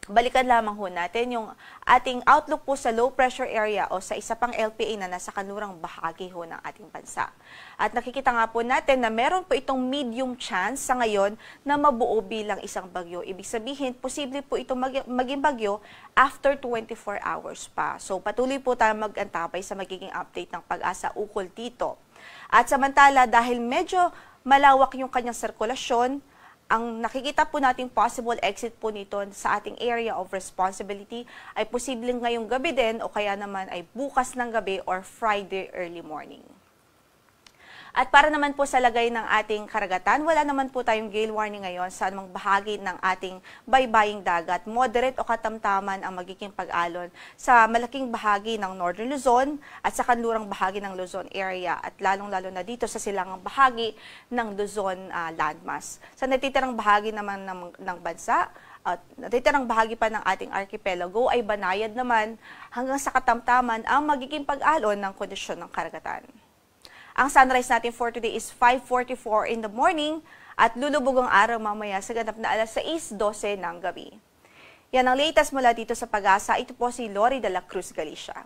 Balikan lamang ho natin yung ating outlook po sa low pressure area o sa isa pang LPA na nasa kanlurang bahagi ho ng ating bansa. At nakikita nga po natin na meron po itong medium chance sa ngayon na mabuo bilang isang bagyo. Ibig sabihin, posible po itong maging bagyo after 24 hours pa. So patuloy po tayo mag-antabay sa magiging update ng PAGASA ukol dito. At samantala, dahil medyo malawak yung kanyang sirkulasyon, ang nakikita po nating possible exit po nito sa ating area of responsibility ay posibleng ngayong gabi din o kaya naman ay bukas ng gabi or Friday early morning. At para naman po sa lagay ng ating karagatan, wala naman po tayong gale warning ngayon sa anumang bahagi ng ating baybaying dagat. Moderate o katamtaman ang magiging pag-alon sa malaking bahagi ng Northern Luzon at sa kanlurang bahagi ng Luzon area at lalong-lalo na dito sa silangang bahagi ng Luzon landmass. Sa natitirang bahagi naman ng bansa, at natitirang bahagi pa ng ating archipelago ay banayad naman hanggang sa katamtaman ang magiging pag-alon ng kondisyon ng karagatan. Ang sunrise natin for today is 5:44 in the morning at lulubog ang araw mamaya sa ganap na alas 6:12 ng gabi. Yan ang latest mula dito sa PAGASA. Ito po si Lori de la Cruz Galicia.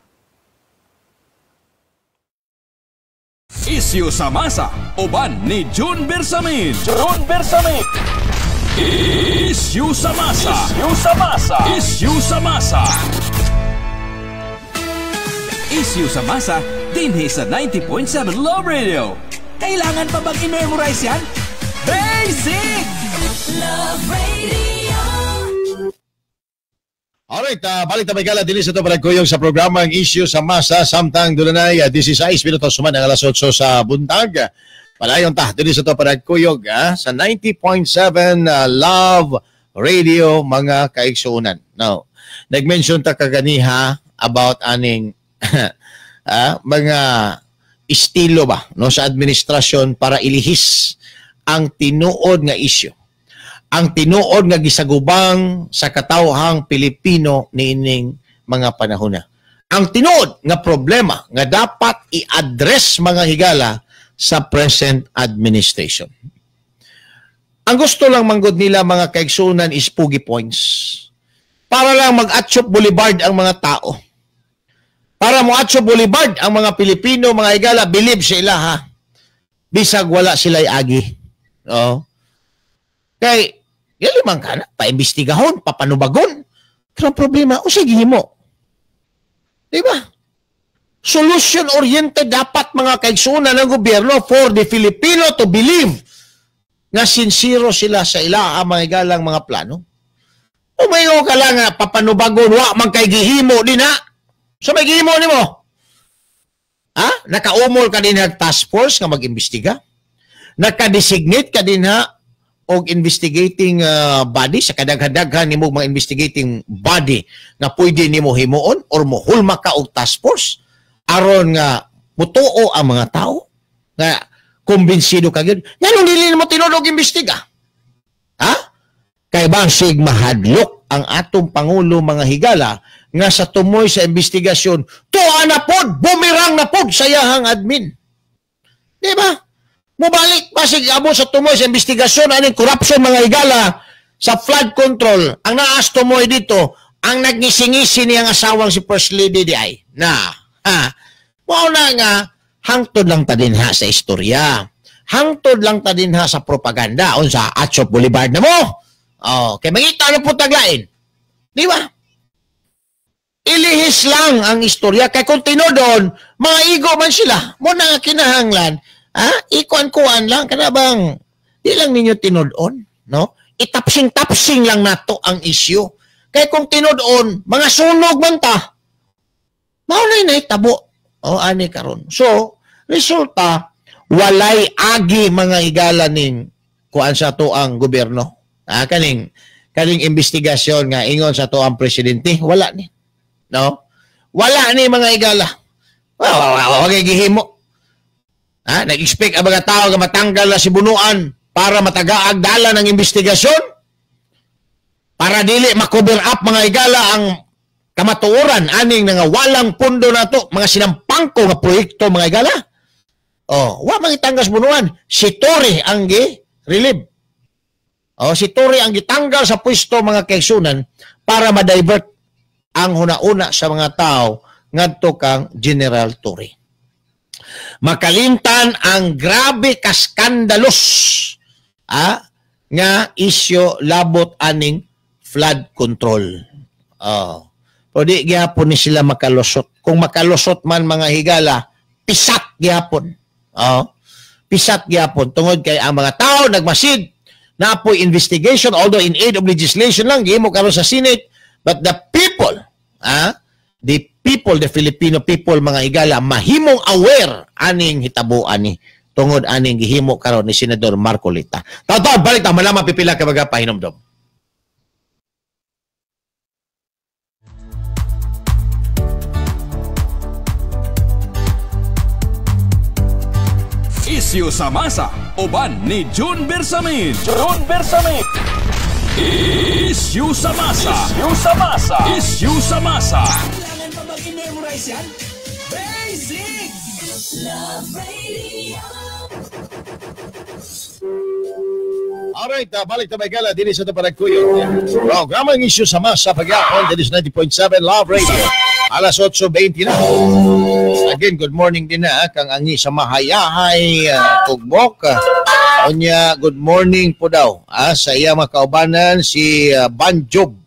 Isyu sa masa, uban ni June Bersamin. June Bersamin. Isyu sa masa. Isyu sa masa. Isyu sa masa. Isyu sa masa, dinhi sa 90.7 Love Radio. Kailangan pa bang i-memorize yan? Basic! Love Radio. Alright, balik tayo kala din sa ito kuyog sa programa ang Issue sa Masa samtang dunay 16 minutos human ang alas 8 sa buntag. Padayon ta dinhi sa ito kuyog sa 90.7 Love Radio mga kaigsuonan. Now, nag-mention ta kaganiha about aning mga estilo ba no sa administrasyon para ilihis ang tinuod nga isyu. Ang tinuod nga gisagubang sa katawhang Pilipino niining mga panahon na. Ang tinuod nga problema nga dapat i-address mga higala sa present administration. Ang gusto lang manggod nila mga kaigsunan is pugi points. Para lang mag-Atsup Boulevard ang mga tao. Para mo Atsup Boulevard ang mga Pilipino, mga higala, believe sila ha. Bisag wala sila'y agi. Oo. Kay, galimang ka na, paimbestigahon, papanubagon. Pero ang problema, o sige mo. Diba? Solution-oriented dapat mga kaigsunan ng gobyerno for the Filipino to believe nga sincero sila sa ila ang mga higalang mga plano. Umayo ka lang nga papanubagon, wa man kay gihimo din ha. So may gihimo nimo. Ha? Nakaumol ka din ha task force nga mag-imbestiga. Nakadesignate ka din ha og investigating body sa kadaghan-daghan nimo mga investigating body nga pwede nimo himuon or mohulma ka og task force aron nga mutuo ang mga tao nga kumbinsido ka gyud. Nganong dili nimo tinuod og imbestiga? Ha? Kay basig mahadlok ang atong pangulo mga higala nga sa tumoy sa investigasyon tuwa na pod, bumirang na pod sa iyahang admin. Di ba? Mubalik basig abot sa tumoy sa investigasyon aning corruption mga higala sa flood control. Ang naas tumoy dito, ang nagngisi-ngisi niyang asawang si First Lady di ay. Na, ha? Mao na nga hangtod lang ta dinha sa istorya. Hangtod lang ta dinha sa propaganda unsa Atsup Boulevard na mo. Oh, kay mangita na po taglain. Di ba? Ilihis lang ang istorya kay kung tinodon, mga igo man sila. Mo na nga kinahanglan, ha? Ikuan-kuan lang kana bang di lang ninyo tinodon, no? Itapsing-tapsing lang nato ang issue. Kay kung tinodon, mga sunog man ta. Mao na nahitabo. O ani karon. So, resulta walay agi mga higala ning kuan sa to ang gobyerno. Ah, kaning investigasyon nga ingon sa to ang presidente, wala ni. No? Wala ni mga higala. Wa gihimo. Ha, nag-expect ang mga tao nga matanggal na si Bunuan para matagaag dala ng investigasyon para dili ma-cover up mga higala ang kamatuoran aning nga walang pundo nato mga sinampangko nga proyekto mga higala. Oh, wa mangitanggas Bunuan, si Torre ang gi-relieve. Oh, si Torre ang gitanggal sa pwesto mga kaigsunan para ma-divert ang huna-una sa mga tao ngadto kang General Torre. Makalimtan ang grabe kaskandalos nga isyo labot aning flood control. Oh. O di gihapon ni sila makalusot. Kung makalusot man mga higala, pisat gihapon. Oh. Pisat gihapon tungod kay ang mga tao nagmasid na po'y investigation, although in aid of legislation lang gihimo karon sa Senate, but the people, the people, the Filipino people mga higala mahimong aware aning hitabuan ni tungod aning gihimo karon ni Senador Marcoleta. Taw-taw balik ta malaman pipila ka mga pahinomdom. Isyu sa masa uban ni June Bersamin. June Bersamin. Isyu sa masa. Isyu sa masa. Isyu sa masa. Kailangan pa bang i-memorize yan? Basic! Love Radio. Alright, balik ta gala dinhi sa Taparagkuyon. Programa ang Isyu sa masa pagyapon dinhi sa 90.7 Love Radio. Alas 8:20 na. Again, good morning din na kang angi sa mahayahay tugbok. Unya, good morning po daw sa iya mga kaubanan si Banjob,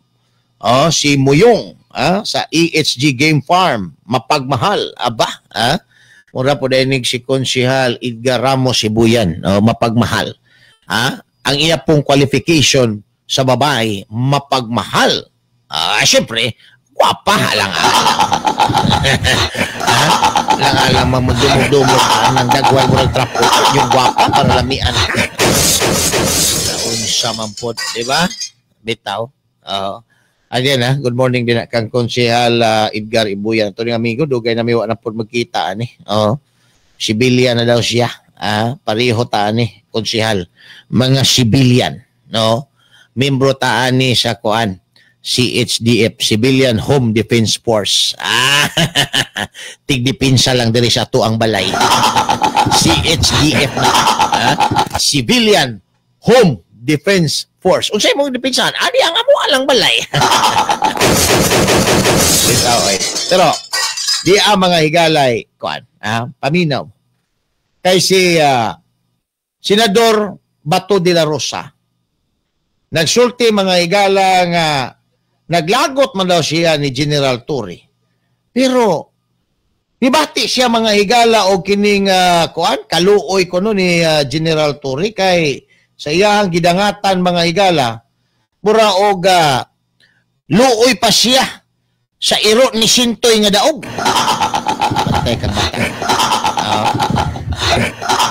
si Muyong sa EHG Game Farm, mapagmahal. Aba, mura po dinig si Konsihal Edgar Ramos Sibuyan, mapagmahal. Ang iya pong qualification sa babae, mapagmahal. Siyempre, gwapa lang. Lang alam mo dumog-dumog ang dagway mo nagtrapo yung gwapa para lamian. Unsa man pod, di ba? Bitaw. Again, good morning din kang Konsehal Edgar Ibuyan. Ito ning amigo, dugay na miwa na pod magkita ani. Sibilya na daw siya. Ah, pareho ta ani konsehal, mga civilian, no? Membro ta ani sa kuan, CHDF, Civilian Home Defense Force. Ah, tigdipinsa lang diri sa ato ang balay. CHDF na. Ah, Civilian Home Defense Force. Unsay mong depensahan? Ani ang amo lang balay. Bitaw, eh. Pero di ang mga higalay kuan, ah, paminaw. Kay si Senador Bato de la Rosa, nagsulti, mga higala, nga naglagot man daw siya ni General Torre. Pero nibati siya, mga higala, og kining kuan, kaluoy kuno ni General Torre kay sa iyahang gidangatan, mga higala, mura og luoy pa siya sa iro ni Sintoy nga daog. Patay ka, bata.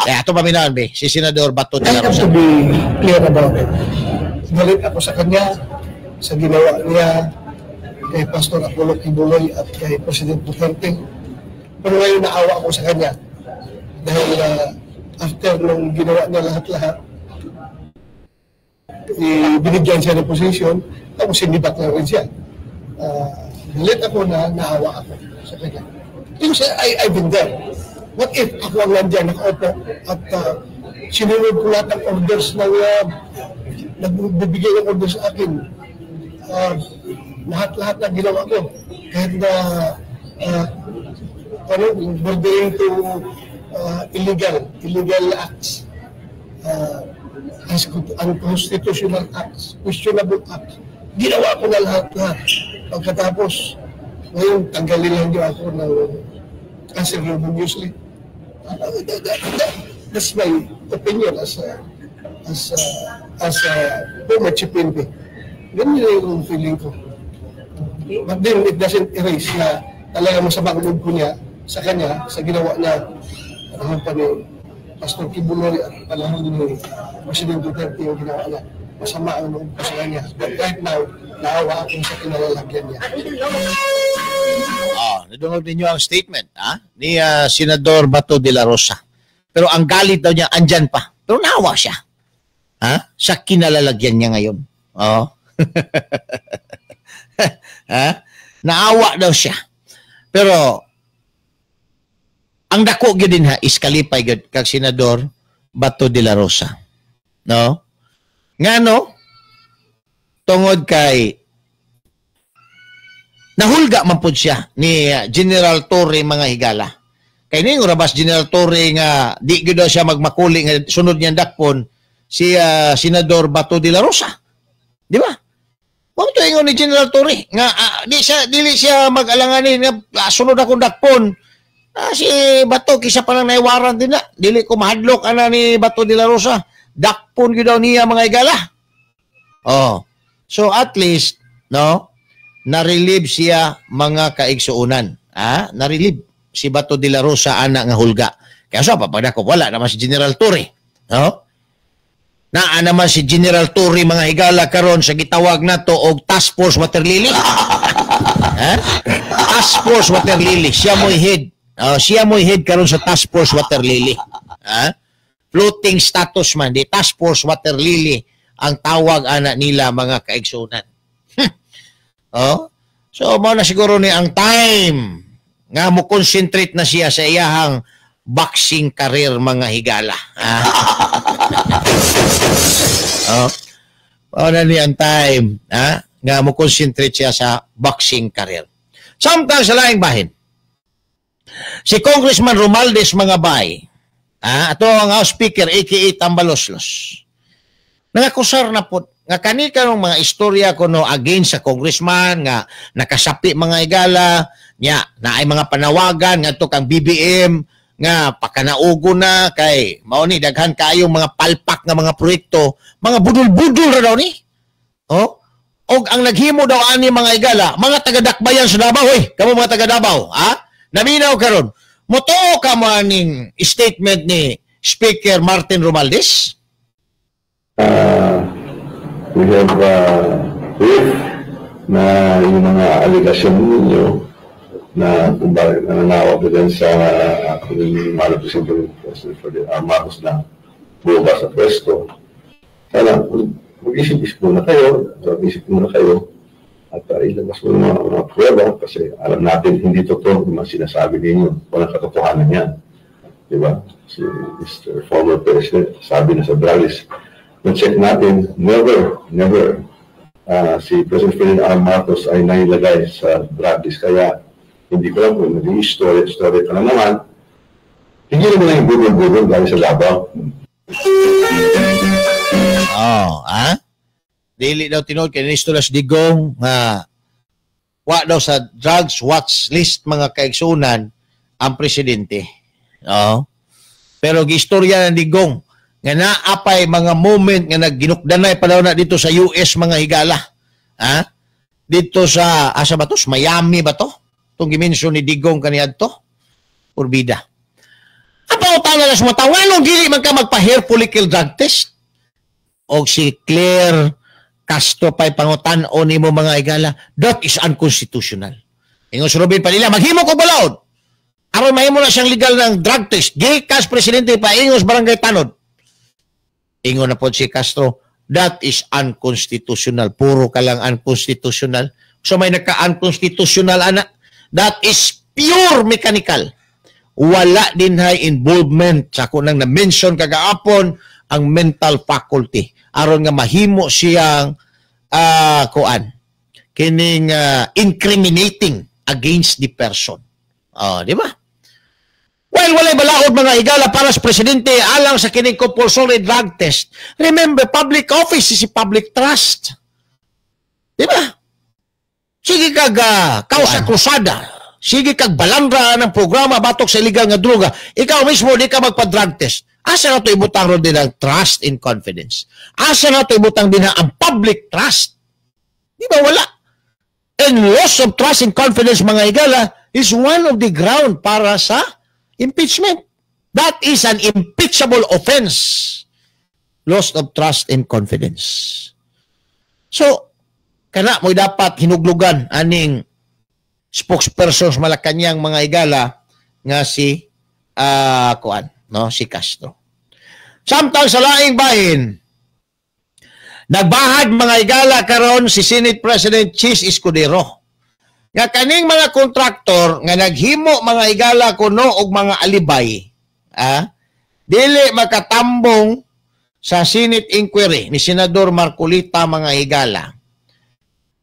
Eh, ato paminawon be, si Senador Bato de I la have Rosa. To be clear about it. Galit ako sa kanya, sa ginawa niya kay Pastor Apollo Quiboloy at kay President Duterte. Pero ngayon, naawa ako sa kanya. Dahil after nung ginawa niya lahat-lahat, eh, binigyan siya ng position, tapos sinibak na rin siya. Galit ako na naawa ako sa kanya. Because I've been there. What if ako ang nandyan, nakaupo, at sinunod ko lahat ng orders ng nagbibigay ng orders sa akin? Lahat-lahat na ginawa ko. Kahit na ano, bordering to illegal acts, unconstitutional acts, questionable acts. Ginawa ko na lahat-lahat. Pagkatapos, ngayon, tanggalin lang niyo ako ng unceremoniously. That's my opinion as a former chief PNP. Ganun yung feeling ko. But then, it doesn't erase na talaga masama ang loob ko niya sa kanya, sa ginawa niya panahon pa ni Pastor Quiboloy at panahon ni President Duterte yung ginawa niya. Masama ang loob ko sa kanya. But right now, naawa ako sa kinalalagyan niya. Oh, nadungog ninyo ang statement, ha, ni Senador Bato de la Rosa. Pero ang galit daw niya andyan pa. Pero naawa siya. Ha? Sa kinalalagyan niya ngayon. Oh. Ha? Naawa daw siya. Pero ang dako gyud din ha is kalipay gyud kag Senador Bato de la Rosa. No? Ngano? Tungod kay nahulga man pud siya ni General Torre, mga higala. Kay ning rabas General Torre nga di gyud daw siya magmakuli nga sunod niyang dakpon si Senador Bato de la Rosa. Di ba? Mao to ingon ni General Torre nga di siya dili siya mag-alanganin nga sunod akong dakpon. Si Bato kisa pa lang naiwaran din na. Dili ko mahadlok ana ni Bato de la Rosa. Dakpon gyud daw niya, mga higala. Oh. So at least, no, na-relieve siya, mga kaigsuunan. Ah, na-relieve si Bato de la Rosa ana nga hulga. Kaya sa papadako wala naman si General Torre, no? Naa naman si General Torre, mga higala, karon sa gitawag nato og Task Force Water Lily. Ha? Task Force Water Lily, siya mo'y head. Oh, siya mo'y head karon sa Task Force Water Lily. Ha? Floating status man di Task Force Water Lily ang tawag ana nila, mga kaigsunan. Oh. So mao na siguro ni ang time nga mo concentrate na siya sa iyahang boxing career, mga higala. Ah. Oh. Mao na ni ang time, ha, nga mo concentrate siya sa boxing career. Samtang sa laing bahin, si Congressman Romualdez, mga bay, ato ang House Speaker aka Tambaloslos, nangakusar na po nga kani kanong mga istorya kuno against sa congressman nga nakasapi, mga higala, nya naay mga panawagan ngadto kang BBM nga pakanaugo na kay mao ni daghan kaayong mga palpak nga mga proyekto, mga budol-budol ra daw ni. Oh, og ang naghimo daw ani, mga higala, mga taga-Dakbayan sa Davao. Hoy, kamo mga taga Davao, ha, naminaw karon, motuo ka mo aning statement ni Speaker Martin Romualdez? We have proof na yung mga alegasyon ninyo Na kung bakit nananawag na din sa kung mahal na Presidente, President Ferdinand Marcos na bumaba sa pwesto. Sana mag-isip-isip muna kayo, mag-isip muna kayo at ilabas mo mga pruweba kasi alam natin hindi totoo yung mga sinasabi ninyo. Walang katotohanan yan. Di ba? Si Mr. Former President, sabi na sa drug list, na-check natin, never, never si President Ferdinand R. Marcos ay nailagay sa drug list. Kaya hindi ko alam kung naging story, story ka na naman. Tigilan mo na yung budol-budol galing sa Davao. Oh, ah? Dili daw tinuod kay Nistolas Digong nga wa daw sa drugs watch list, mga kaigsunan, ang presidente. Oh. Pero giistorya ng Digong nga naapay mga moment nga nagginukdanay pa daw na dito sa US, mga higala. Ha? Dito sa asa ba to? Sa Miami ba to? Itong gimension ni Digong kaniadto. Purbida. Ang pangutana na sa mga tao, anong dili man ka magpa-hair follicle drug test? O si Claire Castro pa'y pangutan-o nimo, mga higala, that is unconstitutional. Ingon si Robin Padilla, maghimo ko balaod. Aron mahimo na siyang legal ng drug test. Gikas presidente pa ingos barangay tanod. Ingon na po si Castro, that is unconstitutional. Puro ka lang unconstitutional. So may nagka-unconstitutional ana. That is pure mechanical. Wala din hay involvement sa kunang na-mention kagaapon ang mental faculty aron nga mahimo siyang kuan kining incriminating against the person. Oh, di ba? Well, walay balaod, mga higala, para sa presidente alang sa kining compulsory drug test. Remember, public office is a public trust. Di ba? Sige kag kausa krusada. Sige kag balandra ng programa batok sa illegal nga droga. Ikaw mismo di ka magpa-drug test. Asa na to ibutang ron din ang trust and confidence? Asa na to ibutang din ang public trust? Di ba wala? And loss of trust and confidence, mga higala, is one of the ground para sa impeachment. That is an impeachable offense. Loss of trust and confidence. So, kana mo'y dapat hinuglugan aning spokesperson sa Malacanang, mga higala, nga si kuan, no, si Castro. Samtang sa laing bahin, nagbahag, mga higala, karon si Senate President Chiz Escudero nga kaning mga kontraktor nga naghimo, mga higala, kuno og mga alibay, dili makatambong sa Senate inquiry ni Senador Marcoleta, mga higala.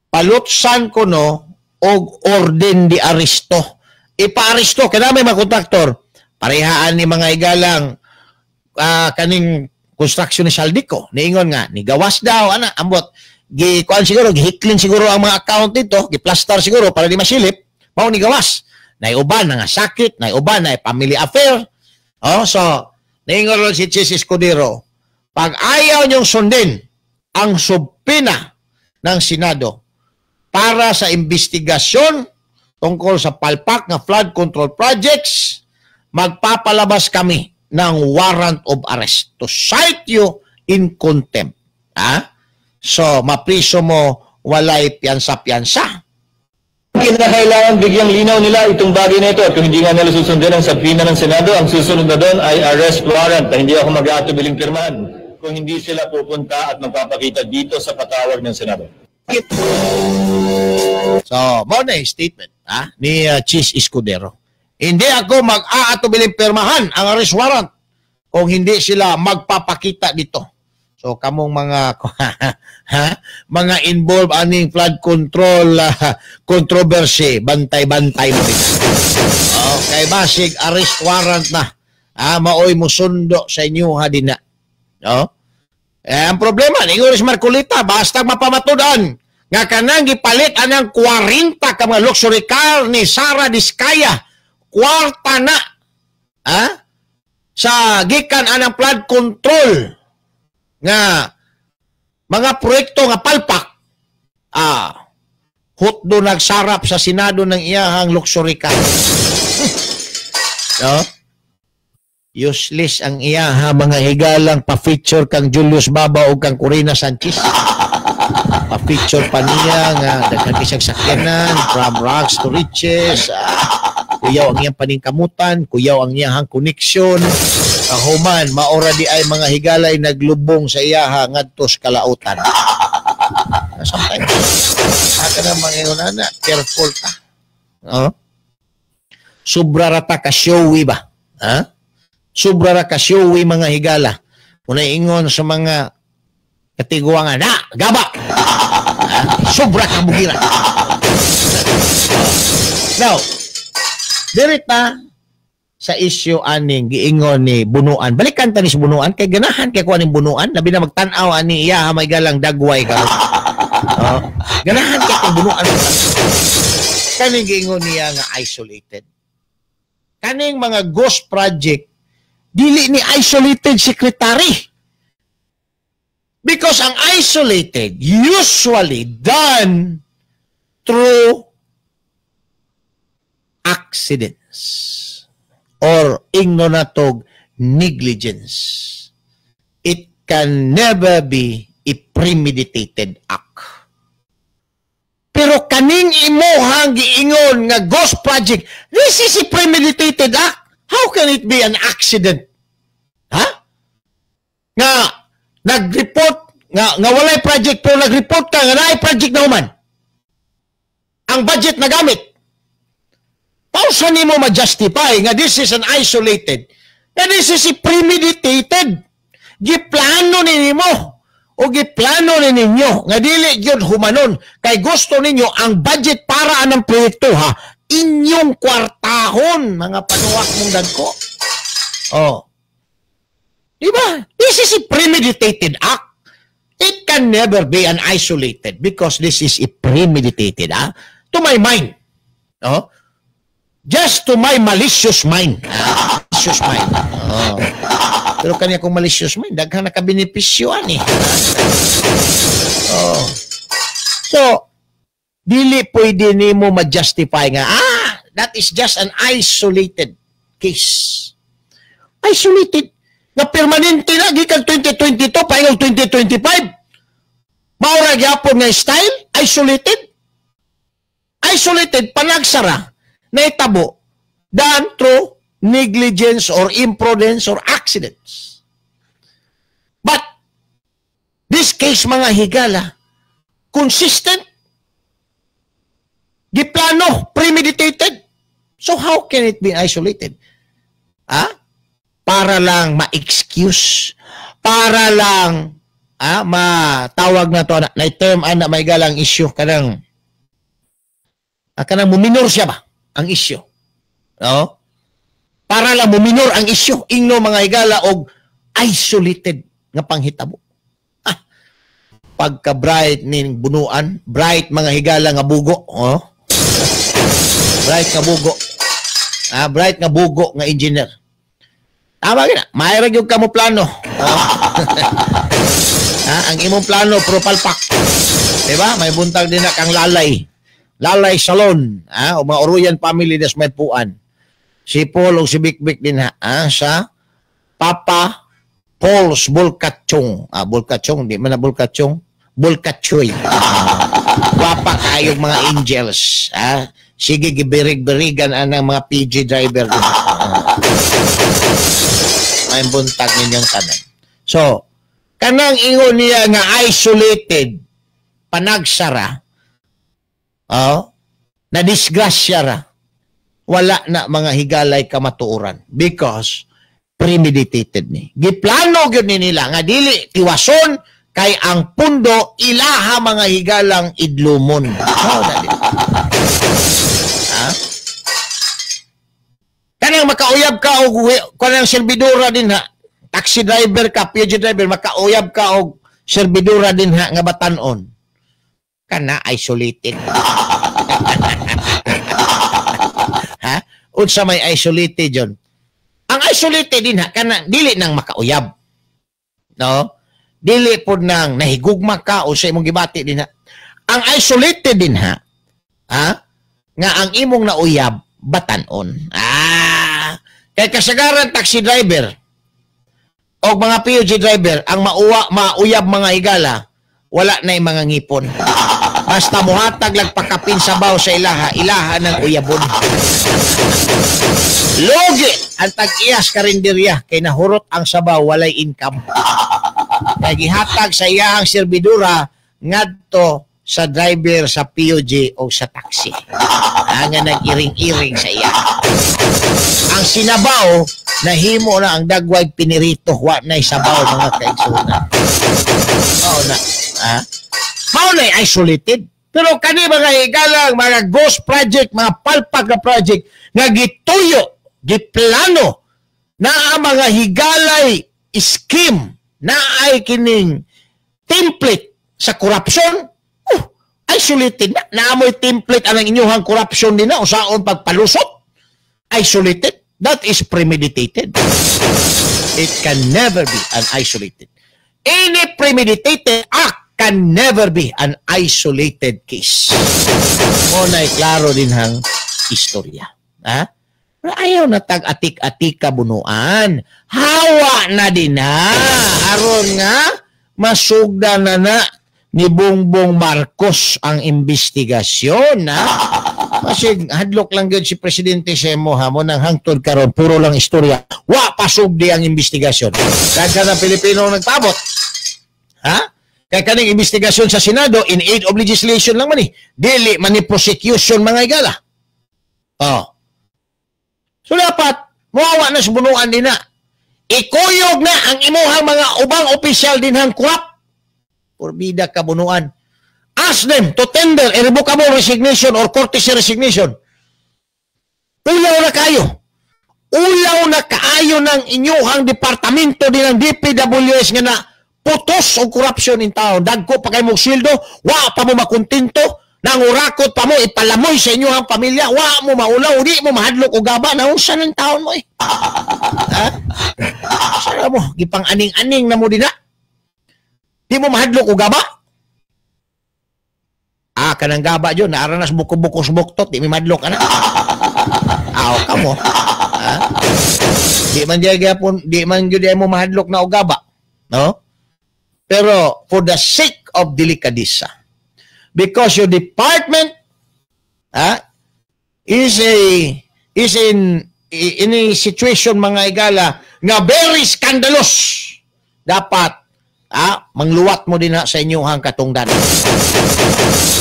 Palutsan kuno og orden de arresto. Ipa-aresto kay may mga kontraktor. Parehaan ni mga higalang kaning construction ni Zaldy Co. Niingon nga ni gawas daw ana, ambot gi kuan siguro, gihikling siguro ang mga account dito, giplastar siguro para di masilip, mao ni gawas. Nay uban nga sakit, nay uban na family affair. Oh, so niingon ron si Chiz Escudero, pag ayaw niyong sundin ang subpoena ng Senado para sa investigasyon tungkol sa palpak nga flood control projects, magpapalabas kami ng warrant of arrest to cite you in contempt. Ha? So, mapriso mo walay piyansa-piyansa. Kinakailangan bigyang linaw nila itong bagay na ito at kung hindi nga nila susundin ang subpoena ng Senado, ang susunod na doon ay arrest warrant na hindi ako mag-aatubiling pirmahan kung hindi sila pupunta at magpapakita dito sa patawag ng Senado. So, mao na yung statement ni Chiz Escudero. Hindi ako mag-aatubiling pirmahan ang arrest warrant kung hindi sila magpapakita dito. So kamong mga ha, mga involved aning flood control controversy, bantay-bantay mo rin. Okay, basig arrest warrant na. Maoy musundo sa inyo ha din na. No? Eh, ang problema ni Uris Marcoleta, basta mapamatudan nga kanang gipalit anang 40 ka mga luxury car ni Sara Diskaya, kwarta na sa gikan anang flood control nga mga proyekto nga palpak, hutdo nagsarap sa Senado ng iyahang luxury car. No? Useless ang iyaha, mga higalang, pa-feature kang Julius Babao o kang Korina Sanchez. Pa-picture pa niya nga daghan kay siyang sakyanan from rags to riches. Kuyaw ang iyang paningkamutan, kuyaw ang iyang connection. Ang human, maora di ay mga higalay naglubong sa iyaha ngadto sa kalautan. Sometimes, ka na mga na, careful ta. Oh? Sobra ra ta ka showy ba? Ha? Sobra ra ka showy, mga higala. Kung ingon sa mga katiguangan, na, gaba! Ha? Sobra ka bugira. Now, dirita sa issue aning giingon ni Bunuan. Balikan ta ni sa Bunuan kay ganahan kay ko aning Bunuan, labi na magtan-aw ani iya may galang dagway ka. Oh, ganahan kay kong Bunuan. Kaning giingon niya nga isolated. Kaning mga ghost project dili ni isolated, secretary. Because ang isolated usually done through accidents or ingno natog negligence. It can never be a premeditated act. Pero kaning imuhang giingon nga ghost project, this is a premeditated act. How can it be an accident? Ha? Nga nag-report nga walay project pero nag-report ka nga naay project na human. Ang budget na gamit. Pausa nimo ma-justify nga this is an isolated? Nga this is a premeditated. Giplano ni nimo o giplano ni ninyo nga dili gyud humanon kay gusto ninyo ang budget para anang proyekto ha inyong kwartahon, mga panuwak mong dagko. Oh. Di ba? This is a premeditated act. It can never be an isolated because this is a premeditated act. To my mind. Oh. Just to my malicious mind. Ah, malicious mind. Oh. Pero kanya kung malicious mind, daghan nakabenepisyo ani. Oh. So, dili pwede nimo ma-justify nga, that is just an isolated case. Isolated. Nga permanente na, gikan 2022, paingog 2025. Maura gyapon nga style, isolated. Isolated, panagsara, naitabo, done through negligence or imprudence or accidents. But, this case, mga higala, consistent, giplano, premeditated. So how can it be isolated? Ah? Para lang ma-excuse, para lang matawag na to na term ana may galang issue kanang muminor siya ba ang issue. No? Para lang muminor ang issue ingno, mga higala, og isolated nga panghitabo. Ah, pagka bright ning Bunuan, bright, mga higala, nga bugo, oh. Bright nga bugo. Ah, bright nga bugo nga engineer. Tama gina. Mayra gyud ka mo plano. Oh. Ah, ang imong plano pro palpak. Diba? May buntag din na kang Lalay. Lalay Salon, ah, o mga Oruyan family des may puan. Si Paul o si Bikbik din ha, sa Papa Paul's Bulkachong. Ah, Bulkachong, di man na Bulkachong. Bulkachoy. Ah, gwapa kayong mga angels. Ah, sige, gibirig-birigan anang mga PG driver din. Ah. May buntag ninyong tanan. So, kanang ingon niya nga isolated, panagsara, oh, na disgrasya ra, wala na, mga higalay, kamatuoran because premeditated ni. Giplano gyud ni nila nga dili tiwason kay ang pundo ilaha, mga higalang, idlumon. Oh, na di. Ha? Kanang makauyab ka og kanang serbidora din ha. Taxi driver ka, PG driver, makauyab ka og serbidora din ha nga batanon. Kana isolated. Ha? Unsa may isolated yon? Ang isolated din ha kana dili nang makauyab. No? Dili pod nang nahigugma ka o sa imong gibati din ha. Ang isolated din ha, ha? Nga ang imong nauyab batanon. Ah, kay kasagaran taxi driver o mga PUG driver ang mauyab, mga higala, Wala na yung mga ngipon. Basta muhatag lang pakapin sabaw sa ilaha, ilaha ng uyabon. Lugi ang tag-iyas karinderya kay nahurot ang sabaw, walay income. Kay gihatag sa iyahang serbidura ngadto sa driver sa POG o sa taxi. Ang nag-iring-iring sa iya. Ang sinabaw, nahimo na ang dagway pinirito, wa na'y sabaw mga kaigsunan. Mao na. Ha? Mao na'y isolated. Pero kani mga higalang, mga ghost project, mga palpak na project, nga gituyo, giplano, na ang mga higalay scheme, na ay kining template sa korupsyon, isolated na. Naamoy template ang inyong corruption din na, usaon pagpalusot, isolated. That is premeditated. It can never be an isolated. Any premeditated act can never be an isolated case. Muna'y klaro din hang istorya. Ha? Pero ayaw na tag-atik-atika bunuan. Hawa na din ha. Aron nga, masugda na na ni Bongbong Marcos ang investigasyon, ha? Kasi hadlok lang gyud si Presidente Semo, ha, mo nang hangtod karon puro lang istorya. Wa pasugdi ang investigasyon. Daghan ang Pilipino ang nagpabot. Ha? Kay kaning investigasyon sa Senado in aid of legislation lang man eh. Dili man ni prosecution mga igala. Oh. So dapat moawa na sa bunuan din na. Ikuyog na ang imuhang mga ubang opisyal dinhang corrupt. Porbida kabunuan. Ask them to tender a revocable resignation or courtesy resignation. Ulaw na kayo. Ulaw na kaayo ng inyuhang departamento din ng DPWS nga na putos o corruption in town. Dagko pa kayo mong sweldo, wa pa mo makontento, nangurakot pa mo, ipalamoy sa inyuhang pamilya, wa mo maulaw, di mo mahadlok o gaba, naunsa ng taon mo eh. Ha? Sara mo, gipang aning-aning na mo din na. Di mo mahadlok o gaba? Ah, kanang gaba dyan, naaranas buko-buko suboktot, di mi madlok ka na. Aw, ka mo. Ha? Di man diya gyapon, di man gyud mo mahadlok na og gaba. No? Pero for the sake of delikadesa, because your department is in a situation mga igala nga very scandalous, dapat mangluwat mo din na sa inyong katungdan.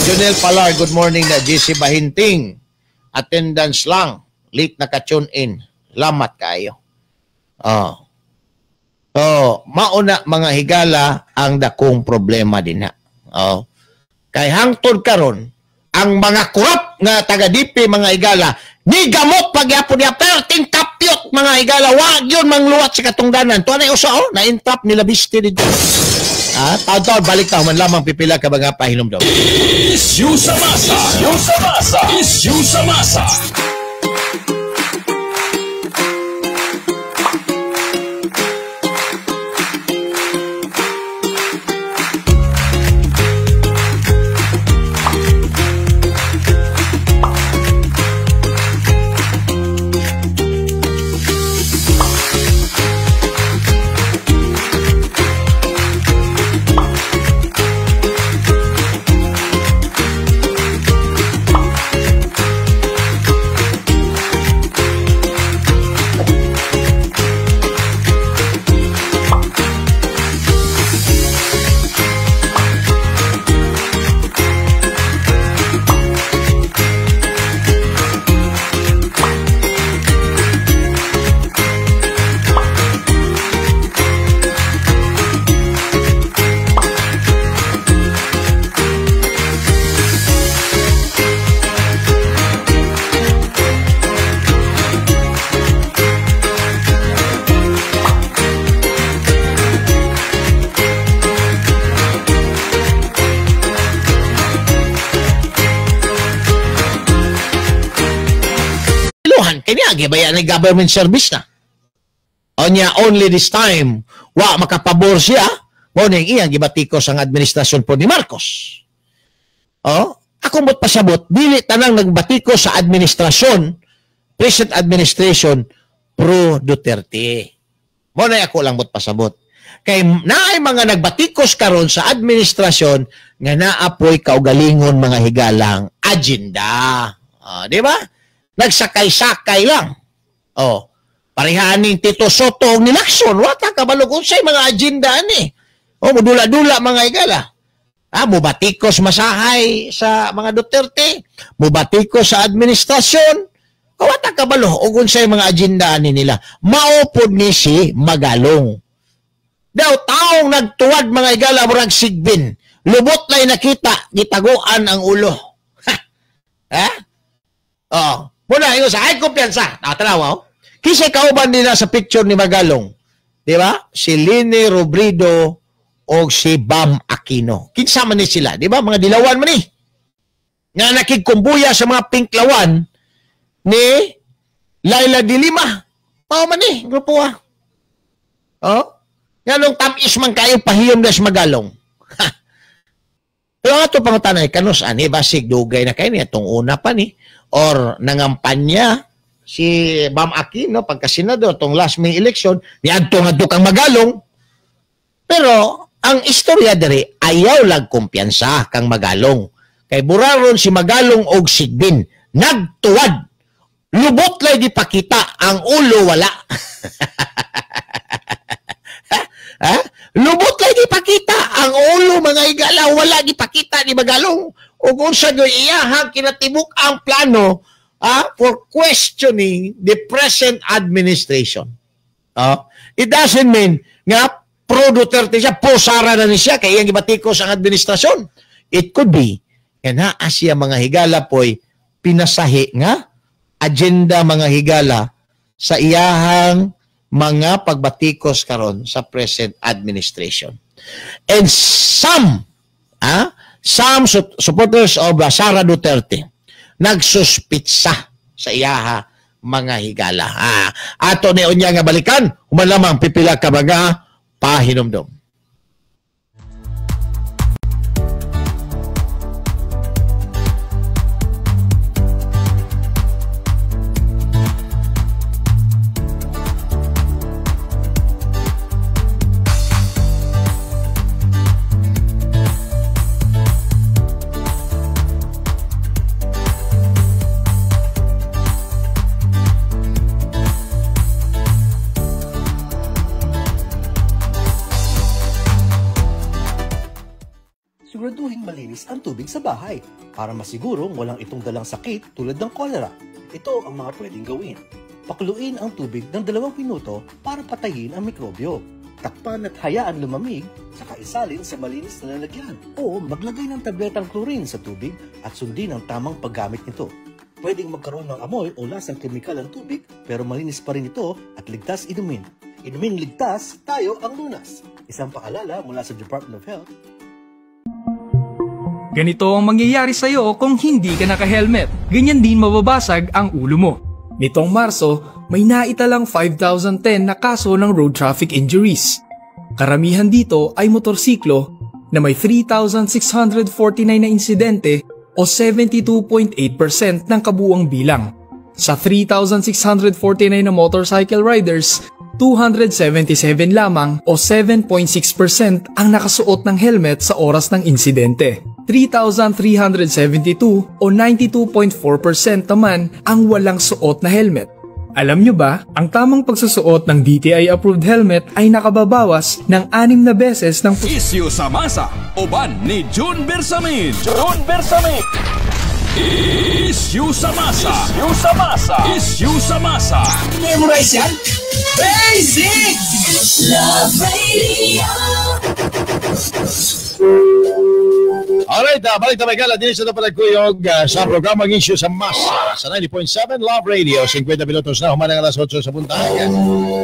Junel Palar, good morning na. GC Bahinting, attendance lang, late na ka-tune in. Lamat kayo. Oh. So, mauna mga higala ang dakong problema din na. Oh. Kay hangtod karon ang mga corrupt nga taga-DP mga higala, ni gamot pagyapon niya, perting tapyot mga higala, wag yun mangluwat sa katungdanan. Tuwa na usa, oh, na-entrap nila biste dito. Taon-taon, balik ta, human lamang pipila ka mga pahinom daw. Issue sa masa! Issue sa masa! Issue sa masa! Kaya ni government service na. O niya, only this time, wa makapabor siya, mo ning iyang gibatikos ang administrasyon po ni Marcos. O, ako mo't pasabot, dili tanang nagbatikos sa administrasyon, present administration, pro Duterte. Mo na ako lang mo't pasabot. Kay naay mga nagbatikos karon sa administrasyon nga naapoy kaugalingon mga higalang agenda. Di ba? Nagsakay-sakay lang. Oh, parehaning Tito Soto og ni Lacson, wa ta kabalo unsay mga agenda ani. Oh, mudula-dula mga higala. Ah, mubatikos masahay sa mga Duterte, mubatikos sa administrasyon. Wa ta kabalo og unsay mga agenda ani nila. Mao pod ni si Magalong. Daw taong nagtuwad mga higala murag sigbin. Lubot lay nakita, gitaguan ang ulo. Ha? Oh, muna ingon sa ay kumpiyansa. Tanawa oh. Kinsa kauban nila sa picture ni Magalong? Di ba? Si Leni Robredo o si Bam Aquino. Kinsa man ni sila, di ba? Mga dilawan man ni. Nga nakigkumbuya sa mga pinklawan ni Laila de Lima. Mao man ni grupo ah. Oh? Nganong tam-is man kayo pahiyom das Magalong. Pero ato pangutanay kanus ani basig dugay na kay niya tong una pa ni or nangampanya si Bam Aquino pagka senador tong last May election niadto ngadto kang Magalong. Pero ang istorya diri ayaw lag kumpiyansa kang Magalong. Kay buraron si Magalong og sigbin, nagtuwad. Lubot lay gipakita, ang ulo wala. Ha? Lubot lay gipakita ang ulo mga higala, wala gipakita ni Magalong. Ug unsa gyud iyahang kinatibuk ang plano for questioning the present administration. It doesn't mean nga pro Duterte siya, pro Sara na ni siya kay iyang gibatikos ang administrasyon. It could be nga naa siya mga higala poy pinasahi nga agenda mga higala sa iyahang mga pagbatikos karon sa present administration. And some supporters of Sara Duterte nagsuspitsa sa iyaha mga higala. Ato ni unya nga balikan, human lamang pipila ka mga pahinumdom. Siguraduhin malinis ang tubig sa bahay para masigurong walang itong dalang sakit tulad ng kolera. Ito ang mga pwedeng gawin. Pakuluin ang tubig ng 2 minuto para patayin ang mikrobyo. Takpan at hayaan lumamig, saka isalin sa malinis na lalagyan. O maglagay ng tabletang chlorine sa tubig at sundin ang tamang paggamit nito. Pwedeng magkaroon ng amoy o lasang kemikal ang tubig pero malinis pa rin ito at ligtas inumin. Inumin ligtas, tayo ang lunas. Isang paalala mula sa Department of Health. Ganito ang mangyayari sa'yo kung hindi ka naka-helmet. Ganyan din mababasag ang ulo mo. Nitong Marso, may naitalang 5,010 na kaso ng road traffic injuries. Karamihan dito ay motorsiklo na may 3,649 na insidente o 72.8% ng kabuuang bilang. Sa 3,649 na motorcycle riders, 277 lamang o 7.6% ang nakasuot ng helmet sa oras ng insidente. 3,372 o 92.4% naman ang walang suot na helmet. Alam nyo ba, ang tamang pagsusuot ng DTI-approved helmet ay nakababawas ng 6 na beses ng Isyu sa masa, uban ni June Bersamin. June Bersamin. Isyu sa masa. Isyu sa masa. Isyu sa masa. Memorize yan? Basic! Love Radio. Alright, balik tayo gala din sa palagkuyog sa programang Issue sa Masa sa 90.7 Love Radio. 50 minutos na humanang alas 8 sa buntag.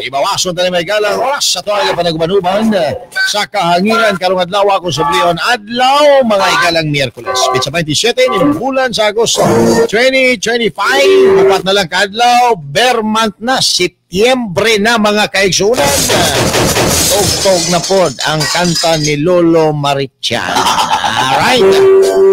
Ibawason tayo may gala oras sa tuwang panagubanuban sa kahanginan karong adlaw ako sa Leon adlaw mga igalang Miyerkules. Pitsa 27 ng bulan sa Agosto 2025. Upat na lang kaadlaw, bare month na, Setyembre na mga kaigsunan. Tugtog na pod ang kanta ni Lolo Marichan. Alright.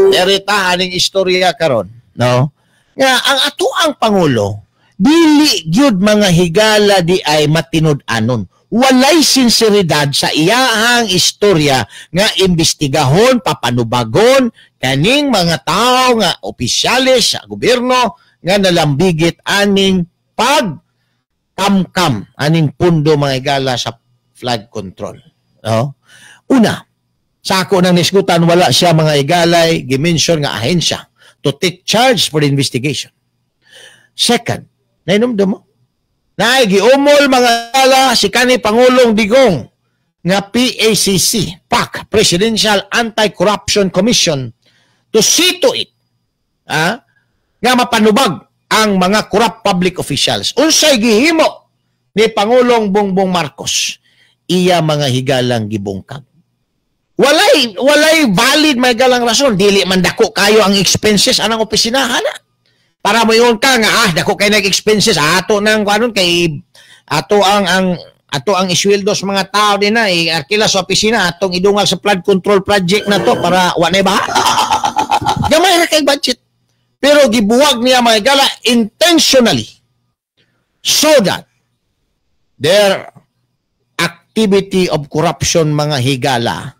Derita aning istorya karon, no? Nga ang atoang pangulo dili gyud mga higala di ay matinud-anon. Walay sinseridad sa iyahang istorya nga imbestigahon, papanubagon kaning mga tao nga opisyales sa gobyerno nga nalambigit aning pagkamkam aning pundo, mga higala, sa flood control. No? Una, sa ako nang nisgutan, wala siya, mga higalay, gimension nga ahensya to take charge for the investigation. Second, nainomdom mo, na giumol, mga higala, si kani Pangulong Digong nga PACC, PAC, Presidential Anti-Corruption Commission, to see to it nga mapanubag ang mga corrupt public officials. Unsay gihimo ni Pangulong Bongbong Marcos? Iya, mga higalang, gibungkag. Walay valid may galang rason, dili man dako kayo ang expenses anang opisinahan na. Para mo yun ka nga dako kay nag-expenses ato nang kanon kay ato ang isweldo sa mga tao din na iarkila sa opisina, atong idungal sa flood control project na to para wa na baha. Gamay ra kay budget. Pero gibuwag niya, mga higala, intentionally so that their activity of corruption, mga higala,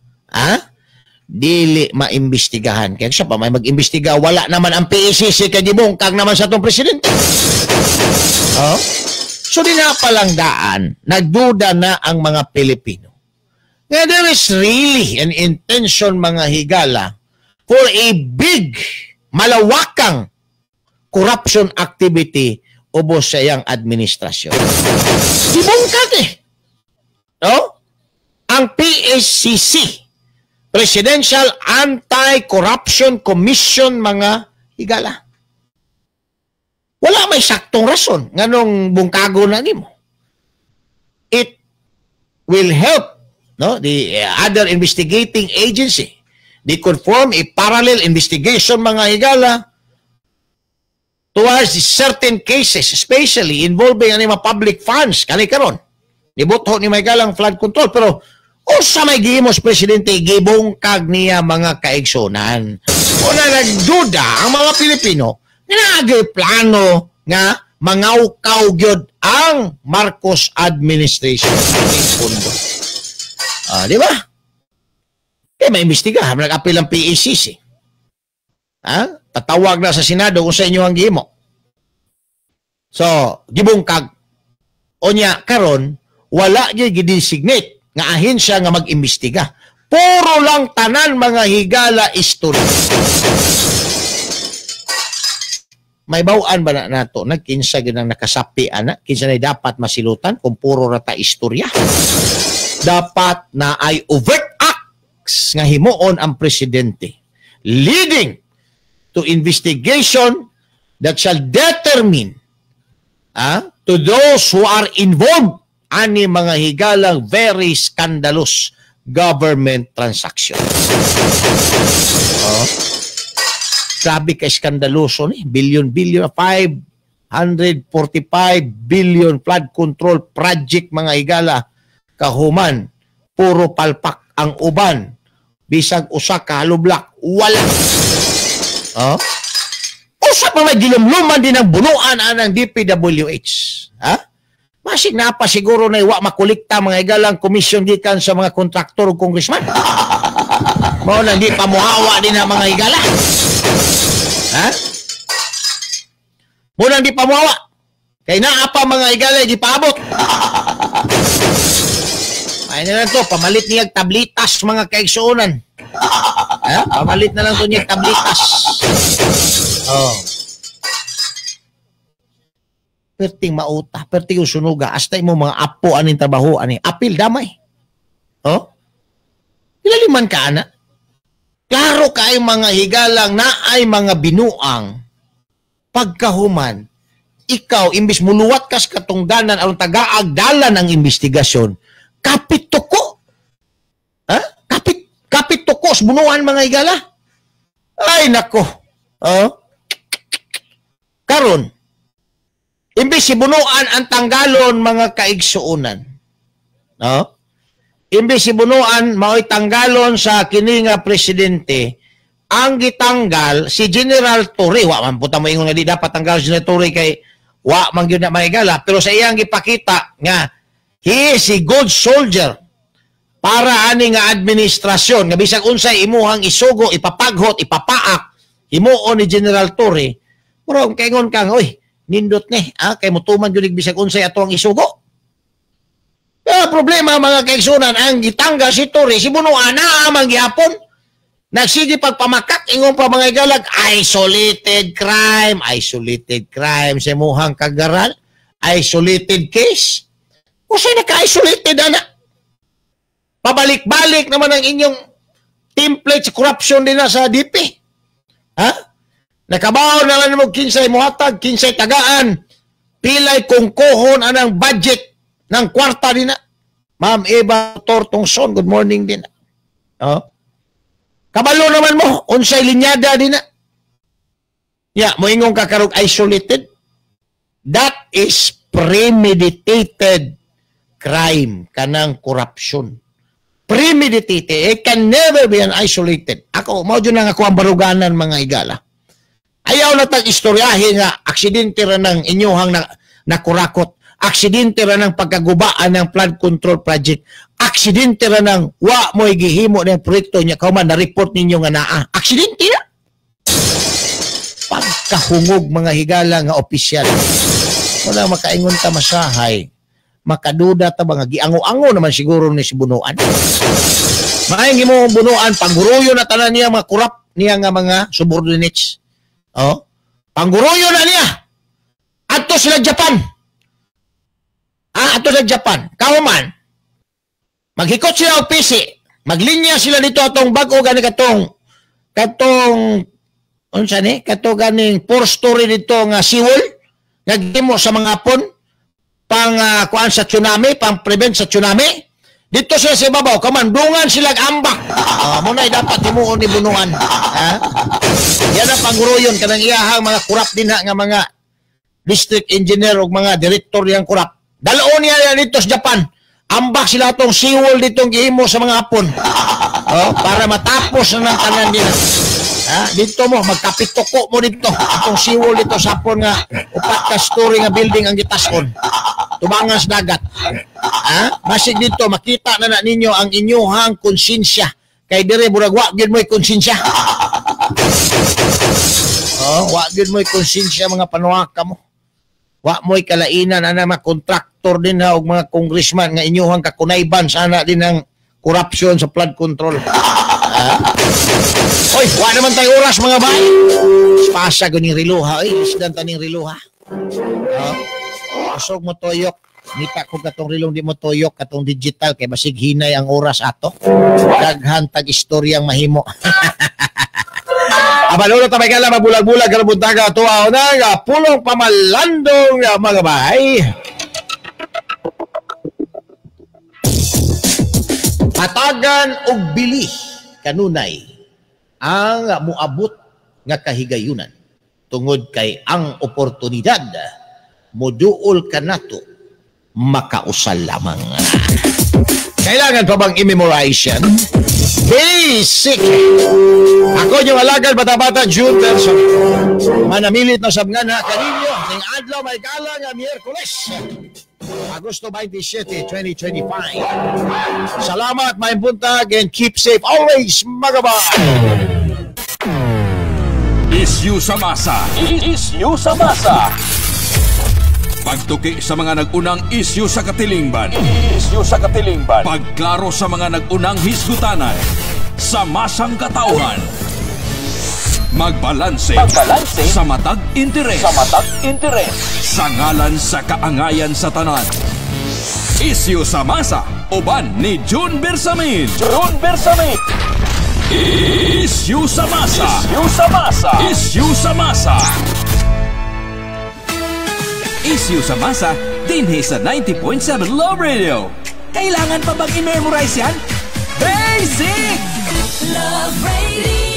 dili maimbestigahan. Kaya siya pa may mag-imbestiga, wala naman ang PACC kay gibungkag naman sa atong presidente. Oh? So di na palang daan, nagduda na ang mga Pilipino nga there is really an intention, mga higala, for a big, malawakang corruption activity ubos sa iyang administrasyon. Gibungkag eh. No? Ang PACC, Presidential Anti-Corruption Commission, mga higala. Wala may saktong rason nganong bungkago na nimo. It will help, no, the other investigating agency. They could form a parallel investigation, mga higala, towards certain cases, especially involving ani mga public funds kani karon. Nibutho ni may galang flood control, pero usa may gihimo sa presidente, gibungkag niya, mga kaigsunan. Una, nagduda ang mga Pilipino nga plano nga mangawkaw gyud ang Marcos administration ning pondo. Di ba? Kaya may imbestiga, nag-apil ang PACC. Ha? Patawag na sa Senado kung sa inyo ang gihimo. So, gibungkag. Onya, karon wala gyud gidesignate nga ahensya nga mag-imbestiga. Puro lang tanan, mga higala, istorya. May bawaan ba na nato na kinsa gyud ang nakasapi ana, kinsa na dapat masilutan kung puro ra ta istorya? Dapat na ay overt acts nga himuon ang presidente leading to investigation that shall determine to those who are involved ani, mga higalang, very scandalous government transaction. Oh. Grabe ka iskandaloso ni. Billion, billion, 545 billion flood control project, mga higala. Kahuman, puro palpak ang uban. Bisag usa ka halublak, wala. Oh? Usa pa may gilumluman din ang bunuan anang DPWH. Ha? Masig na pa siguro na iwa makulikta, mga higalang, komisyon gikan sa mga kontraktor o congressman. Mao na di pa muhawa din ang mga higala. Ha? Mao nang di pa muhawa. Kay naa pa, mga higala, di paabot. Ay na lang to, pamalit niya tablitas, mga kaigsuonan. Ha? Pamalit na lang to niya tablitas. Oh. Perting mauta, perting sunuga, hasta imo mga apo aning trabaho ani, apil damay. Oh? Ilaliman ka ana. Klaro kay, mga higalang, naay mga binuang pagkahuman ikaw imbis muluwat kas katungdanan aron tagaagdalan ang investigasyon, kapit tuko. Ha? Kapit kapit tuko sa bunuan, mga higala. Ay nako. Oh? Karon imbis sibunuan ang tanggalon, mga kaigsuonan. No? Imbis sibunuan mao'y tanggalon sa kini nga presidente, ang gitanggal si General Torre. Wa man puta mo ingon nga di dapat tanggal si General Torre kay wa man gyud na mahigala, pero sa iyang gipakita nga He is a good soldier para ani nga administrasyon nga bisag unsay imuhang isugo, ipapaghot, ipapaak, himuon ni General Torre, murag kaingon kang oy, nindot ni, kay motuman gyud bisag unsay ato ang isugo. Pero problema mga kaigsunan, ang gitangga si Torre, si Bunuan na amang gihapon. Nagsige pagpamakak, ingon pa mga igalag, isolated crime sa imuhang kagaral, isolated case. Usay naka-isolated, ana. Pabalik-balik naman ang inyong template sa corruption din na sa DP. Ha? Nakabaw naman mo kinsay muhatag, kinsay tagaan, pilay kungkuhon anang budget ng kwarta din na. Ma'am Eva Tortongson, good morning din na. Oh. Kabalo naman mo, unsay linyada din na. Ya, moingong kakarog isolated. That is premeditated crime, kanang corruption. Premeditated, it can never be an isolated. Ako, mao jud nang ako ang baruganan mga igala. Ayaw na tag istoryahe nga aksidente ra ng inyuhang nakurakot, aksidente ra ng pagkagubaan ng flood control project, aksidente ra ng wa mo'y gihimo ng proyekto niya kauman na-report ninyo nga naa. Aksidente na. Pagkahungog mga higala nga opisyal. Wala makaingon ta masahay. Makaduda ta mga giango-ango naman siguro ni si Bunuan. Maayong himong Bunuan, pangguruyo na tanan niya mga kurap niya nga mga subordinates. Oh, pangguruyo na niya. Adto sila Japan. Adto sila Japan. Kauman maghikot sila og PC, maglinya sila dito atong bag-o gani katong unsa ni kato ganing 4-story dito nga seawall nga gihimo sa mga Hapon pang kuan sa tsunami, pang prevent sa tsunami. Dito sila sa ibabaw, kamandungan sila ambak. Muna dapat himuon ni Bunuan. Ha? Yan ang panguruyon kanang iyahang mga kurap din ha, nga mga district engineer o mga director yang kurap. Daloon niya dito sa Japan. Ambak sila atong seawall ditong gihimo sa mga Hapon. Oh, para matapos na ng tanan nila. Ha? Dito mo, magkapituko mo dito. Atong seawall dito sa Hapon nga upat ka story nga building ang gitason. Tubangan sa dagat. Ha? Masig dito, makita na na ninyo ang inyuhang konsensya. Kay dire, murag wa gyud mo'y konsensya. Oh, wa gyud mo'y konsensya mga panuaka mo. Wa mo'y kalainan ana mga kontraktor din ha og mga congressman nga inyuhang kakunayban sana din ang corruption sa flood control. Ha? Oy, wa naman tayo oras mga bay. Spasa guning riluha, oy, isdan taning riluha. Oh. Usog mo toyok. Nita ko katong rilong di mo toyok katong digital kay basig hinay ang oras ato. Daghan tag istoryang mahimo. Abalolo tabay kala mabulag-bulag karabuntaga tuwa na pulong pamalandong mga bay. Hatagan og bili kanunay ang muabot nga kahigayunan tungod kay ang oportunidad moduol kanato makausal lamang. Kailangan pa bang i-memorize yan? Basic! Ako yung alagad bata-bata June Person. Manamilit na sabngan ha kaninyo ning adlaw may gala nga Miyerkules, Agosto 27, 2025. Salamat, maayong buntag, and keep safe always, mga bay! Issue sa masa. Issue sa masa. Pagtuki sa mga nag-unang isyu sa katilingban. Isyu sa katilingban. Pagklaro sa mga nag-unang hisgutanan. Sa masang katauhan. Magbalanse. Magbalanse. Sa matag interes. Sa matag interes. Sa ngalan sa kaangayan sa tanan. Isyu sa masa. Uban ni June Bersamin. June Bersamin. Isyu sa masa. Isyu sa masa. Isyu sa masa. Issue sa masa, dinhi sa 90.7 Love Radio. Kailangan pa bang i-memorize yan? Basic! Love Radio.